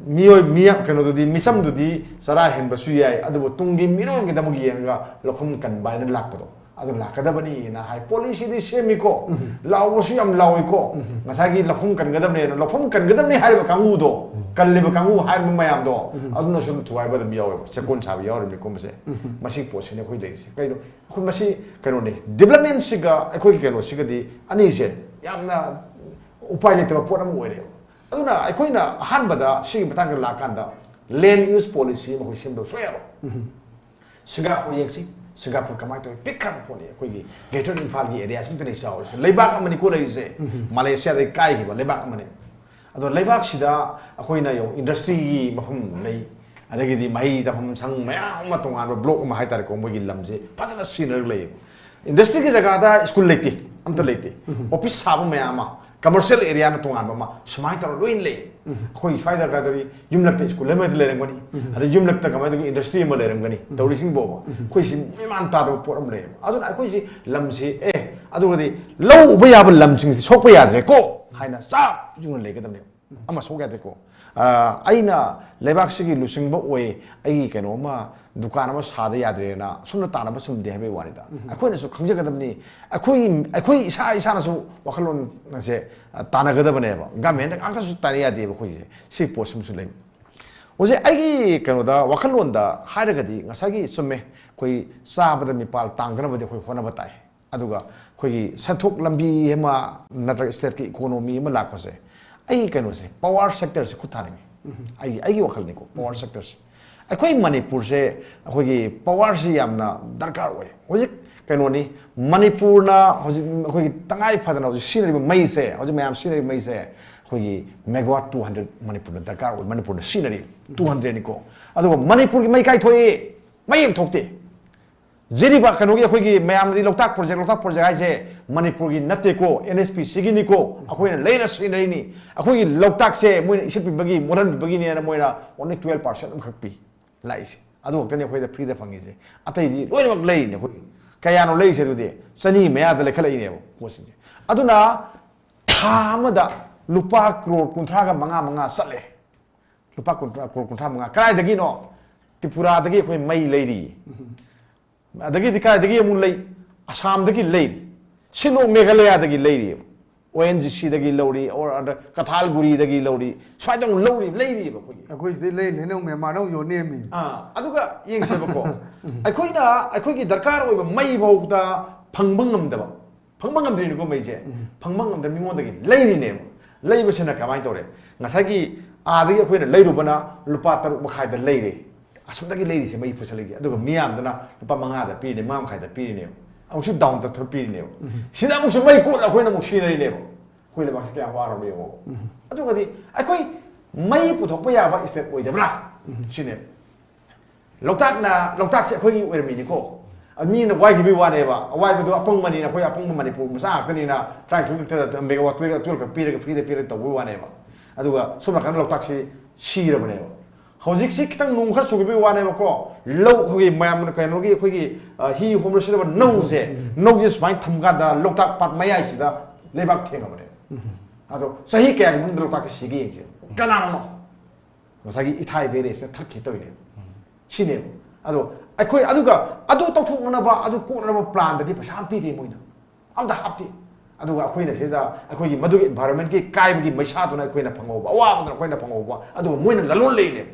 ꯃꯤꯑꯣꯏ, ꯃꯤ, ꯀꯩꯅꯣꯗꯨꯗꯤ, ꯃꯤꯆꯝꯗꯨꯗꯤ ꯆꯔꯥ ꯍꯦꯟꯕꯁꯨ ꯌꯥꯏ, ꯑꯗꯨꯕꯨ ꯇꯨꯡꯒꯤ ꯃꯤꯔꯣꯜꯒꯤꯗꯃꯛ ꯌꯦꯡꯉꯒ ꯂꯧꯐꯝ ꯀꯟꯕ ꯍꯥꯏꯅ ꯂꯥꯛꯄꯗꯣ, ꯑꯗꯨ ꯂꯥꯛꯀꯗꯕꯅꯤꯅ ꯍꯥꯏ꯫ ꯄꯣꯂꯤꯁꯤꯗꯤ ꯁꯦꯝꯃꯤꯀꯣ, ꯂꯥꯎꯕꯁꯨ ꯌꯥꯝ ꯂꯥꯎꯏꯀꯣ꯫ ꯉꯁꯥꯏꯒꯤ ꯂꯧꯐꯝ ꯀꯟꯒꯗꯕꯅꯦꯅ, ꯂꯧꯐꯝ ꯀꯟꯒꯗꯕꯅꯤ ꯍꯥꯏꯔꯤꯕ ꯀꯥꯡꯕꯨꯗꯣ, ꯀꯜꯂꯤꯕ ꯀꯥꯡꯕꯨ ꯍꯥꯏꯔꯤꯕ ꯃꯌꯥꯝꯗꯣ, ꯑꯗꯨꯅꯁꯨ ꯑꯗꯨꯝ ꯊꯨꯒꯥꯏꯕ ꯑꯗꯨꯝ ꯌꯥꯎꯋꯦꯕ, ꯆꯦꯛꯀꯣꯟ ꯁꯥꯕ ꯌꯥꯎꯔꯤꯕꯅꯤꯀꯣ꯫ ꯃꯁꯦ, ꯃꯁꯤ ꯄꯣꯠꯁꯤꯅ ꯑꯩꯈꯣꯏ ꯂꯩꯔꯤꯁꯦ ꯀꯩꯅꯣ? ꯑꯩꯈꯣꯏ ꯃꯁꯤ ꯀꯩꯅꯣꯅꯤ, ꯗꯤꯕꯂꯞꯃꯦꯟꯁꯤꯒ ꯑꯩꯈꯣꯏꯒꯤ ꯀꯩꯅꯣꯁꯤꯒꯗꯤ, ꯑꯅꯤꯁꯦ ꯌꯥꯝꯅ ꯎꯄꯥꯏ ꯂꯩꯇꯕ ꯄꯣꯠ ꯑꯃ ꯑꯣꯏꯔꯦꯕ꯫ ꯑꯗꯨꯅ ꯑꯩꯈꯣꯏꯅ ꯑꯍꯥꯟꯕꯗ ꯁꯤꯒꯤ ꯃꯇꯥꯡꯗ ꯂꯥꯛꯀꯥꯟꯗ, ꯂꯦꯟ ꯌꯨꯁ ꯄꯣꯂꯤꯁꯤ ꯑꯃ ꯑꯩꯈꯣꯏ ꯁꯦꯝꯗꯕ ꯁꯨꯡꯌꯥ ꯌꯥꯔꯣꯏ꯫ ꯁꯤꯡꯒꯥꯄꯨꯔ ꯌꯦꯡꯁꯤ, ꯁꯤꯡꯒꯥꯄꯨꯔ ꯀꯃꯥꯏꯅ ꯇꯧꯏ? ꯄꯤꯛꯈ꯭ꯔꯕ ꯄꯣꯠꯅꯤ꯫ ꯑꯩꯈꯣꯏꯒꯤ ꯒ꯭ꯔꯦꯇꯔ ꯏꯝꯐꯥꯜꯒꯤ ꯑꯦꯔꯤꯌꯥꯁꯤꯃꯛꯇꯅꯤ ꯆꯥꯎꯔꯤꯁꯦ꯫ ꯂꯩꯕꯥꯛ ꯑꯃꯅꯤꯀꯣ ꯂꯩꯔꯤꯁꯦ, ꯃꯥꯂꯦꯁꯤꯌꯥꯗꯒꯤ ꯀꯥꯏꯈꯤꯕ ꯂꯩꯕꯥꯛ ꯑꯃꯅꯤ꯫ ꯑꯗꯣ ꯂꯩꯕꯥꯛꯁꯤꯗ ꯑꯩꯈꯣꯏꯅ ꯌꯦꯡꯉꯨ, ꯏꯟꯗꯁꯇ꯭ꯔꯤꯒꯤ ꯃꯐꯝ ꯂꯩ, ꯑꯗꯒꯤꯗꯤ ꯃꯍꯩ ꯇꯝꯐꯝ ꯁꯪ ꯃꯌꯥꯝ ꯑꯃ, ꯇꯣꯉꯥꯟꯕ ꯕ꯭ꯂꯣꯛ ꯑꯃ ꯍꯥꯏꯇꯥꯔꯦꯀꯣ, ꯃꯣꯏꯒꯤ ꯂꯝꯁꯦ ꯐꯖꯅ ꯁꯤꯖꯤꯟꯅꯔꯒ ꯂꯩꯌꯦꯕ꯫ ꯏꯟꯗꯁꯇ꯭ꯔꯤꯒꯤ ꯖꯒꯥꯗ ꯁ꯭ꯀꯨꯜ ꯂꯩꯇꯦ, ꯑꯝꯇ ꯂꯩꯇꯦ꯫ ꯑꯣꯐꯤꯁ ꯁꯥꯕ ꯃꯌꯥꯝ ꯑꯃ, ꯀꯃꯔꯁꯤꯌꯦꯜ ꯑꯦꯔꯤꯌꯥꯅ ꯇꯣꯉꯥꯟꯕ ꯑꯃ, ꯁꯨꯃꯥꯏꯅ ꯇꯧꯔ ꯂꯣꯏꯅ ꯂꯩ꯫ ꯑꯩꯈꯣꯏ ꯁ꯭ꯋꯥꯏꯗ ꯀꯩꯗꯧꯔꯤ, ꯌꯨꯝꯂꯛꯇ ꯁ꯭ꯀꯨꯜ ꯑꯃꯗꯤ ꯂꯩꯔꯝꯒꯅꯤ, ꯑꯗꯩ ꯌꯨꯝꯂꯛꯇ ꯀꯃꯥꯏꯅ ꯇꯧꯒꯦ, ꯏꯟꯗꯁꯇ꯭ꯔꯤ ꯑꯃ ꯂꯩꯔꯝꯒꯅꯤ, ꯇꯧꯔꯤꯁꯤꯡ ꯐꯥꯎꯕ꯫ ꯑꯩꯈꯣꯏꯁꯤ ꯃꯦꯃꯥꯟ ꯇꯥꯗꯕ ꯄꯣꯠ ꯑꯃ ꯂꯩꯌꯦꯕ꯫ ꯑꯗꯨꯅ ꯑꯩꯈꯣꯏꯁꯤ ꯂꯝꯁꯤ, ꯑꯦ, ꯑꯗꯨꯒꯗꯤ ꯂꯧ ꯎꯕ ꯌꯥꯕ ꯂꯝꯁꯤꯡꯁꯤ ꯁꯣꯛꯄ ꯌꯥꯗ꯭ꯔꯦꯀꯣ ꯍꯥꯏꯅ ꯆꯞ ꯌꯨꯡꯅ ꯂꯩꯒꯗꯕꯅꯦꯕ꯫ ꯑꯃ ꯁꯣꯛ ꯌꯥꯗꯦꯀꯣ꯫ ꯑ, ꯑꯩꯅ ꯂꯩꯕꯥꯛꯁꯤꯒꯤ ꯂꯨꯆꯤꯡꯕ ꯑꯣꯏ, ꯑꯩꯒꯤ ꯀꯩꯅꯣ ꯑꯃ, ꯗꯨꯀꯥꯟ ꯑꯃ ꯁꯥꯗ ꯌꯥꯗ꯭ꯔꯦꯅ ꯁꯨꯝꯅ ꯇꯥꯟꯅꯕ ꯆꯨꯝꯗꯦ ꯍꯥꯏꯕꯒꯤ ꯋꯥꯅꯤꯗ꯫ ꯑꯩꯈꯣꯏꯅꯁꯨ ꯈꯪꯖꯒꯗꯕꯅꯤ, ꯑꯩꯈꯣꯏ, ꯑꯩꯈꯣꯏ ꯏꯁꯥ ꯏꯁꯥꯅꯁꯨ ꯋꯥꯈꯜꯂꯣꯟ ꯑꯁꯦ, ꯑ, ꯇꯥꯟꯅꯒꯗꯕꯅꯦꯕ꯫ ꯒꯃꯦꯟꯗ ꯉꯥꯛꯇꯁꯨ ꯇꯥꯟꯅ ꯌꯥꯗꯦꯕ ꯑꯩꯈꯣꯏꯁꯦ꯫ ꯁꯤ ꯄꯣꯠꯁꯤꯃꯁꯨ ꯂꯩ꯫ ꯍꯧꯖꯤꯛ ꯑꯩꯒꯤ ꯀꯩꯅꯣꯗ, ꯋꯥꯈꯜꯂꯣꯟꯗ ꯍꯥꯏꯔꯒꯗꯤ, ꯉꯁꯥꯏꯒꯤ ꯆꯨꯝꯃꯦ, ꯑꯩꯈꯣꯏ ꯆꯥꯕꯗ ꯃꯤꯄꯥꯜ ꯇꯥꯡꯗꯅꯕꯗꯤ ꯑꯩꯈꯣꯏ ꯍꯣꯠꯅꯕ ꯇꯥꯏ꯫ ꯑꯗꯨꯒ ꯑꯩꯈꯣꯏꯒꯤ ꯁꯦꯟꯊꯣꯛ ꯂꯝꯕꯤ ꯑꯃ ꯅꯠꯇ꯭ꯔꯒ stateꯀꯤ economy ꯑꯃ ꯂꯥꯛꯄꯁꯦ, ꯑꯩꯒꯤ ꯀꯩꯅꯣꯁꯦ, power sectorꯁꯦ ꯈꯨꯠ ꯊꯥꯅꯤꯡꯉꯤ꯫ ꯑꯩꯒꯤ, ꯑꯩꯒꯤ ꯋꯥꯈꯜꯅꯤꯀꯣ, power sectorꯁꯦ꯫ ꯑꯩꯈꯣꯏ ꯃꯅꯤꯄꯨꯔꯁꯦ, ꯑꯩꯈꯣꯏꯒꯤ powerꯁꯤ ꯌꯥꯝꯅ ꯗꯔꯀꯥꯔ ꯑꯣꯏ꯫ ꯍꯧꯖꯤꯛ ꯀꯩꯅꯣꯅꯤ, ꯃꯅꯤꯄꯨꯔꯅ ꯍꯧꯖꯤꯛ ꯑꯩꯈꯣꯏꯒꯤ ꯇꯉꯥꯏ ꯐꯗꯅ ꯍꯧꯖꯤꯛ ꯁꯤꯖꯤꯟꯅꯔꯤꯕ ꯃꯩꯁꯦ, ꯍꯧꯖꯤꯛ ꯃꯌꯥꯝ ꯁꯤꯖꯤꯟꯅꯔꯤꯕ ꯃꯩꯁꯦ, ꯑꯩꯈꯣꯏꯒꯤ megawatt two hundred ꯃꯅꯤꯄꯨꯔꯅ ꯗꯔꯀꯥꯔ ꯑꯣꯏ, ꯃꯅꯤꯄꯨꯔꯅ ꯁꯤꯖꯤꯟꯅꯔꯤ꯫ Two hundredꯅꯤꯀꯣ꯫ ꯑꯗꯨꯒ ꯃꯅꯤꯄꯨꯔꯒꯤ ꯃꯩ ꯀꯥꯏꯊꯣꯛꯏ, ꯃꯩ ꯑꯃ ꯊꯣꯛꯇꯦ꯫ ꯖꯤꯔꯤꯕ ꯀꯩꯅꯣꯒꯤ ꯑꯩꯈꯣꯏꯒꯤ ꯃꯌꯥꯝꯗꯤ ꯂꯣꯛꯇꯥꯛ project, ꯂꯣꯛꯇꯥꯛ project ꯍꯥꯏꯁꯦ ꯃꯅꯤꯄꯨꯔꯒꯤ ꯅꯠꯇꯦꯀꯣ, NHPCꯒꯤꯅꯤꯀꯣ, ꯑꯩꯈꯣꯏꯅ ꯂꯩꯔ ꯁꯤꯖꯤꯟꯅꯔꯤꯅꯤ꯫ ꯑꯩꯈꯣꯏꯒꯤ ꯂꯣꯛꯇꯥꯛꯁꯦ ꯃꯣꯏꯅ ꯏꯁꯤꯠꯄꯤꯕꯒꯤ, ꯃꯣꯠꯍꯟꯕꯤꯕꯒꯤꯅꯦꯅ ꯃꯣꯏꯅ only twelve percent ꯑꯃꯈꯛ ꯄꯤ ꯂꯥꯛꯏꯁꯦ꯫ ꯑꯗꯨ ꯈꯛꯇꯅꯤ ꯑꯩꯈꯣꯏꯗ freeꯗ ꯐꯪꯉꯤꯁꯦ꯫ ꯑꯇꯩꯗꯤ ꯂꯣꯏꯅꯃꯛ ꯂꯩꯔꯤꯅꯦ ꯑꯩꯈꯣꯏꯒꯤ꯫ ꯀꯌꯥꯅꯣ ꯂꯩꯔꯤꯁꯦ ꯑꯗꯨꯗꯤ? ꯆꯅꯤ ꯃꯌꯥꯗ ꯂꯩꯈꯠꯂꯛꯏꯅꯦꯕ ꯄꯣꯠꯁꯤꯡꯁꯦ꯫ ꯑꯗꯨꯅ ꯊꯥ ꯑꯃꯗ ꯂꯨꯄꯥ ꯀ꯭ꯔꯣꯔ ꯀꯨꯟꯊ꯭ꯔꯥꯒ ꯃꯉꯥ ꯃꯉꯥ ꯆꯠꯂꯦ꯫ ꯂꯨꯄꯥ ꯀꯨꯟꯊ꯭ꯔꯥ, ꯀ꯭ꯔꯣꯔ ꯀꯨꯟꯊ꯭ꯔꯥ ꯃꯉꯥ꯫ ꯀꯗꯥꯏꯗꯒꯤꯅꯣ? ꯇ꯭ꯔꯤꯄꯨꯔꯥꯗꯒꯤ ꯑꯩꯈꯣꯏ ꯃꯩ ꯂꯩꯔꯤ꯫ ꯑꯗꯒꯤꯗꯤ ꯀꯗꯥꯏꯗꯒꯤ ꯑꯃꯨꯛ ꯂꯩ? ꯑꯁꯥꯝꯗꯒꯤ ꯂꯩꯔꯤ꯫ ꯁꯤꯂꯣꯡ, ꯃꯦꯘꯥꯂꯌꯥꯗꯒꯤ ꯂꯩꯔꯤꯕ꯫ ONGCꯗꯒꯤ ꯂꯧꯔꯤ, or ꯑꯗ ꯀꯊꯥꯜꯒꯨꯔꯤꯗꯒꯤ ꯂꯧꯔꯤ, ꯁ꯭ꯋꯥꯏꯗ ꯑꯃꯨꯛ ꯂꯧꯔꯤ, ꯂꯩꯔꯤꯕ ꯑꯩꯈꯣꯏꯒꯤ꯫ ꯑꯩꯈꯣꯏ ꯁꯤꯗꯩ ꯂꯩ ꯂꯩꯅ ꯑꯃꯨꯛ ꯃ꯭ꯌꯥꯟꯃꯥꯔꯗ ꯑꯃꯨꯛ ꯌꯣꯟꯅꯦꯃꯤ꯫ ꯑꯥ, ꯑꯗꯨꯒ ꯌꯦꯡꯁꯦꯕꯀꯣ, ꯑꯩꯈꯣꯏꯅ ꯑꯩꯈꯣꯏꯒꯤ ꯗꯔꯀꯥꯔ ꯑꯣꯏꯕ ꯃꯩ ꯐꯥꯎꯗ ꯐꯪꯕ ꯉꯝꯗꯕ, ꯐꯪꯕ ꯉꯝꯗ꯭ꯔꯤꯅꯤꯀꯣ ꯃꯩꯁꯦ꯫ ꯐꯪꯕ ꯉꯝꯗꯕ ꯃꯤꯉꯣꯟꯗꯒꯤ ꯂꯩꯔꯤꯅꯦꯕ꯫ ꯂꯩꯕꯁꯤꯅ ꯀꯃꯥꯏꯅ ꯇꯧꯔꯦ? ꯉꯁꯥꯏꯒꯤ ꯑꯥꯗꯒꯤ ꯑꯩꯈꯣꯏꯅ ꯂꯩꯔꯨꯕꯅ ꯂꯨꯄꯥ ꯇꯔꯨꯛ ꯃꯈꯥꯏꯗ ꯂꯩꯔꯦ꯫ ꯑꯁꯣꯝꯗꯒꯤ ꯂꯩꯔꯤꯁꯦ ꯃꯩ ꯄꯨꯁꯜꯂꯛꯏꯁꯦ꯫ ꯑꯗꯨꯒ ꯃꯤꯌꯥꯝꯗꯨꯅ ꯂꯨꯄꯥ ꯃꯉꯥꯗ ꯄꯤꯔꯤꯅꯦ, ꯃꯉꯥ ꯃꯈꯥꯏꯗ ꯄꯤꯔꯤꯅꯦꯕ꯫ ꯑꯃꯨꯛꯁꯨ down ꯇꯧꯊꯔ ꯄꯤꯔꯤꯅꯦꯕ꯫ ꯁꯤꯗ ꯑꯃꯨꯛꯁꯨ ꯃꯩ ꯀꯣꯠꯂ ꯑꯩꯈꯣꯏꯅ ꯑꯃꯨꯛ ꯁꯤꯖꯤꯟꯅꯔꯤꯅꯦꯕ꯫ ꯑꯩꯈꯣꯏ ꯂꯩꯕꯥꯛꯁꯦ ꯀꯌꯥꯝ ꯋꯥꯔꯕꯅꯣ ꯌꯦꯡꯉꯣ꯫ ꯑꯗꯨꯒꯗꯤ ꯑꯩꯈꯣꯏ ꯃꯩ ꯄꯨꯊꯣꯛꯄ ꯌꯥꯕ state ꯑꯣꯏꯗꯕ꯭ꯔꯥ? ꯁꯤꯅꯦꯕ꯫ ꯂꯣꯛꯇꯥꯛꯅ, ꯂꯣꯛꯇꯥꯛꯁꯦ ꯑꯩꯈꯣꯏꯒꯤ ꯑꯣꯏꯔꯝꯃꯤꯅꯤꯀꯣ꯫ ꯑ, ꯃꯤꯅ ꯋꯥꯏꯈꯤꯕꯒꯤ ꯋꯥꯅꯦꯕ꯫ ꯑꯋꯥꯏꯕꯗꯣ ꯑꯄꯪꯕꯅꯤꯅ, ꯑꯩꯈꯣꯏ ꯑꯄꯪꯕ ꯃꯅꯤꯄꯨꯔ ꯃꯆꯥ ꯉꯥꯛꯇꯅꯤꯅ, ꯇꯔꯥꯅꯤꯊꯣꯏ ꯈꯛꯇꯗ megawatt twelve ꯈꯛ ꯄꯤꯔꯒ freeꯗ ꯄꯤꯔꯒ ꯇꯧꯕꯒꯤ ꯋꯥꯅꯦꯕ꯫ ꯑꯗꯨꯒ ꯁꯣꯝ ꯅꯥꯀꯟꯗ ꯂꯣꯛꯇꯥꯛꯁꯤ ꯁꯤꯔꯕꯅꯦꯕ꯫ ꯍꯧꯖꯤꯛꯁꯤ ꯈꯤꯇꯪ ꯅꯣꯡ ꯈꯔ ꯆꯨꯈꯤꯕꯒꯤ ꯋꯥꯅꯦꯕꯀꯣ, ꯂꯧ ꯑꯩꯈꯣꯏꯒꯤ ꯃꯌꯥꯝꯅ ꯀꯩꯅꯣꯒꯤ ꯑꯩꯈꯣꯏꯒꯤ, ꯑ, ꯍꯤ ꯍꯣꯟꯕꯗ ꯁꯤꯖꯤꯟꯅꯕ ꯅꯧꯁꯦ, ꯅꯧꯁꯦ ꯁꯨꯃꯥꯏꯅ ꯊꯝꯀꯥꯟꯗ ꯂꯣꯛꯇꯥꯛ ꯄꯥꯠ ꯃꯌꯥꯏꯁꯤꯗ ꯂꯩꯕꯥꯛ ꯊꯦꯡꯉꯕꯅꯦꯕ꯫ ꯑꯗꯣ ꯆꯍꯤ ꯀꯌꯥꯒꯤ ꯃꯅꯨꯡꯗ ꯂꯣꯛꯇꯥꯛꯁꯤ ꯁꯤꯒꯦ ꯌꯦꯡꯁꯦ꯫ ꯀꯅꯥꯅꯣ? ꯉꯁꯥꯏꯒꯤ ꯏꯊꯥꯏ ꯕꯦꯔꯦꯖꯅ ꯊꯠꯈꯤ ꯇꯧꯔꯤꯅꯦꯕ꯫ ꯁꯤꯅꯦꯕ꯫ ꯑꯗꯣ ꯑꯩꯈꯣꯏ, ꯑꯗꯨꯒ ꯑꯗꯨ ꯇꯧꯊꯣꯛꯅꯅꯕ, ꯑꯗꯨ ꯀꯣꯛꯅꯅꯕ planꯗꯗꯤ ꯄꯩꯁꯥ ꯑꯃ ꯄꯤꯗꯦ ꯃꯣꯏꯅ꯫ ꯑꯝꯇ ꯍꯥꯞꯇꯦ꯫ ꯑꯗꯨꯒ ꯑꯩꯈꯣꯏꯅ ꯁꯤꯗ ꯑꯩꯈꯣꯏꯒꯤ ꯃꯗꯨꯒꯤ environmentꯀꯤ ꯀꯥꯏꯕꯒꯤ ꯃꯩꯁꯥꯗꯨꯅ ꯑꯩꯈꯣꯏꯅ ꯐꯪꯍꯧꯕ, ꯑꯋꯥꯕꯗꯨꯅ ꯑꯩꯈꯣꯏꯅ ꯐꯪꯍꯧꯕ, ꯑꯗꯨꯒ ꯃꯣꯏꯅ ꯂꯂꯣꯟ ꯂꯩꯅꯦꯕ꯫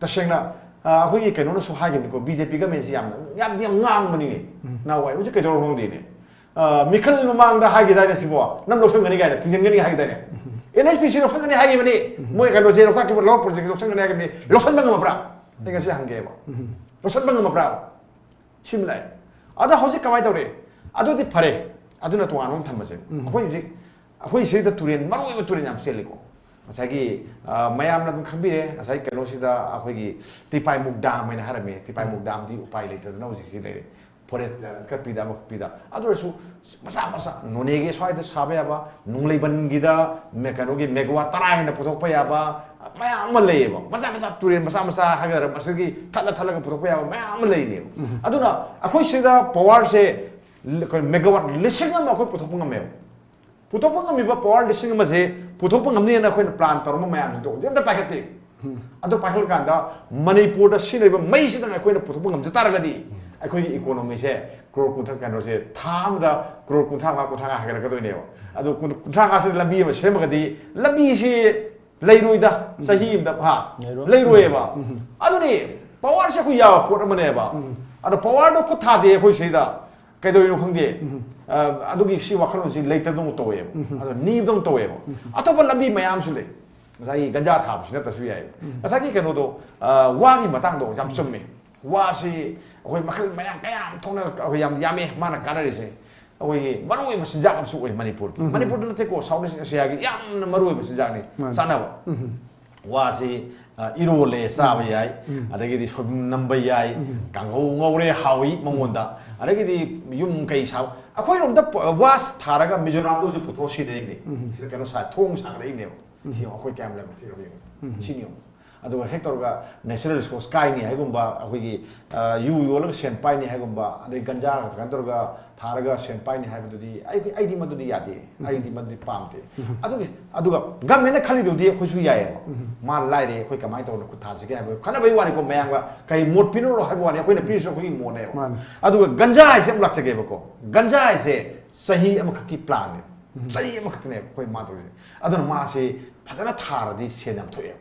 ꯇꯁꯦꯡꯅ ꯑ, ꯑꯩꯈꯣꯏꯒꯤ ꯀꯩꯅꯣꯅꯁꯨ ꯍꯥꯏꯈꯤꯕꯅꯤꯀꯣ, ꯕꯤ ꯖꯦ ꯄꯤ ꯒꯃꯦꯟꯁꯤ ꯌꯥꯝꯅ, ꯌꯥꯝꯗꯤ ꯌꯥꯝ ꯉꯥꯡꯕꯅꯤꯅꯦ꯫ ꯅꯍꯥꯟꯋꯥꯏ ꯍꯧꯖꯤꯛ ꯀꯩꯗꯧꯔꯕ ꯈꯪꯗꯦꯅꯦ꯫ ꯑ, ꯃꯤꯈꯜ ꯃꯃꯥꯡꯗ ꯍꯥꯏꯈꯤꯗꯥꯏꯅꯦ ꯁꯤꯕꯣ? ꯅꯝ ꯂꯧꯁꯟꯒꯅꯤ ꯀꯥꯏꯅ, ꯊꯤꯡꯖꯤꯟꯒꯅꯤ ꯍꯥꯏꯈꯤꯗꯥꯏꯅꯦ? ꯑꯦꯟ ꯑꯩꯆ ꯄꯤ ꯁꯤ ꯂꯧꯁꯟꯒꯅꯤ ꯍꯥꯏꯈꯤꯕꯅꯤ꯫ ꯃꯣꯏ ꯀꯩꯅꯣꯁꯦ, ꯂꯣꯛꯇꯥꯛꯀꯤ ꯂꯣꯛ ꯄ꯭ꯔꯣꯖꯦꯛꯁꯦ ꯂꯧꯁꯟꯒꯅꯤ ꯍꯥꯏꯈꯤꯕꯅꯤ꯫ ꯂꯧꯁꯟꯕ ꯉꯝꯃꯕ꯭ꯔꯥ? ꯑꯩ ꯉꯁꯤ ꯍꯪꯒꯦꯕ꯫ ꯂꯧꯁꯟꯕ ꯉꯝꯃꯕ꯭ꯔꯥ? ꯁꯤꯃ ꯂꯥꯛꯑꯦ꯫ ꯑꯗꯣ ꯍꯧꯖꯤꯛ ꯀꯃꯥꯏꯅ ꯇꯧꯔꯦ? ꯑꯗꯨꯗꯤ ꯐꯔꯦ꯫ ꯑꯗꯨꯅ ꯇꯣꯉꯥꯟꯕ ꯑꯃ ꯊꯝꯃꯁꯦ꯫ ꯑꯩꯈꯣꯏ ꯍꯧꯖꯤꯛ, ꯑꯩꯈꯣꯏ ꯁꯤꯗ ꯇꯨꯔꯦꯟ, ꯃꯔꯨ ꯑꯣꯏꯕ ꯇꯨꯔꯦꯟ ꯌꯥꯝ ꯆꯦꯜꯂꯤꯀꯣ꯫ ꯉꯁꯥꯏꯒꯤ, ꯑ, ꯃꯌꯥꯝꯅ ꯑꯗꯨꯝ ꯈꯪꯕꯤꯔꯦ, ꯉꯁꯥꯏ ꯀꯩꯅꯣꯁꯤꯗ ꯑꯩꯈꯣꯏꯒꯤ ꯇꯤꯄꯥꯏꯃꯨꯛ ꯗꯥꯝ ꯍꯥꯏꯅ ꯍꯥꯏꯔꯝꯃꯤ꯫ ꯇꯤꯄꯥꯏꯃꯨꯛ ꯗꯥꯝꯗꯤ ꯎꯄꯥꯏ ꯂꯩꯇꯗꯅ ꯍꯧꯖꯤꯛꯁꯤ ꯂꯩꯔꯦ꯫ ꯐꯣꯔꯦꯁ ꯀ꯭ꯂꯤꯌꯥꯔꯦꯟꯁ ꯈꯔ ꯄꯤꯗ, ꯑꯃꯈꯛ ꯄꯤꯗ꯫ ꯑꯗꯨ ꯑꯣꯏꯔꯁꯨ ꯃꯆꯥ ꯃꯆꯥ ꯅꯣꯅꯦꯒꯤ ꯁ꯭ꯋꯥꯏꯗ ꯁꯥꯕ ꯌꯥꯕ, ꯅꯣꯡꯂꯩꯕꯟꯒꯤꯗ ꯃꯦ-, ꯀꯩꯅꯣꯒꯤ ꯃꯦꯒꯥꯋꯥꯠ ꯇꯔꯥ ꯍꯦꯟꯅ ꯄꯨꯊꯣꯛꯄ ꯌꯥꯕ ꯃꯌꯥꯝ ꯑꯃ ꯂꯩꯌꯦꯕ꯫ ꯃꯆꯥ ꯃꯆꯥ ꯇꯨꯔꯦꯟ ꯃꯆꯥ ꯃꯆꯥ ꯍꯥꯏꯒꯗ꯭ꯔꯥ, ꯃꯁꯤꯒꯤ ꯊꯠꯂ ꯊꯠꯂꯒ ꯄꯨꯊꯣꯛꯄ ꯌꯥꯕ ꯃꯌꯥꯝ ꯑꯃ ꯂꯩꯅꯦꯕ꯫ ꯑꯗꯨꯅ ꯑꯩꯈꯣꯏ ꯁꯤꯗ ꯄꯋꯥꯔꯁꯦ ꯂ-, ꯑꯩꯈꯣꯏ ꯃꯦꯒꯥꯋꯥꯠ ꯂꯤꯁꯤꯡ ꯑꯃ ꯑꯩꯈꯣꯏ ꯄꯨꯊꯣꯛꯄ ꯉꯝꯃꯦꯕ꯫ ꯄꯨꯊꯣꯛꯄ ꯉꯝꯃꯤꯕ ꯄꯋꯥꯔ ꯂꯤꯁꯤꯡ ꯑꯃꯁꯦ ꯄꯨꯊꯣꯛꯄ ꯉꯝꯅꯤꯅ ꯑꯩꯈꯣꯏꯅ ꯄ꯭ꯂꯥꯟ ꯇꯧꯔꯝꯕ ꯃꯌꯥꯝꯁꯤꯡꯗꯣ ꯍꯧꯖꯤꯛ ꯑꯝꯇ ꯄꯥꯏꯈꯠꯇꯦ꯫ ꯑꯗꯨ ꯄꯥꯏꯈꯠꯂꯀꯥꯟꯗ ꯃꯅꯤꯄꯨꯔꯗ ꯁꯤꯖꯤꯟꯅꯔꯤꯕ ꯃꯩꯁꯤꯗꯪ ꯑꯩꯈꯣꯏꯅ ꯄꯨꯊꯣꯛꯄ ꯉꯝꯖ ꯇꯥꯔꯒꯗꯤ ꯑꯩꯈꯣꯏꯒꯤ ꯏꯀꯣꯅꯣꯃꯤꯁꯦ ꯀ꯭ꯔꯣꯔ ꯀꯨꯟꯊ꯭ꯔꯥ, ꯀꯩꯅꯣꯁꯦ ꯊꯥ ꯑꯃꯗ ꯀ꯭ꯔꯣꯔ ꯀꯨꯟꯊ꯭ꯔꯥ ꯃꯉꯥ, ꯀꯨꯟꯊ꯭ꯔꯥ ꯃꯉꯥ ꯍꯦꯟꯒꯠꯂꯛꯀꯗꯣꯏꯅꯦꯕ꯫ ꯑꯗꯨ ꯀꯨꯟ-, ꯀꯨꯟꯊ꯭ꯔꯥ ꯃꯉꯥꯁꯤꯗ ꯂꯝꯕꯤ ꯑꯃ ꯁꯦꯝꯃꯒꯗꯤ ꯂꯝꯕꯤꯁꯤ ꯂꯩꯔꯣꯏꯗ, ꯆꯍꯤ ꯑꯃꯗ, ꯍꯥ? ꯂꯩꯔꯣꯏ꯫ ꯂꯩꯔꯣꯏꯕ꯫ ꯑꯗꯨꯅꯤ, ꯄꯋꯥꯔꯁꯦ ꯑꯩꯈꯣꯏ ꯌꯥꯕ ꯄꯣꯠ ꯑꯃꯅꯦꯕ꯫ ꯑꯗꯣ ꯄꯋꯥꯔꯗꯣ ꯈꯨꯠ ꯊꯥꯗꯦ ꯑꯩꯈꯣꯏ ꯁꯤꯗ꯫ ꯀꯩꯗꯧꯔꯤꯅꯣ ꯈꯪꯗꯦ꯫ ꯑ, ꯑꯗꯨꯒꯤ ꯁꯤ ꯋꯥꯈꯜꯂꯣꯟꯁꯤ ꯂꯩꯇꯗꯧꯅ ꯇꯧꯋꯦꯕ꯫ ꯑꯗꯣ ꯅꯤꯕꯗꯧꯅ ꯇꯧꯋꯦꯕ꯫ ꯑꯇꯣꯞꯄ ꯂꯝꯕꯤ ꯃꯌꯥꯝꯁꯨ ꯂꯩ꯫ ꯉꯁꯥꯏꯒꯤ ꯒꯟꯖꯥ ꯊꯥꯕꯁꯤ ꯅꯠꯇ꯭ꯔꯁꯨ ꯌꯥꯏ꯫ ꯉꯁꯥꯏꯒꯤ ꯀꯩꯅꯣꯗꯣ, ꯑ, ꯋꯥꯒꯤ ꯃꯇꯥꯡꯗꯣ ꯌꯥꯝ ꯆꯨꯝꯃꯦ꯫ ꯋꯥꯁꯤ ꯑꯩꯈꯣꯏ ꯃꯈꯜ ꯃꯌꯥꯝ, ꯀꯌꯥ ꯑꯃ ꯊꯣꯛꯅ ꯑꯩꯈꯣꯏ ꯌꯥꯝ ꯌꯥꯝꯃꯦ ꯃꯥꯅ ꯀꯥꯟꯅꯔꯤꯁꯦ꯫ ꯑꯩꯈꯣꯏꯒꯤ ꯃꯔꯨꯑꯣꯏꯕ ꯆꯤꯟꯖꯥꯛ ꯑꯃꯁꯨ ꯑꯣꯏ ꯃꯅꯤꯄꯨꯔꯒꯤ꯫ ꯃꯅꯤꯄꯨꯔꯗ ꯅꯠꯇꯦꯀꯣ, ꯁꯥꯎꯠ ꯏꯁ ꯑꯦꯁꯤꯌꯥꯒꯤ ꯌꯥꯝꯅ ꯃꯔꯨꯑꯣꯏꯕ ꯆꯤꯟꯖꯥꯛꯅꯤ꯫ ꯃꯥꯅꯤ꯫ ꯆꯥꯅꯕ꯫ ꯋꯥꯁꯤ, ꯑ, ꯏꯔꯣꯜꯂꯦ, ꯆꯥꯕ ꯌꯥꯏ, ꯑꯗꯒꯤꯗꯤ ꯁꯣꯏꯕꯨꯝ ꯅꯝꯕ ꯌꯥꯏ, ꯀꯥꯡꯍꯧ ꯉꯧꯔꯦ, ꯍꯥꯎꯏ ꯃꯉꯣꯟꯗ, ꯑꯗꯒꯤꯗꯤ ꯌꯨꯝ ꯀꯩ ꯁꯥꯕ꯫ ꯑꯩꯈꯣꯏꯔꯣꯝꯗ ꯄ-, ꯋꯥ ꯊꯥꯔꯒ ꯃꯤꯖꯣꯔꯥꯝꯗ ꯍꯧꯖꯤꯛ ꯄꯨꯊꯣꯛꯑ ꯁꯤꯖꯤꯟꯅꯔꯤꯕꯅꯦ꯫ ꯁꯤꯗ ꯀꯩꯅꯣ ꯁꯥ-, ꯊꯣꯡ ꯁꯥꯒꯠꯂꯛꯏꯕꯅꯦꯕ꯫ ꯁꯤ ꯌꯦꯡꯉꯣ, ꯑꯩꯈꯣꯏ ꯀꯌꯥꯝ ꯂꯥꯏꯕꯛ ꯊꯤꯔꯕ ꯌꯦꯡꯉꯣ꯫ ꯁꯤꯅꯤ ꯌꯦꯡꯉꯣ꯫ ꯑꯗꯨꯒ ꯍꯦꯛ ꯇꯧꯔꯒ natural resource ꯀꯥꯏꯅꯤ ꯍꯥꯏꯒꯨꯝꯕ, ꯑꯩꯈꯣꯏꯒꯤ, ꯑ, ꯌꯨ ꯌꯣꯜꯂꯒ ꯁꯦꯟ ꯄꯥꯏꯅꯤ ꯍꯥꯏꯒꯨꯝꯕ, ꯑꯗꯩ ꯒꯟꯖꯥ ꯀꯩꯅꯣ ꯇꯧꯔꯒ ꯊꯥꯔꯒ ꯁꯦꯟ ꯄꯥꯏꯅꯤ ꯍꯥꯏꯕꯗꯨꯗꯤ ꯑꯩ, ꯑꯩꯗꯤ ꯃꯗꯨꯗꯤ ꯌꯥꯗꯦ꯫ ꯑꯩꯗꯤ ꯃꯗꯨꯗꯤ ꯄꯥꯝꯗꯦ꯫ ꯑꯗꯨꯒꯤ, ꯑꯗꯨꯒ ꯒꯃꯦꯟꯅ ꯈꯜꯂꯤꯗꯨꯗꯤ ꯑꯩꯈꯣꯏꯁꯨ ꯌꯥꯏꯑꯕ꯫ ꯃꯥ ꯂꯥꯏꯔꯦ, ꯑꯩꯈꯣꯏ ꯀꯃꯥꯏꯅ ꯇꯧꯅ ꯈꯨꯠ ꯊꯥꯁꯤꯒꯦ ꯍꯥꯏꯕ ꯈꯟꯅꯕꯒꯤ ꯋꯥꯅꯤꯀꯣ, ꯃꯌꯥꯝꯒ ꯀꯩ ꯃꯣꯠ ꯄꯤꯅꯔꯣ ꯍꯥꯏꯕ ꯋꯥꯅꯤ, ꯑꯩꯈꯣꯏꯅ ꯄꯤꯔꯤꯁꯨ ꯑꯩꯈꯣꯏꯒꯤ ꯃꯣꯠꯅꯦꯕ꯫ ꯃꯥꯅꯤ꯫ ꯑꯗꯨꯒ ꯒꯟꯖꯥ ꯍꯥꯏꯁꯦ ꯑꯃꯨꯛ ꯂꯥꯛꯆꯒꯦꯕꯀꯣ꯫ ꯒꯟꯖꯥ ꯍꯥꯏꯁꯦ ꯆꯍꯤ ꯑꯃꯈꯛꯀꯤ ꯄ꯭ꯂꯥꯟꯅꯦ꯫ ꯆꯍꯤ ꯑꯃꯈꯛꯇꯅꯦꯕ ꯑꯩꯈꯣꯏ ꯃꯥ ꯇꯧꯔꯤꯁꯦ꯫ ꯑꯗꯨꯅ ꯃꯥꯁꯦ ꯐꯖꯅ ꯊꯥꯔꯗꯤ ꯁꯦꯟ ꯌꯥꯝ ꯊꯣꯛꯑꯦꯕ꯫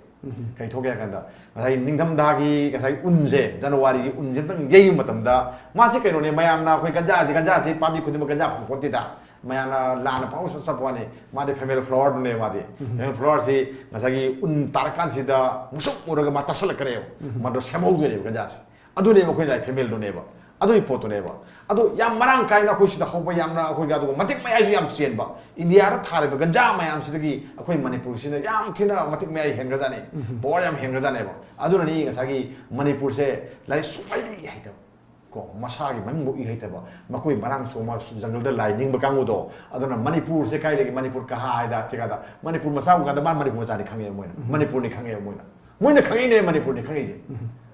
ꯀꯩ ꯊꯣꯛꯀꯦ ꯍꯥꯏ ꯀꯥꯟꯗ, ꯉꯁꯥꯏ ꯅꯤꯡꯊꯝꯊꯥꯒꯤ ꯉꯁꯥꯏ ꯎꯟꯁꯦ, ꯖꯅꯋꯥꯔꯤꯒꯤ ꯎꯟꯁꯦ ꯑꯝꯇꯪ ꯌꯩꯕ ꯃꯇꯝꯗ, ꯃꯥꯁꯤ ꯀꯩꯅꯣꯅꯦ, ꯃꯌꯥꯝꯅ ꯑꯩꯈꯣꯏ ꯒꯟꯖꯥꯁꯤ, ꯒꯟꯖꯥꯁꯤ ꯄꯥꯝꯕꯤ ꯈꯨꯗꯤꯡꯃꯛ ꯒꯟꯖꯥ ꯐꯪꯄꯣꯠꯇꯦꯗ, ꯃꯌꯥꯝꯅ ꯂꯥꯟꯅ ꯄꯥꯎ ꯆꯠ ꯆꯠꯄ ꯋꯥꯅꯤ꯫ ꯃꯥꯗꯤ ꯐꯦꯃꯦꯜ ꯐ꯭ꯂꯥꯋꯔꯗꯨꯅꯦ꯫ ꯃꯥꯗꯤ ꯐꯦꯃꯦꯜ ꯐ꯭ꯂꯥꯋꯔꯁꯤ ꯉꯁꯥꯏꯒꯤ ꯎꯟ ꯇꯥꯔꯀꯥꯟꯁꯤꯗ ꯃꯨꯁꯨꯛ ꯃꯨꯔꯒ ꯃꯥ ꯇꯥꯁꯜꯂꯛꯀꯅꯦꯕ꯫ ꯃꯗꯣ ꯁꯦꯝꯍꯧꯗꯣꯏꯅꯦꯕ ꯒꯟꯖꯥꯁꯦ꯫ ꯑꯗꯨꯅꯦꯕ ꯑꯩꯈꯣꯏꯅ ꯂꯥꯏ ꯐꯦꯃꯦꯜꯗꯨꯅꯦꯕ꯫ ꯑꯗꯨꯒꯤ ꯄꯣꯠꯇꯨꯅꯦꯕ꯫ ꯑꯗꯣ ꯌꯥꯝ ꯃꯔꯥꯡ ꯀꯥꯏꯅ ꯑꯩꯈꯣꯏ ꯁꯤꯗ ꯍꯧꯕ, ꯌꯥꯝꯅ ꯑꯩꯈꯣꯏꯒꯤ ꯑꯗꯨꯒ ꯃꯇꯤꯛ ꯃꯌꯥꯏꯁꯨ ꯌꯥꯝ ꯆꯦꯟꯕ꯫ ꯏꯟꯗꯤꯌꯥꯗ ꯊꯥꯔꯤꯕ ꯒꯟꯖꯥ ꯃꯌꯥꯝꯁꯤꯗꯒꯤ ꯑꯩꯈꯣꯏ ꯃꯅꯤꯄꯨꯔꯁꯤꯅ ꯌꯥꯝ ꯊꯤꯅ ꯃꯇꯤꯛ ꯃꯌꯥꯏ ꯍꯦꯟꯒ꯭ꯔꯖꯥꯠꯅꯤ꯫ ꯄꯋꯥꯔ ꯌꯥꯝ ꯍꯦꯟꯒ꯭ꯔꯖꯥꯠꯅꯦꯕ꯫ ꯑꯗꯨꯅꯅꯤ ꯉꯁꯥꯏꯒꯤ ꯃꯅꯤꯄꯨꯔꯁꯦ ꯂꯥꯏꯔꯤꯛ ꯁꯨꯡꯍꯩ ꯍꯩꯇꯕ꯫ ꯀꯣ, ꯃꯁꯥꯒꯤ ꯃꯃꯤꯡꯕꯨ ꯏ ꯍꯩꯇꯕ, ꯃꯈꯣꯏ ꯃꯔꯥꯡ ꯆꯣꯡꯕ ꯖꯪꯒꯜꯗ ꯂꯥꯏ ꯅꯤꯡꯕ ꯀꯥꯡꯕꯨꯗꯣ, ꯑꯗꯨꯅ ꯃꯅꯤꯄꯨꯔꯁꯦ ꯀꯥꯏ ꯂꯩꯒꯦ? ꯃꯅꯤꯄꯨꯔ ꯀꯍꯥ ꯍꯥꯏꯗ ꯊꯤꯀꯥꯟꯗ, ꯃꯅꯤꯄꯨꯔ ꯃꯆꯥ ꯎꯀꯥꯟꯗ ꯃꯥꯅ ꯃꯅꯤꯄꯨꯔ ꯃꯆꯥꯅꯤ ꯈꯪꯉꯦꯕ ꯃꯣꯏꯅ꯫ ꯃꯅꯤꯄꯨꯔꯅꯤ ꯈꯪꯉꯦꯕ ꯃꯣꯏꯅ꯫ ꯃꯣꯏꯅ ꯈꯪꯉꯤꯅꯦ ꯃꯅꯤꯄꯨꯔꯅꯤ ꯈꯪꯉꯤꯁꯦ꯫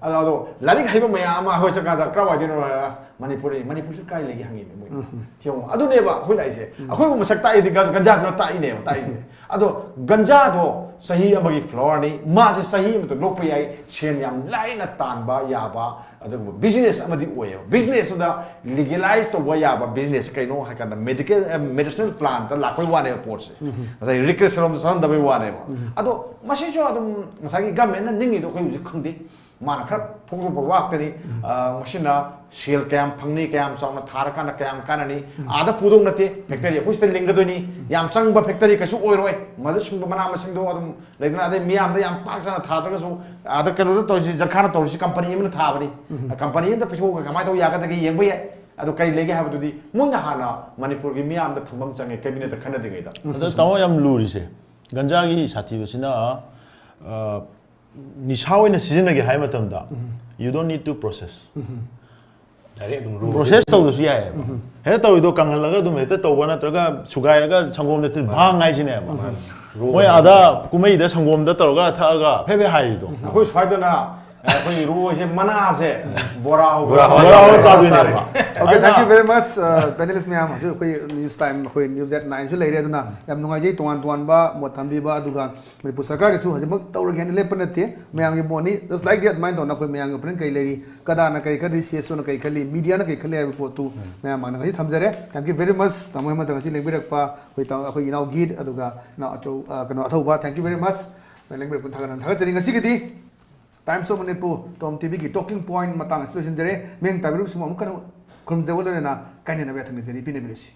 ꯑꯗꯣ, ꯑꯗꯣ ꯂꯥꯏꯔꯤꯛ ꯍꯩꯕ ꯃꯌꯥꯝ ꯑꯃ ꯑꯩꯈꯣꯏ ꯆꯠꯀꯥꯟꯗ ꯀꯔꯥꯏꯋꯥꯏꯗꯩꯅꯣ ꯍꯥꯏꯔꯒ, "ꯑꯁ, ꯃꯅꯤꯄꯨꯔꯅꯤ, ꯃꯅꯤꯄꯨꯔꯁꯦ ꯀꯥꯏ ꯂꯩꯒꯦ?" ꯍꯪꯉꯤꯅꯦ ꯃꯣꯏꯅ꯫ ꯌꯦꯡꯉꯣ, ꯑꯗꯨꯅꯦꯕ ꯑꯩꯈꯣꯏ ꯂꯥꯛꯏꯁꯦ꯫ ꯑꯩꯈꯣꯏꯕꯨ ꯃꯁꯛ ꯇꯥꯛꯏꯗꯤ ꯒꯟ-, ꯒꯟꯖꯥꯗꯨꯅ ꯇꯥꯛꯏꯅꯦꯕ, ꯇꯥꯛꯏꯅꯦ꯫ ꯑꯗꯣ ꯒꯟꯖꯥꯗꯣ ꯆꯍꯤ ꯑꯃꯒꯤ ꯐ꯭ꯂꯥꯋꯔꯅꯤ, ꯃꯥꯁꯦ ꯆꯍꯤ ꯑꯃꯗ ꯂꯣꯛꯄ ꯌꯥꯏ, ꯁꯦꯟ ꯌꯥꯝ ꯂꯥꯏꯅ ꯇꯥꯟꯕ ꯌꯥꯕ ꯑꯗꯨꯒꯨꯝꯕ ꯕꯤꯖꯤꯅꯦꯁ ꯑꯃꯗꯤ ꯑꯣꯏꯌꯦꯕ꯫ ꯕꯤꯖꯤꯅꯦꯁꯇꯨꯗ ꯂꯤꯒꯦꯂꯥꯏꯁ ꯇꯧꯕ ꯌꯥꯕ ꯕꯤꯖꯤꯅꯦꯁ ꯀꯩꯅꯣ ꯍꯥꯏ ꯀꯥꯟꯗ, ꯃꯦꯗꯤꯀꯦꯜ, ꯑ, ꯃꯦꯗꯤꯁꯅꯦꯜ ꯄ꯭ꯂꯥꯟꯇ ꯂꯥꯛꯄꯩ ꯋꯥꯅꯦꯕ ꯄꯣꯠꯁꯦ꯫ ꯉꯁꯥꯏ ꯔꯤꯀ꯭ꯔꯦꯁꯅꯦꯜ ꯂꯣꯝꯗ ꯆꯪꯍꯟꯗꯕꯩ ꯋꯥꯅꯦꯕ꯫ ꯑꯗꯣ ꯃꯁꯤꯁꯨ ꯑꯗꯨꯝ ꯉꯁꯥꯏꯒꯤ ꯒꯃꯦꯟꯅ ꯅꯤꯡꯉꯤꯗꯣ ꯑꯩꯈꯣꯏ ꯍꯧꯖꯤꯛ ꯈꯪꯗꯦ꯫ ꯃꯥꯅ ꯈꯔ ꯐꯣꯡꯗꯣꯛꯄ ꯋꯥꯛꯇꯅꯤ꯫ ꯑ, ꯃꯁꯤꯅ ꯁꯦꯜ ꯀꯌꯥꯝ ꯐꯪꯅꯤ, ꯀꯌꯥꯝ ꯆꯥꯎꯅ ꯊꯥꯔꯀꯥꯟꯗ ꯀꯌꯥꯝ ꯀꯥꯟꯅꯅꯤ? ꯑꯥꯗ ꯄꯨꯗꯧ ꯅꯠꯇꯦ, ꯐꯦꯛꯇꯔꯤ ꯑꯩꯈꯣꯏ ꯁꯤꯗ ꯂꯤꯡꯒꯗꯣꯏꯅꯤ꯫ ꯌꯥꯝ ꯆꯪꯕ ꯐꯦꯛꯇꯔꯤ ꯀꯩꯁꯨ ꯑꯣꯏꯔꯣꯏ꯫ ꯃꯗꯨ ꯁꯨꯡꯕ ꯃꯅꯥ ꯃꯁꯤꯡꯗꯣ ꯑꯗꯨꯝ ꯂꯩꯗꯅ, ꯑꯗꯩ ꯃꯤꯌꯥꯝꯗ ꯌꯥꯝ ꯄꯥꯛ ꯁꯟꯅ ꯊꯥꯗ꯭ꯔꯒꯁꯨ, ꯑꯥꯗ ꯀꯩꯅꯣꯗ ꯇꯧꯔꯤꯁꯤ, ꯖꯔꯈꯥꯟꯗ ꯇꯧꯔꯤꯁꯤ ꯀꯝꯄꯅꯤ ꯑꯃꯅ ꯊꯥꯕꯅꯤ꯫ ꯀꯝꯄꯅꯤ ꯑꯃꯗ ꯄꯤꯊꯣꯛꯑꯒ ꯀꯃꯥꯏꯅ ꯇꯧ ꯌꯥꯒꯗꯒꯦ ꯌꯦꯡꯕ ꯌꯥꯏ꯫ ꯑꯗꯣ ꯀꯔꯤ ꯂꯩꯒꯦ ꯍꯥꯏꯕꯗꯨꯗꯤ ꯃꯣꯏꯅ ꯍꯥꯟꯅ ꯃꯅꯤꯄꯨꯔꯒꯤ ꯃꯤꯌꯥꯝꯗ ꯊꯝꯐꯝ ꯆꯪꯉꯦ, ꯀꯦꯕꯤꯅꯦꯠꯇ ꯈꯟꯅꯗ꯭ꯔꯤꯉꯩꯗ꯫ ꯑꯗꯣ ꯇꯥꯃꯣ, ꯌꯥꯝ ꯂꯨꯔꯤꯁꯦ, ꯒꯟꯖꯥꯒꯤ ꯁꯥꯊꯤꯕꯁꯤꯅ, ꯑ, ꯅꯤꯁꯥ ꯑꯣꯏꯅ ꯁꯤꯖꯤꯟꯅꯒꯦ ꯍꯥꯏ ꯃꯇꯝꯗ, you don't need to process꯫ Direct ꯑꯗꯨꯝ ꯔꯣ ꯄ꯭ꯔꯣꯁꯦꯁ ꯇꯧꯗ꯭ꯔꯁꯨ ꯌꯥꯏꯑꯕ꯫ ꯍꯦꯛꯇ ꯇꯧꯔꯤꯗꯣ ꯀꯪꯍꯜꯂꯒ ꯑꯗꯨꯝ ꯍꯦꯛꯇ ꯇꯧꯕ ꯅꯠꯇ꯭ꯔꯒ ꯁꯨꯒꯥꯏꯔꯒ ꯁꯪꯒꯣꯝꯗ ꯊꯤꯠ ꯚꯥꯡ ꯍꯥꯏꯁꯤꯅꯦꯕ꯫ ꯃꯣꯏ ꯑꯥꯗ ꯀꯨꯝꯍꯩꯗ ꯁꯪꯒꯣꯝꯗ ꯇꯧꯔꯒ ꯊꯛꯑꯒ ꯐꯦ ꯐꯦ ꯍꯥꯏꯔꯤꯗꯣ꯫ ꯑꯩꯈꯣꯏ ꯁ꯭ꯋꯥꯏꯗꯅ ꯑꯩꯈꯣꯏ ꯔꯣꯁꯦ ꯃꯅꯥꯁꯦ ꯕꯣꯔꯥ ꯍꯧꯕ ꯕꯣꯔꯥ ꯍꯧꯕ ꯆꯥꯗꯣꯏꯅꯦꯕ꯫ Okay, thank you very much, uh, panelist ꯃꯌꯥꯝ꯫ ꯍꯧꯖꯤꯛ ꯑꯩꯈꯣꯏ ꯅ꯭ꯌꯨꯁ ꯇꯥꯏꯝ, ꯑꯩꯈꯣꯏ ꯅ꯭ꯌꯨꯁ ꯑꯦꯠ ꯅꯥꯏꯟꯁꯨ ꯂꯩꯔꯦ꯫ ꯑꯗꯨꯅ ꯌꯥꯝ ꯅꯨꯡꯉꯥꯏꯖꯩ ꯇꯣꯉꯥꯟ ꯇꯣꯉꯥꯟꯕ ꯃꯣꯠ ꯊꯝꯕꯤꯕ꯫ ꯑꯗꯨꯒ ꯃꯅꯤꯄꯨꯔ ꯁꯔꯀꯥꯔꯒꯤꯁꯨ ꯍꯧꯖꯤꯛꯃꯛ ꯇꯧꯔꯒꯦ ꯍꯥꯏꯅ ꯂꯦꯞꯄ ꯅꯠꯇꯦ, ꯃꯌꯥꯝꯒꯤ ꯃꯣꯠꯅꯤ꯫ Just like that, ꯑꯗꯨꯃꯥꯏꯅ ꯇꯧꯅ ꯑꯩꯈꯣꯏ ꯃꯌꯥꯝꯒꯤ ꯑꯣꯄꯤꯅꯤꯌꯟ ꯀꯩ ꯂꯩꯔꯤ, ꯀꯗꯥꯅ ꯀꯔꯤ ꯈꯜꯂꯤ, ꯁꯤ ꯑꯦꯁ ꯑꯣꯅ ꯀꯔꯤ ꯈꯜꯂꯤ, ꯃꯤꯗꯤꯌꯥꯅ ꯀꯔꯤ ꯈꯜꯂꯤ ꯍꯥꯏꯕ ꯄꯣꯠꯇꯨ ꯃꯌꯥꯝ ꯃꯥꯡꯗ ꯉꯁꯤ ꯊꯝꯖꯔꯦ꯫ Thank you very much, ꯇꯥꯃꯣ ꯍꯦꯃꯟꯇ ꯉꯁꯤ ꯂꯦꯡꯕꯤꯔꯛꯄ ꯑꯩꯈꯣꯏ ꯇꯥ-, ꯑꯩꯈꯣꯏ ꯏꯅꯥꯎ ꯒꯤꯠ ꯑꯗꯨꯒ ꯏꯅꯥꯎ ꯑꯆꯧ-, ꯑ, ꯀꯩꯅꯣ ꯑꯊꯧꯕ, thank you very much꯫ ꯂꯦꯡꯕꯤꯔꯛꯄ ꯊꯥꯒꯠꯅ ꯊꯥꯒꯠꯆꯔꯤ꯫ ꯉꯁꯤꯒꯤꯗꯤ Times of Manipur, Tom ꯇꯤꯚꯤꯒꯤ talking point ꯃꯇꯥꯡ ꯑꯁꯤ ꯂꯣꯏꯁꯤꯟꯖꯔꯦ꯫ ꯃꯤꯠꯌꯦꯡ ꯇꯥꯕꯤꯔꯤꯕꯁꯤꯡꯕꯨ ꯑꯃꯨꯛ ꯍꯟꯅ ꯈꯨꯔꯨꯝꯖꯕ ꯂꯣꯏꯅꯅ ꯀꯥꯏꯅꯅꯕ ꯌꯥꯊꯪ ꯅꯤꯖꯔꯤ꯫ ꯄꯤꯅꯕꯤꯔꯁꯤ꯫